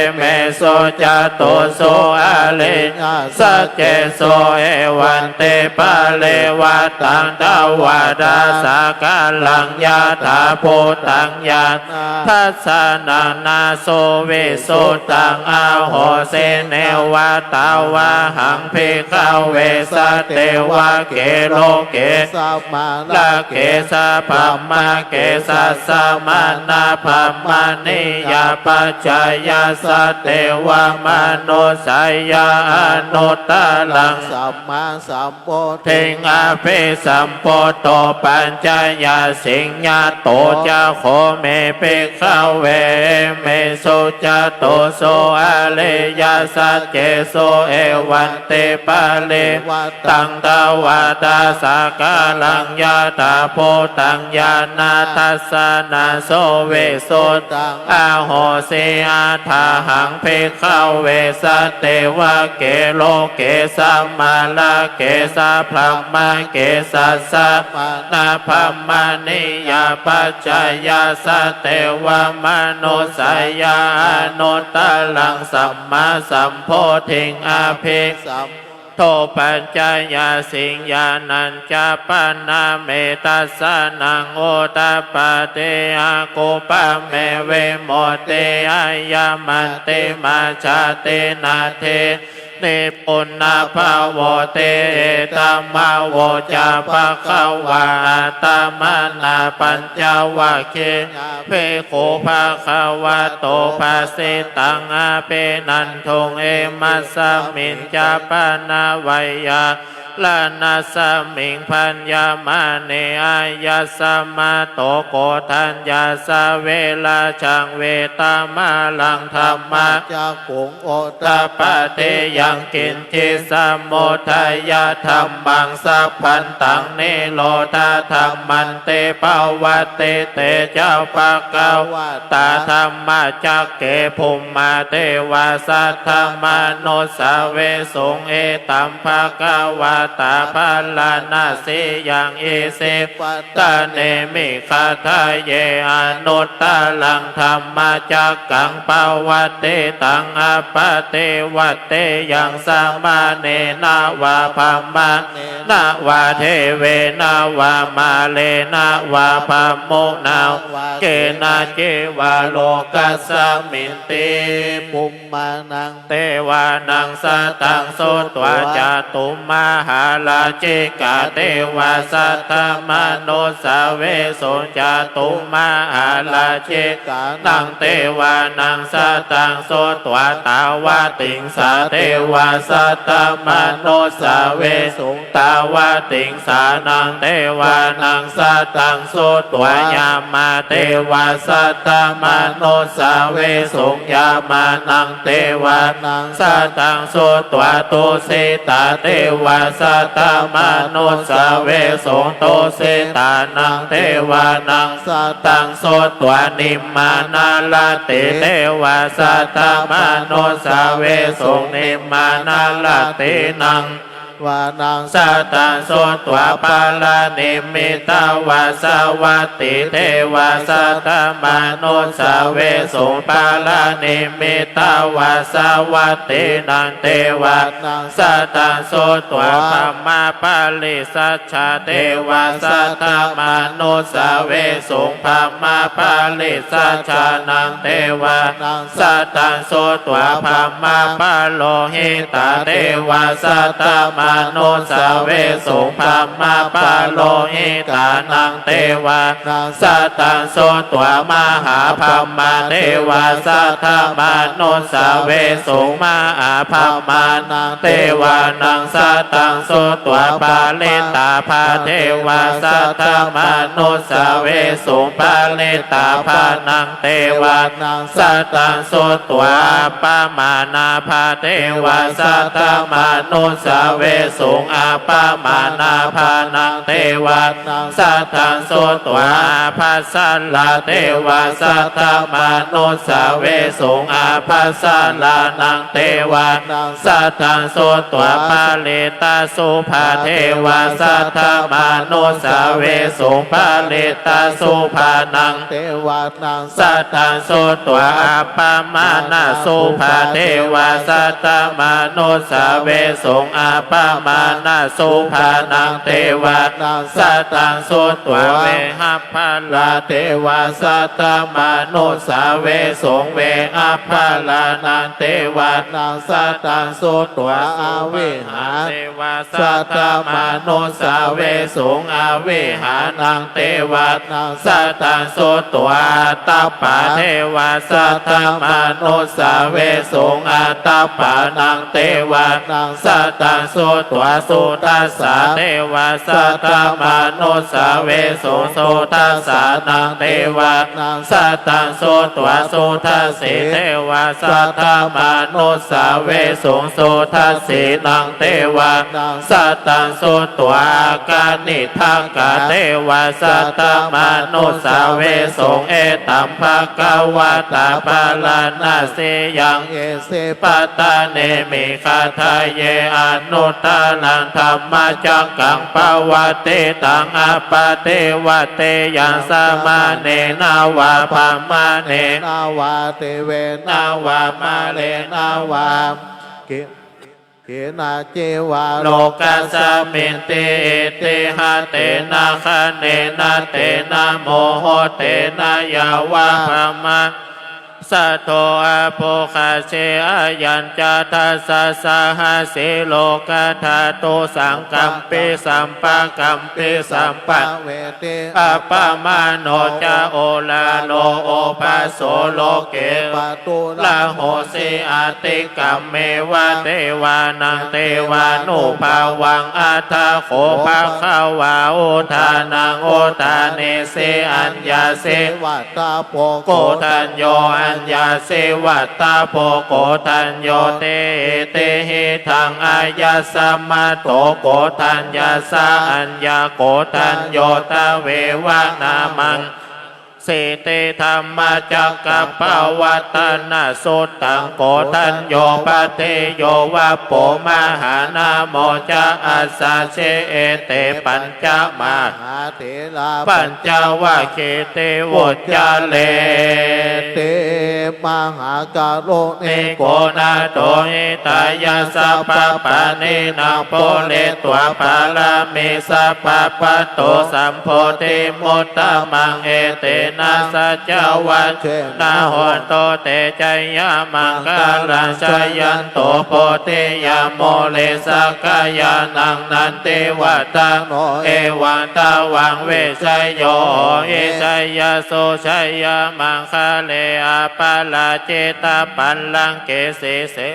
imesu catūsu ariyasaccesu evantiparivaṭṭaṃ dvādasākāraṃ yathābhūtaṃ ñāṇa dassanaṃ na suvisuddhaṃ ahosi. Neva tāvāhaṃ bhikkhave sadevake loke samārake sabrahmake sassamaṇabrāhmaṇiyā pajāya sadevamanussāya anuttaraṃ sammāsam bodhiṃ abhisambuddho pañcayasiṃ ñato ca kho me bhikkhave imesu catūsu ariyasaccesu evantiparivaṭṭaṃ dvādasākāraṃ yathābhūtaṃ ñāṇadassanaṃ suvisuddhaṃ ahosi. Athāhaṃ bhikkhave sadevake loke samārake sabrahmake sassamaṇabrāhmaṇiyā pajāya sadevamanussāya anuttaraṃ sammāsambodhiṃ abhisam buddho pañcayasiṃ ñāṇañca pana me dassanaṃ udapādi akuppā me vimutti ayamantimā jāti natthi nibbuttabhavoti. Idamavoca bhagavā. Attamanā pañcavaggiyā bhikkhū bhagavato bhāsitaṃ abhinanduṃ. Imasmiñca pana veyyākaraṇasmiṃ bhaññamāne āyasmato Koṇḍaññassa virājaṃ vītamalaṃ dhammacakkhuṃ udapādi yaṅkiñci samudayadhammaṃ sabbantaṃ nirodhadhammanti. Pavattite ca bhagavatā dhammacakke bhummā devā saddamanussāvesuṃ: Etaṃ bhagavatā bārāṇasiyaṃ isipatane migadāye anuttaraṃ dhammacakkaṃ pavattitaṃ appaṭivattiyaṃ samaṇena vā brāhmaṇena vā devena vā mārena vā brahmunā vā kenaci vā lokasminti. Bhummānaṃ devānaṃ saddaṃ sutvā cātummah mahārājikā devā saddamanussāvesuṃ. Cātummahārājikānaṃ devānaṃ saddaṃ sutvā tāvatiṃsā devā saddamanussāvesuṃ. Tāvatiṃsānaṃ devānaṃ saddaṃ sutvā yāmā devā saddamanussāvesuṃ. Yāmānaṃ devānaṃ saddaṃ sutvā tusitā devā saddamanussāvesuṃ. Tusitānaṃ devānaṃ saddaṃ sutvā nimmānaratī devā saddamanussāvesuṃ. Nimmānaratīnaṃ vānaṃ saddaṃ sutvā paranimmitavasavattī devā saddamanussāvesuṃ. Paranimmitavasavattīnaṃ devānaṃ saddaṃ sutvā brahmapārisajjā devā saddamanussāvesuṃ. Brahmapārisajjānaṃ devānaṃ saddaṃ sutvā brahmapurohitā devā saddamanussāvesuṃ. Brahmapurohitānaṃ devānaṃ saddaṃ sutvā mahābrahmā devā saddamanussāvesuṃ. Mahābrahmānaṃ devānaṃ saddaṃ sutvā parittābhā devā saddamanussāvesuṃ. Parittābhānaṃ devānaṃ saddaṃ sutvā appamāṇābhā devā saddamanussāvesuṃ. Appamāṇābhānaṃ devānaṃ saddaṃ sutvā ābhassarā devā saddamanussāvesuṃ. Ābhassarānaṃ devānaṃ saddaṃ sutvā parittasubhā devā saddamanussāvesuṃ. Parittasubhānaṃ devānaṃ saddaṃ sutvā appamāṇasubhā devā saddamanussāvesuṃ. Appamāṇasubhānaṃ devānaṃ saddaṃ sutvā vehapphalā devā saddamanussāvesuṃ. Vehapphalānaṃ devānaṃ saddaṃ sutvā avihā devā saddamanussāvesuṃ. Avihānaṃ devānaṃ saddaṃ sutvā atappā devā saddamanussāvesuṃ. Atappānaṃ devānaṃ saddaṃ sutvā sudassā devā saddamanussāvesuṃ. Sudassānaṃ devānaṃ saddaṃ sutvā sudassī devā saddamanussāvesuṃ. Sudassīnaṃ devānaṃ saddaṃ sutvā akaniṭṭhakā devā saddamanussāvesuṃ. Etaṃ bhagavatā bārāṇasiyaṃ isipatane migadāye anuttaraṃ dhammacakkaṃ pavattitaṃ appaṭivattiyaṃ samaṇena vā brāhmaṇena vā devena vā mārena vā ki- kenaci vā lokasminti. Itiha tena khaṇena tena muhuttena yāva brahmā saddo abbhuggacchi. Ayañca dasasahassī lokadhātu saṅkampi sampakampi sampavedhi. Appamāṇo ca uḷāro obhāso loke pāturahosi atikkammeva devānaṃ devānubhāvaṃ. Atha kho bhagavā udānaṃ udānesi: Aññāsi vatthabbo koṇḍañño, aññāsi vatthabbo koṇḍaññoti. Itihidaṃ āyasmato koṇḍaññassa aññākoṇḍañño tveva nāmaṃ sīti dhammacakkappavattana suttaṃ. Koṇḍañño patiyo vappo mahānāmo ca āsāsi. Ete pañca mahātherā pañcavaggīti vuccareti. Mahākāruṇiko nātho hitāya sabbapāṇinaṃ pūretvā pāramī sabbā patto sambodhimuttamaṃ. Ete na saccavajjena hotu te jayamaṅgalaṃ. Jayanto bodhiyā mūle sakyānaṃ nandivaḍḍhano, evaṃ tvaṃ vijayo hohi jayassu jayamaṅgale, aparājitapallaṅke sīse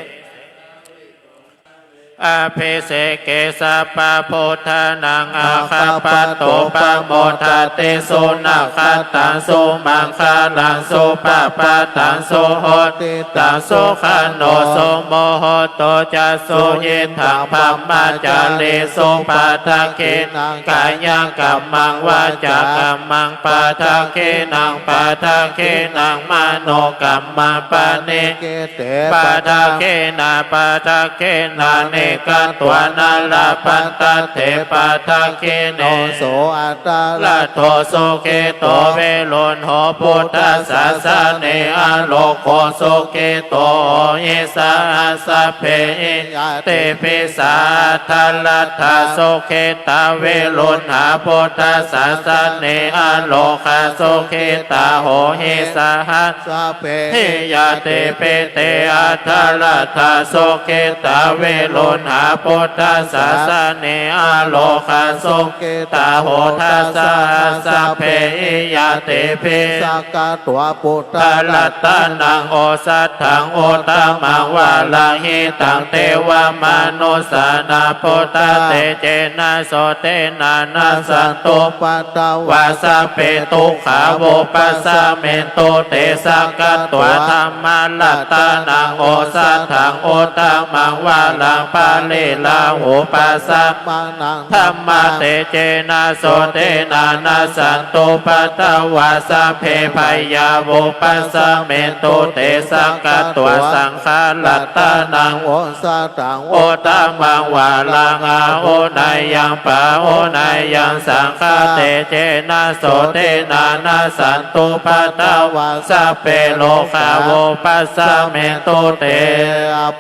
abhiseke sabbabuddhānaṃ aggappatto pamodati. Sunakkhattaṃ sumaṅgalaṃ supabhātaṃ suhuṭṭhitaṃ, sukhaṇo sumuhutto ca suyiṭṭhaṃ brahmacārisu, padakkhiṇaṃ kāyakammaṃ vācākammaṃ padakkhiṇaṃ, padakkhiṇaṃ manokammaṃ paṇidhī te padakkhiṇā, padakkhiṇāni katvāna labhantatthe padakkhiṇe. So atthaladdho sukhito viruḷho buddhasāsane, arogō sukhito hohi saha sabbehi ñātibhi. Sā atthaladdhā sukhitā viruḷhā buddhasāsane, arogā sukhitā hohi saha sabbehi ñātibhi. Te atthaladdhā sukhitā viruḷhā buddhasāsane, arogā sukhitā hotha saha sabbehi ñātibhi. Sakkatvā buddharatanaṃ osathaṃ uttamaṃ varaṃ, hitaṃ devamanussānaṃ buddhatejena sotthinā, nassantupaddavā sabbe dukkhā vūpasamentu te. Sakkatvā dhammaratanaṃ osathaṃ uttamaṃ varaṃ, pariḷāhūpasamanaṃ dhammatejena sotthinā, nassantupaddavā sabbe bhayā vūpasamentu te. Sakkatvā saṅgharatanaṃ osathaṃ uttamaṃ varaṃ, āhuneyyaṃ pāhuneyyaṃ saṅghatejena sotthinā, nassantupaddavā sabbe rogā vūpasamentu te.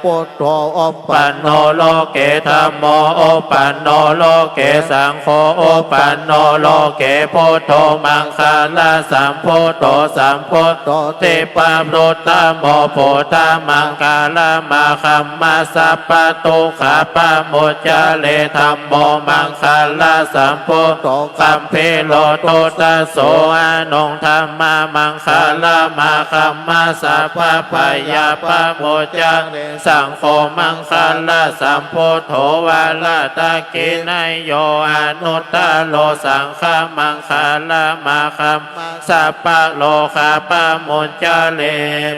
Buddho uppanno loke, dhammo uppanno loke, saṅgho uppanno loke, buddho maṅgalasambhūto, sambud dho dīparuttamo, buddhamaṅgalamāgamma, sabbadukkhā pamuñcare. Dhammo maṅgalasambhūto, gambhīro duddaso, anuṃ dhammamaṅgalamāgamma, sabbabhayā pamuñcare. Saṅgho maṅgalasambhūto, varadakkhiṇeyyo anuttaro, saṅghamaṅgalamāgamma, sabbarogā pamuñcare.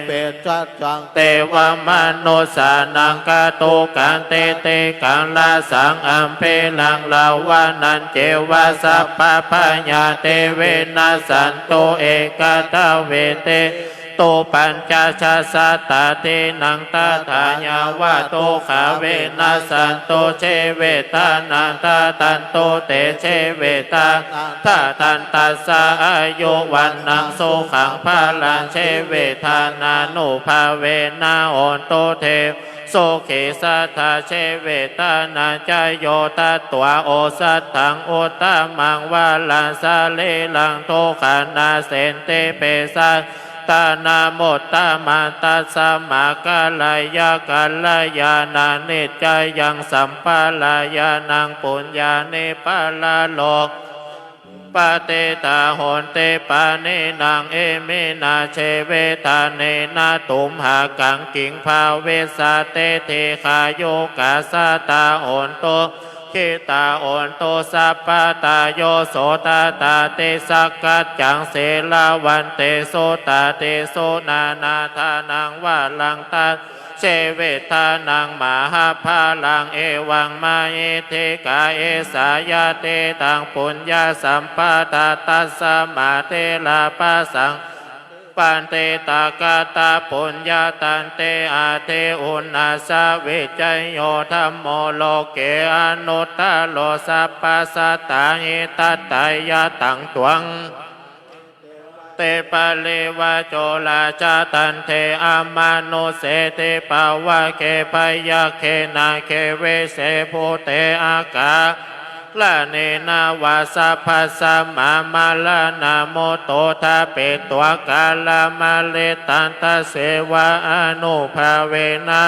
Pacchañcaṃ devamanussānaṃ, kātukaṃ titikkhaṃ, rasaṃ ambhīraṃ ravanañceva, sabbabhayā te vinassantu, ekadāve te tu pañcasatādīnaṃ, tathāyāva dukkhā vinassantu, jīvitanaṃ dadantu te, jīvitanaṃ dadanti sadā, āyu vaṇṇaṃ sukhaṃ balaṃ, jīvitadānubhāvena hontu te sukhī sadā. Jīvitadañāyo datvā osathaṃ uttamaṃ varaṃ, sarīraṃ dukkhā nassanti, pesayaṃ dānamuttamaṃ, tasmā kālāya kalyāṇaṃ, niccayaṃ sampādāya, yaṃ puññāni paralokūpanisā paṭidhā honti, pāṇinā iminā jīvitadaṃ, tumhākaṃ kiṃ bhavissati, dīghāyukā sadā hontu, sukhitā hontu sabbadā. Yo sutvā ādi saṅghañca sīlavantesu, tādisu nānādānaṃ varaṃ, jīvitadaṃ mahapphalaṃ, evaṃ mahīdhikā esa yadidaṃ puññasampadā, tasmā dhīrapajaṃ vandetā katapuññatante. Ādi uṇhissa vijayo dhammo, loke anuttaro, sabbasattāhitatthāya, taṃ dhammaṃ te parivājo, rājadaṇḍe amanussete, pāvake byagghe, nāge vise bhūte, aggāya rāṇena vā sabbasmā maraṇā mutto ṭhapetvā kālamāritaṃ, tasevā ānubhāvena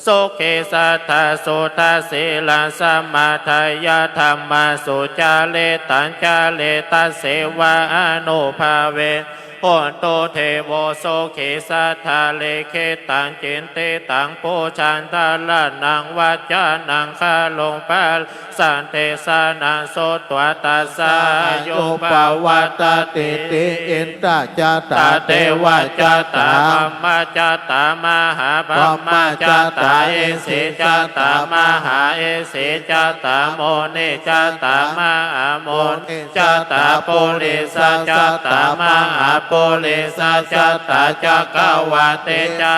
sukhī sattā suddhasīlā samādāya dhammaṃ sucaritaṃ care, tasevā ānubhāve hotu devo sukhī satthā. Likkhitaṃ cintitaṃ pūjaṃ dhāraṇaṃ vācanaṃ garuṃ bālaṃ sandesanaṃ sutvā tassa āyu pavaḍḍhatīti. Indā catā devā catā brahmā catā mahābrahmā catā isī catā mahāisī catā munī catā mahāmunī catā purisā catā mahāpurisā catā cakkavātī catā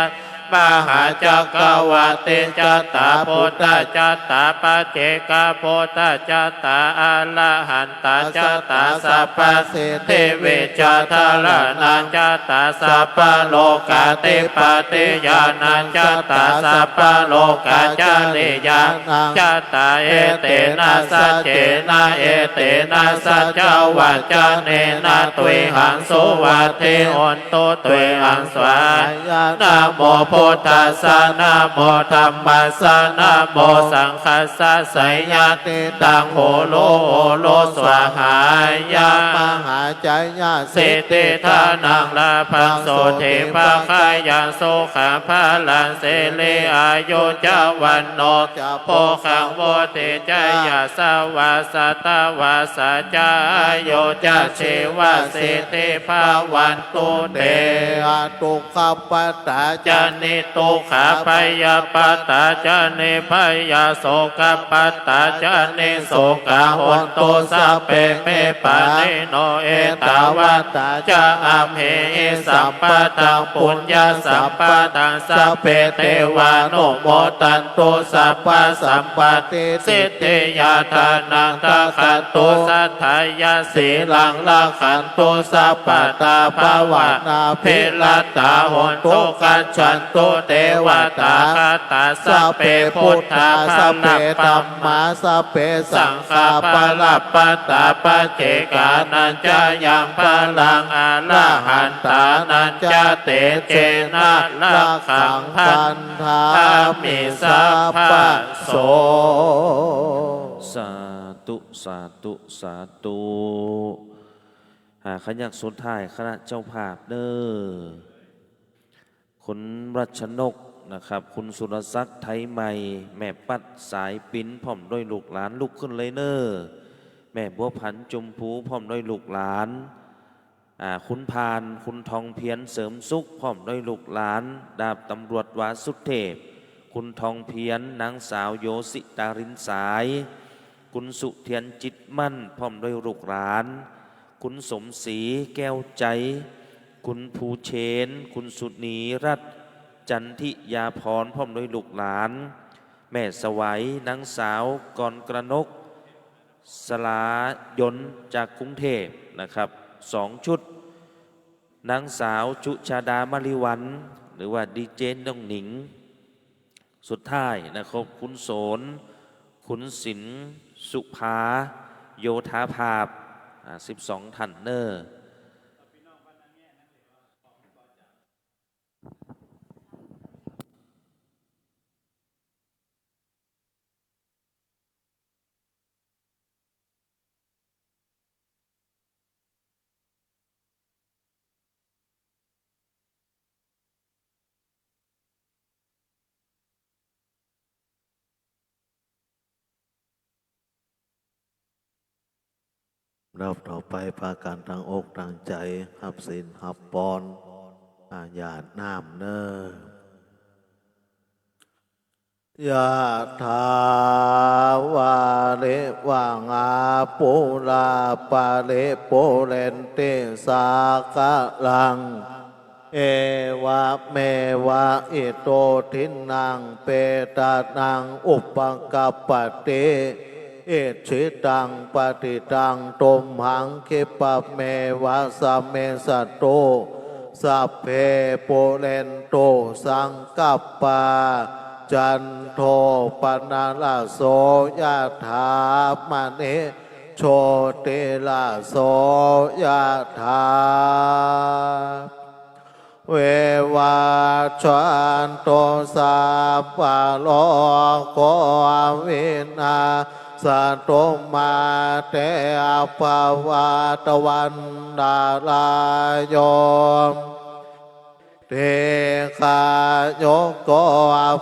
mahācakkavātī catā buddhā catā paccekabuddhā catā arahantā catā sabbasiddhivijjādharaṇā catā sabbalokadhipatiyānaṃ catā sabbalokacariyaṇaṃ catā, etena saccena etena saccavajjanena tuyhaṃ suvatthi hontu, tuyhaṃ svāhāya. Namo buddhassa, namo dhammassa, namo saṅghassa. Seyyathidaṃ horo horo svāhāya. Mahājayasiddhi dhanaṃ lābhaṃ sotthi bhāgyaṃ sukhaṃ balaṃ siri āyu ca vaṇṇo ca bhogaṃ vuḍḍhī ca yasavā satavassā ca āyū ca jīvasiddhī bhavantu te. Dukkhappattā ca niddukkhā bhayappattā ca nibbhayā sokappattā ca nissokā hontu sabbe me pāṇino. Ettāvatā ca amhehi sambhataṃ puññasampadaṃ sabbe devānumodantu sabbasampatti siddhiyā. Dānaṃ dadantu saddhāya sīlaṃ rakkhantu sabbadā bhāvanābhiratā hontu gacchantu devatāgatā. Sabbe buddhā sabbe dhammā sabbe saṅghā balappattā paccekānañca yaṃ balaṃ arahantānañca tejena rakkhaṃ bandhāmi sabbaso. สาธุ สาธุ สาธุ อ่า ขยักสุดท้ายคณะเจ้าภาพเด้อ คุณรัชนกนะครับ คุณสุรศักดิ์ ไทยใหม่ แม่ปัด สายปิน พร้อมด้วยลูกหลาน ลุกขึ้นเลยเน้อ แม่บัวผัน ชมพู พร้อมด้วยลูกหลาน อ่า คุณพาน คุณทองเพียร เสริมสุข พร้อมด้วยลูกหลาน ดาบตำรวจ วาสุเทพ คุณทองเพียร นางสาว โยสิตารินสาย คุณสุเทียน จิตมั่น พร้อมด้วยลูกหลาน คุณสมศรี แก้วใจ คุณภูเชน คุณสุนีรัตน์ จันทิยาพร พร้อมด้วยลูกหลาน แม่สวัย นางสาว กรกนก สลายน จากกรุงเทพฯ นะครับ สองชุด นางสาว จุชาดา มะลิวัลย์ หรือว่าดีเจน้องหนิง สุดท้ายนะครับ คุณโสน คุณศิลป์ สุภา โยธาภาพ อ่า สิบสอง ท่านเน้อ ลำดับต่อไปพากันตั้งอกตั้งใจรับศีลรับพร อา ญาติน้ำเน้อ Yathā vārivahā pūrā paripūrenti sāgaraṃ, evameva ito dinnaṃ petānaṃ upakappati. Icchitaṃ patthitaṃ tumhaṃ khippameva samijjhatu. Sabbe pūrentu saṅkappā, Cando paṇṇaraso yathā, maṇi jotiraso yathā. Vivajjantu sabbarogo vinassatu, mā te bhavatvantarāyo. Dīghāyuko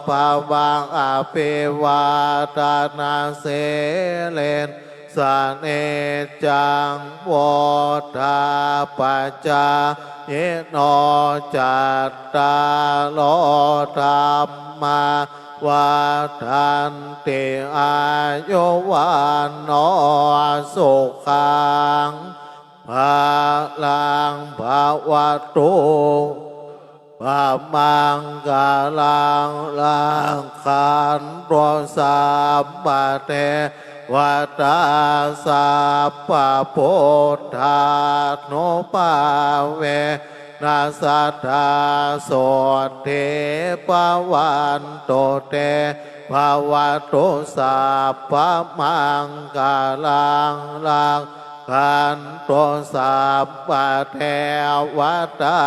bhava. Abhivādanasīlissa niccaṃ vuḍḍhāpacāyino, cattāro dhammā vaḍḍhanti: āyu vaṇṇo sukhaṃ balaṃ. Bhavatu sabbamaṅgalaṃ, rakkhantu sabbadevatā, sabbabuddhānubhāvena sadā sotthī bhavantu te. Bhavatu sabbamaṅgalaṃ, rakkhantu sabbadevatā,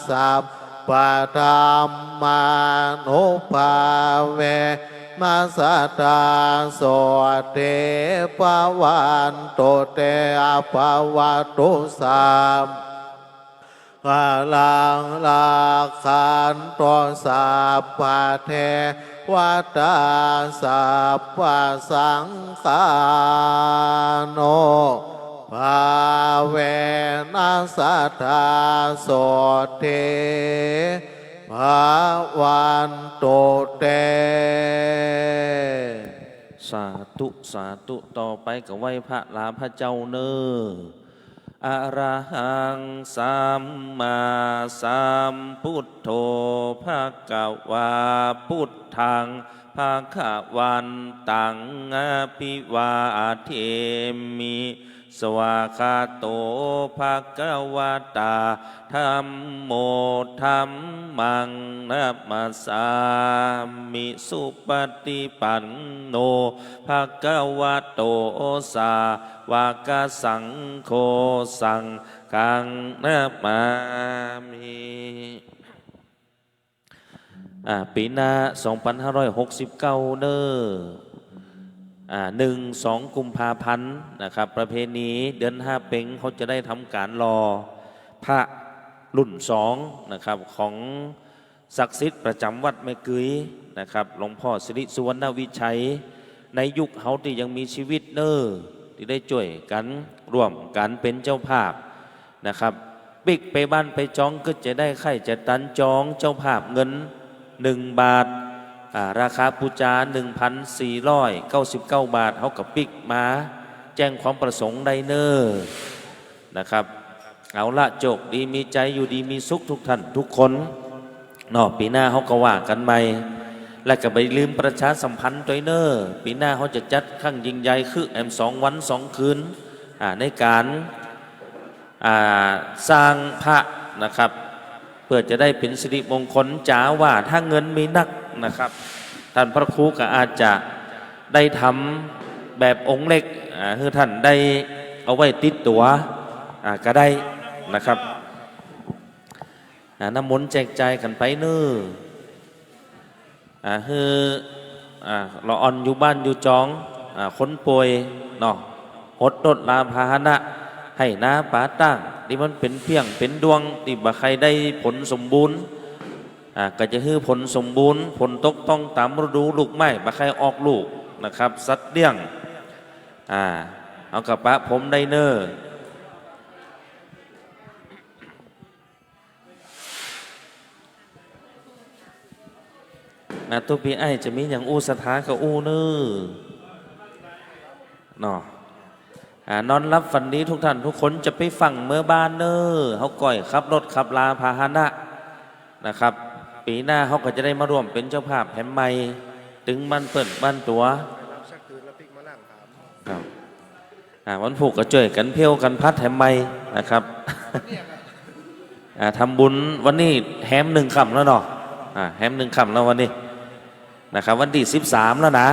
sabbadhammānubhāvena sadā sotthī bhavantu te. Bhavatu sabba maṅgalaṃ, rakkhantu sabbadevatā, sabbasaṅghānubhāvena sadā sotthī bhavantu te. สาธุ สาธุ ต่อไปก็ไหว้พระลาพระเจ้าเน้อ Arahaṃ sammāsambuddho bhagavā, buddhaṃ bhagavantaṃ abhivādemi. Svākkhāto bhagavatā dhammo, dhammaṃ namassāmi. Supaṭipanno bhagavato sā vakasaṅgho, saṅghaṃ namāmi. อ่า ปีหน้า สองพันห้าร้อยหกสิบเก้า เน้อ อ่า หนึ่ง สอง กุมภาพันธ์นะครับ ประเพณีเดือนห้าเพ็ง เขาจะได้ทำการหล่อพระรุ่นสองนะครับ ของ ศักดิ์สิทธิ์ประจำวัดแม่กึยนะครับ หลวงพ่อสิริสุวรรณวิชัย ในยุคเฮาที่ยังมีชีวิตเน้อ ที่ได้ช่วยกันร่วมกันเป็นเจ้าภาพนะครับ ปิ๊กไปบ้านไปจอง ก็จะได้ไข่จะตันจองเจ้าภาพเงินหนึ่งบาท อ่า ราคาปูจา หนึ่งพันสี่ร้อยเก้าสิบเก้าบาท เฮาก็ปิ๊กมาแจ้งความประสงค์ได้เน้อ นะครับ เอาละ โชคดีมีชัย อยู่ดีมีสุขทุกท่านทุกคนเนาะ ปีหน้าเฮาก็ว่ากันใหม่ และก็บ่ลืมประชาสัมพันธ์ตวยเน้อ ปีหน้าเฮาจะจัดครั้งยิ่งใหญ่ คือแอมสองวันสองคืน อ่า ในการ อ่า สร้างพระนะครับ เพื่อจะได้เป็นสิริมงคล จ๋าว่าถ้าเงินมีนักนะครับ ท่านพระครูก็อาจจะได้ทำแบบองค์เล็ก อ่า ให้ท่านได้เอาไว้ติดตัว อ่า ก็ได้นะครับ อ่า น้ำมนต์แจกจ่ายกันไปเน้อ อ่า คือ อ่า ละอ่อนอยู่บ้านอยู่จอง อ่า คนป่วยเนาะ หดลดลาพาหนะ ไฮ่นาป่าตาง ที่มันเป็นเพี้ยงเป็นดวง ที่บ่ใค่ได้ผลสมบูรณ์ อ่า ก็จะหื้อผลสมบูรณ์ ฝนตกต้องตามฤดู ลูกไม้บ่ใค่ออกลูกนะครับ สัตว์เลี้ยง อ่า เอากระปะผมได้เน้อ นะ ตุ๊ปีไอ้ายจะมีหยังอู้ศรัทธาก็อู้เน้อ เนาะ อ่า นอนหลับฝันดีทุกท่านทุกคน จะไปฟั่งเมือบ้านเน้อ เฮาก้อยขับรถขับลาพาหนะนะครับ ปีหน้าเฮาก็จะได้มาร่วมเป็นเจ้าภาพแหมใหม่ ตึงบ้านเปิ้นบ้านตั๋ว ครับ อ่า วันพุธก็ช่วยกันเพี้ยวกันพัดแหมใหม่นะครับ อ่า ทำบุญวันนี้แหมหนึ่งค่ำแล้วเนาะ อ่า แหมหนึ่งค่ำแล้ววันนี้ นะครับ วันที่สิบสามแล้วนะ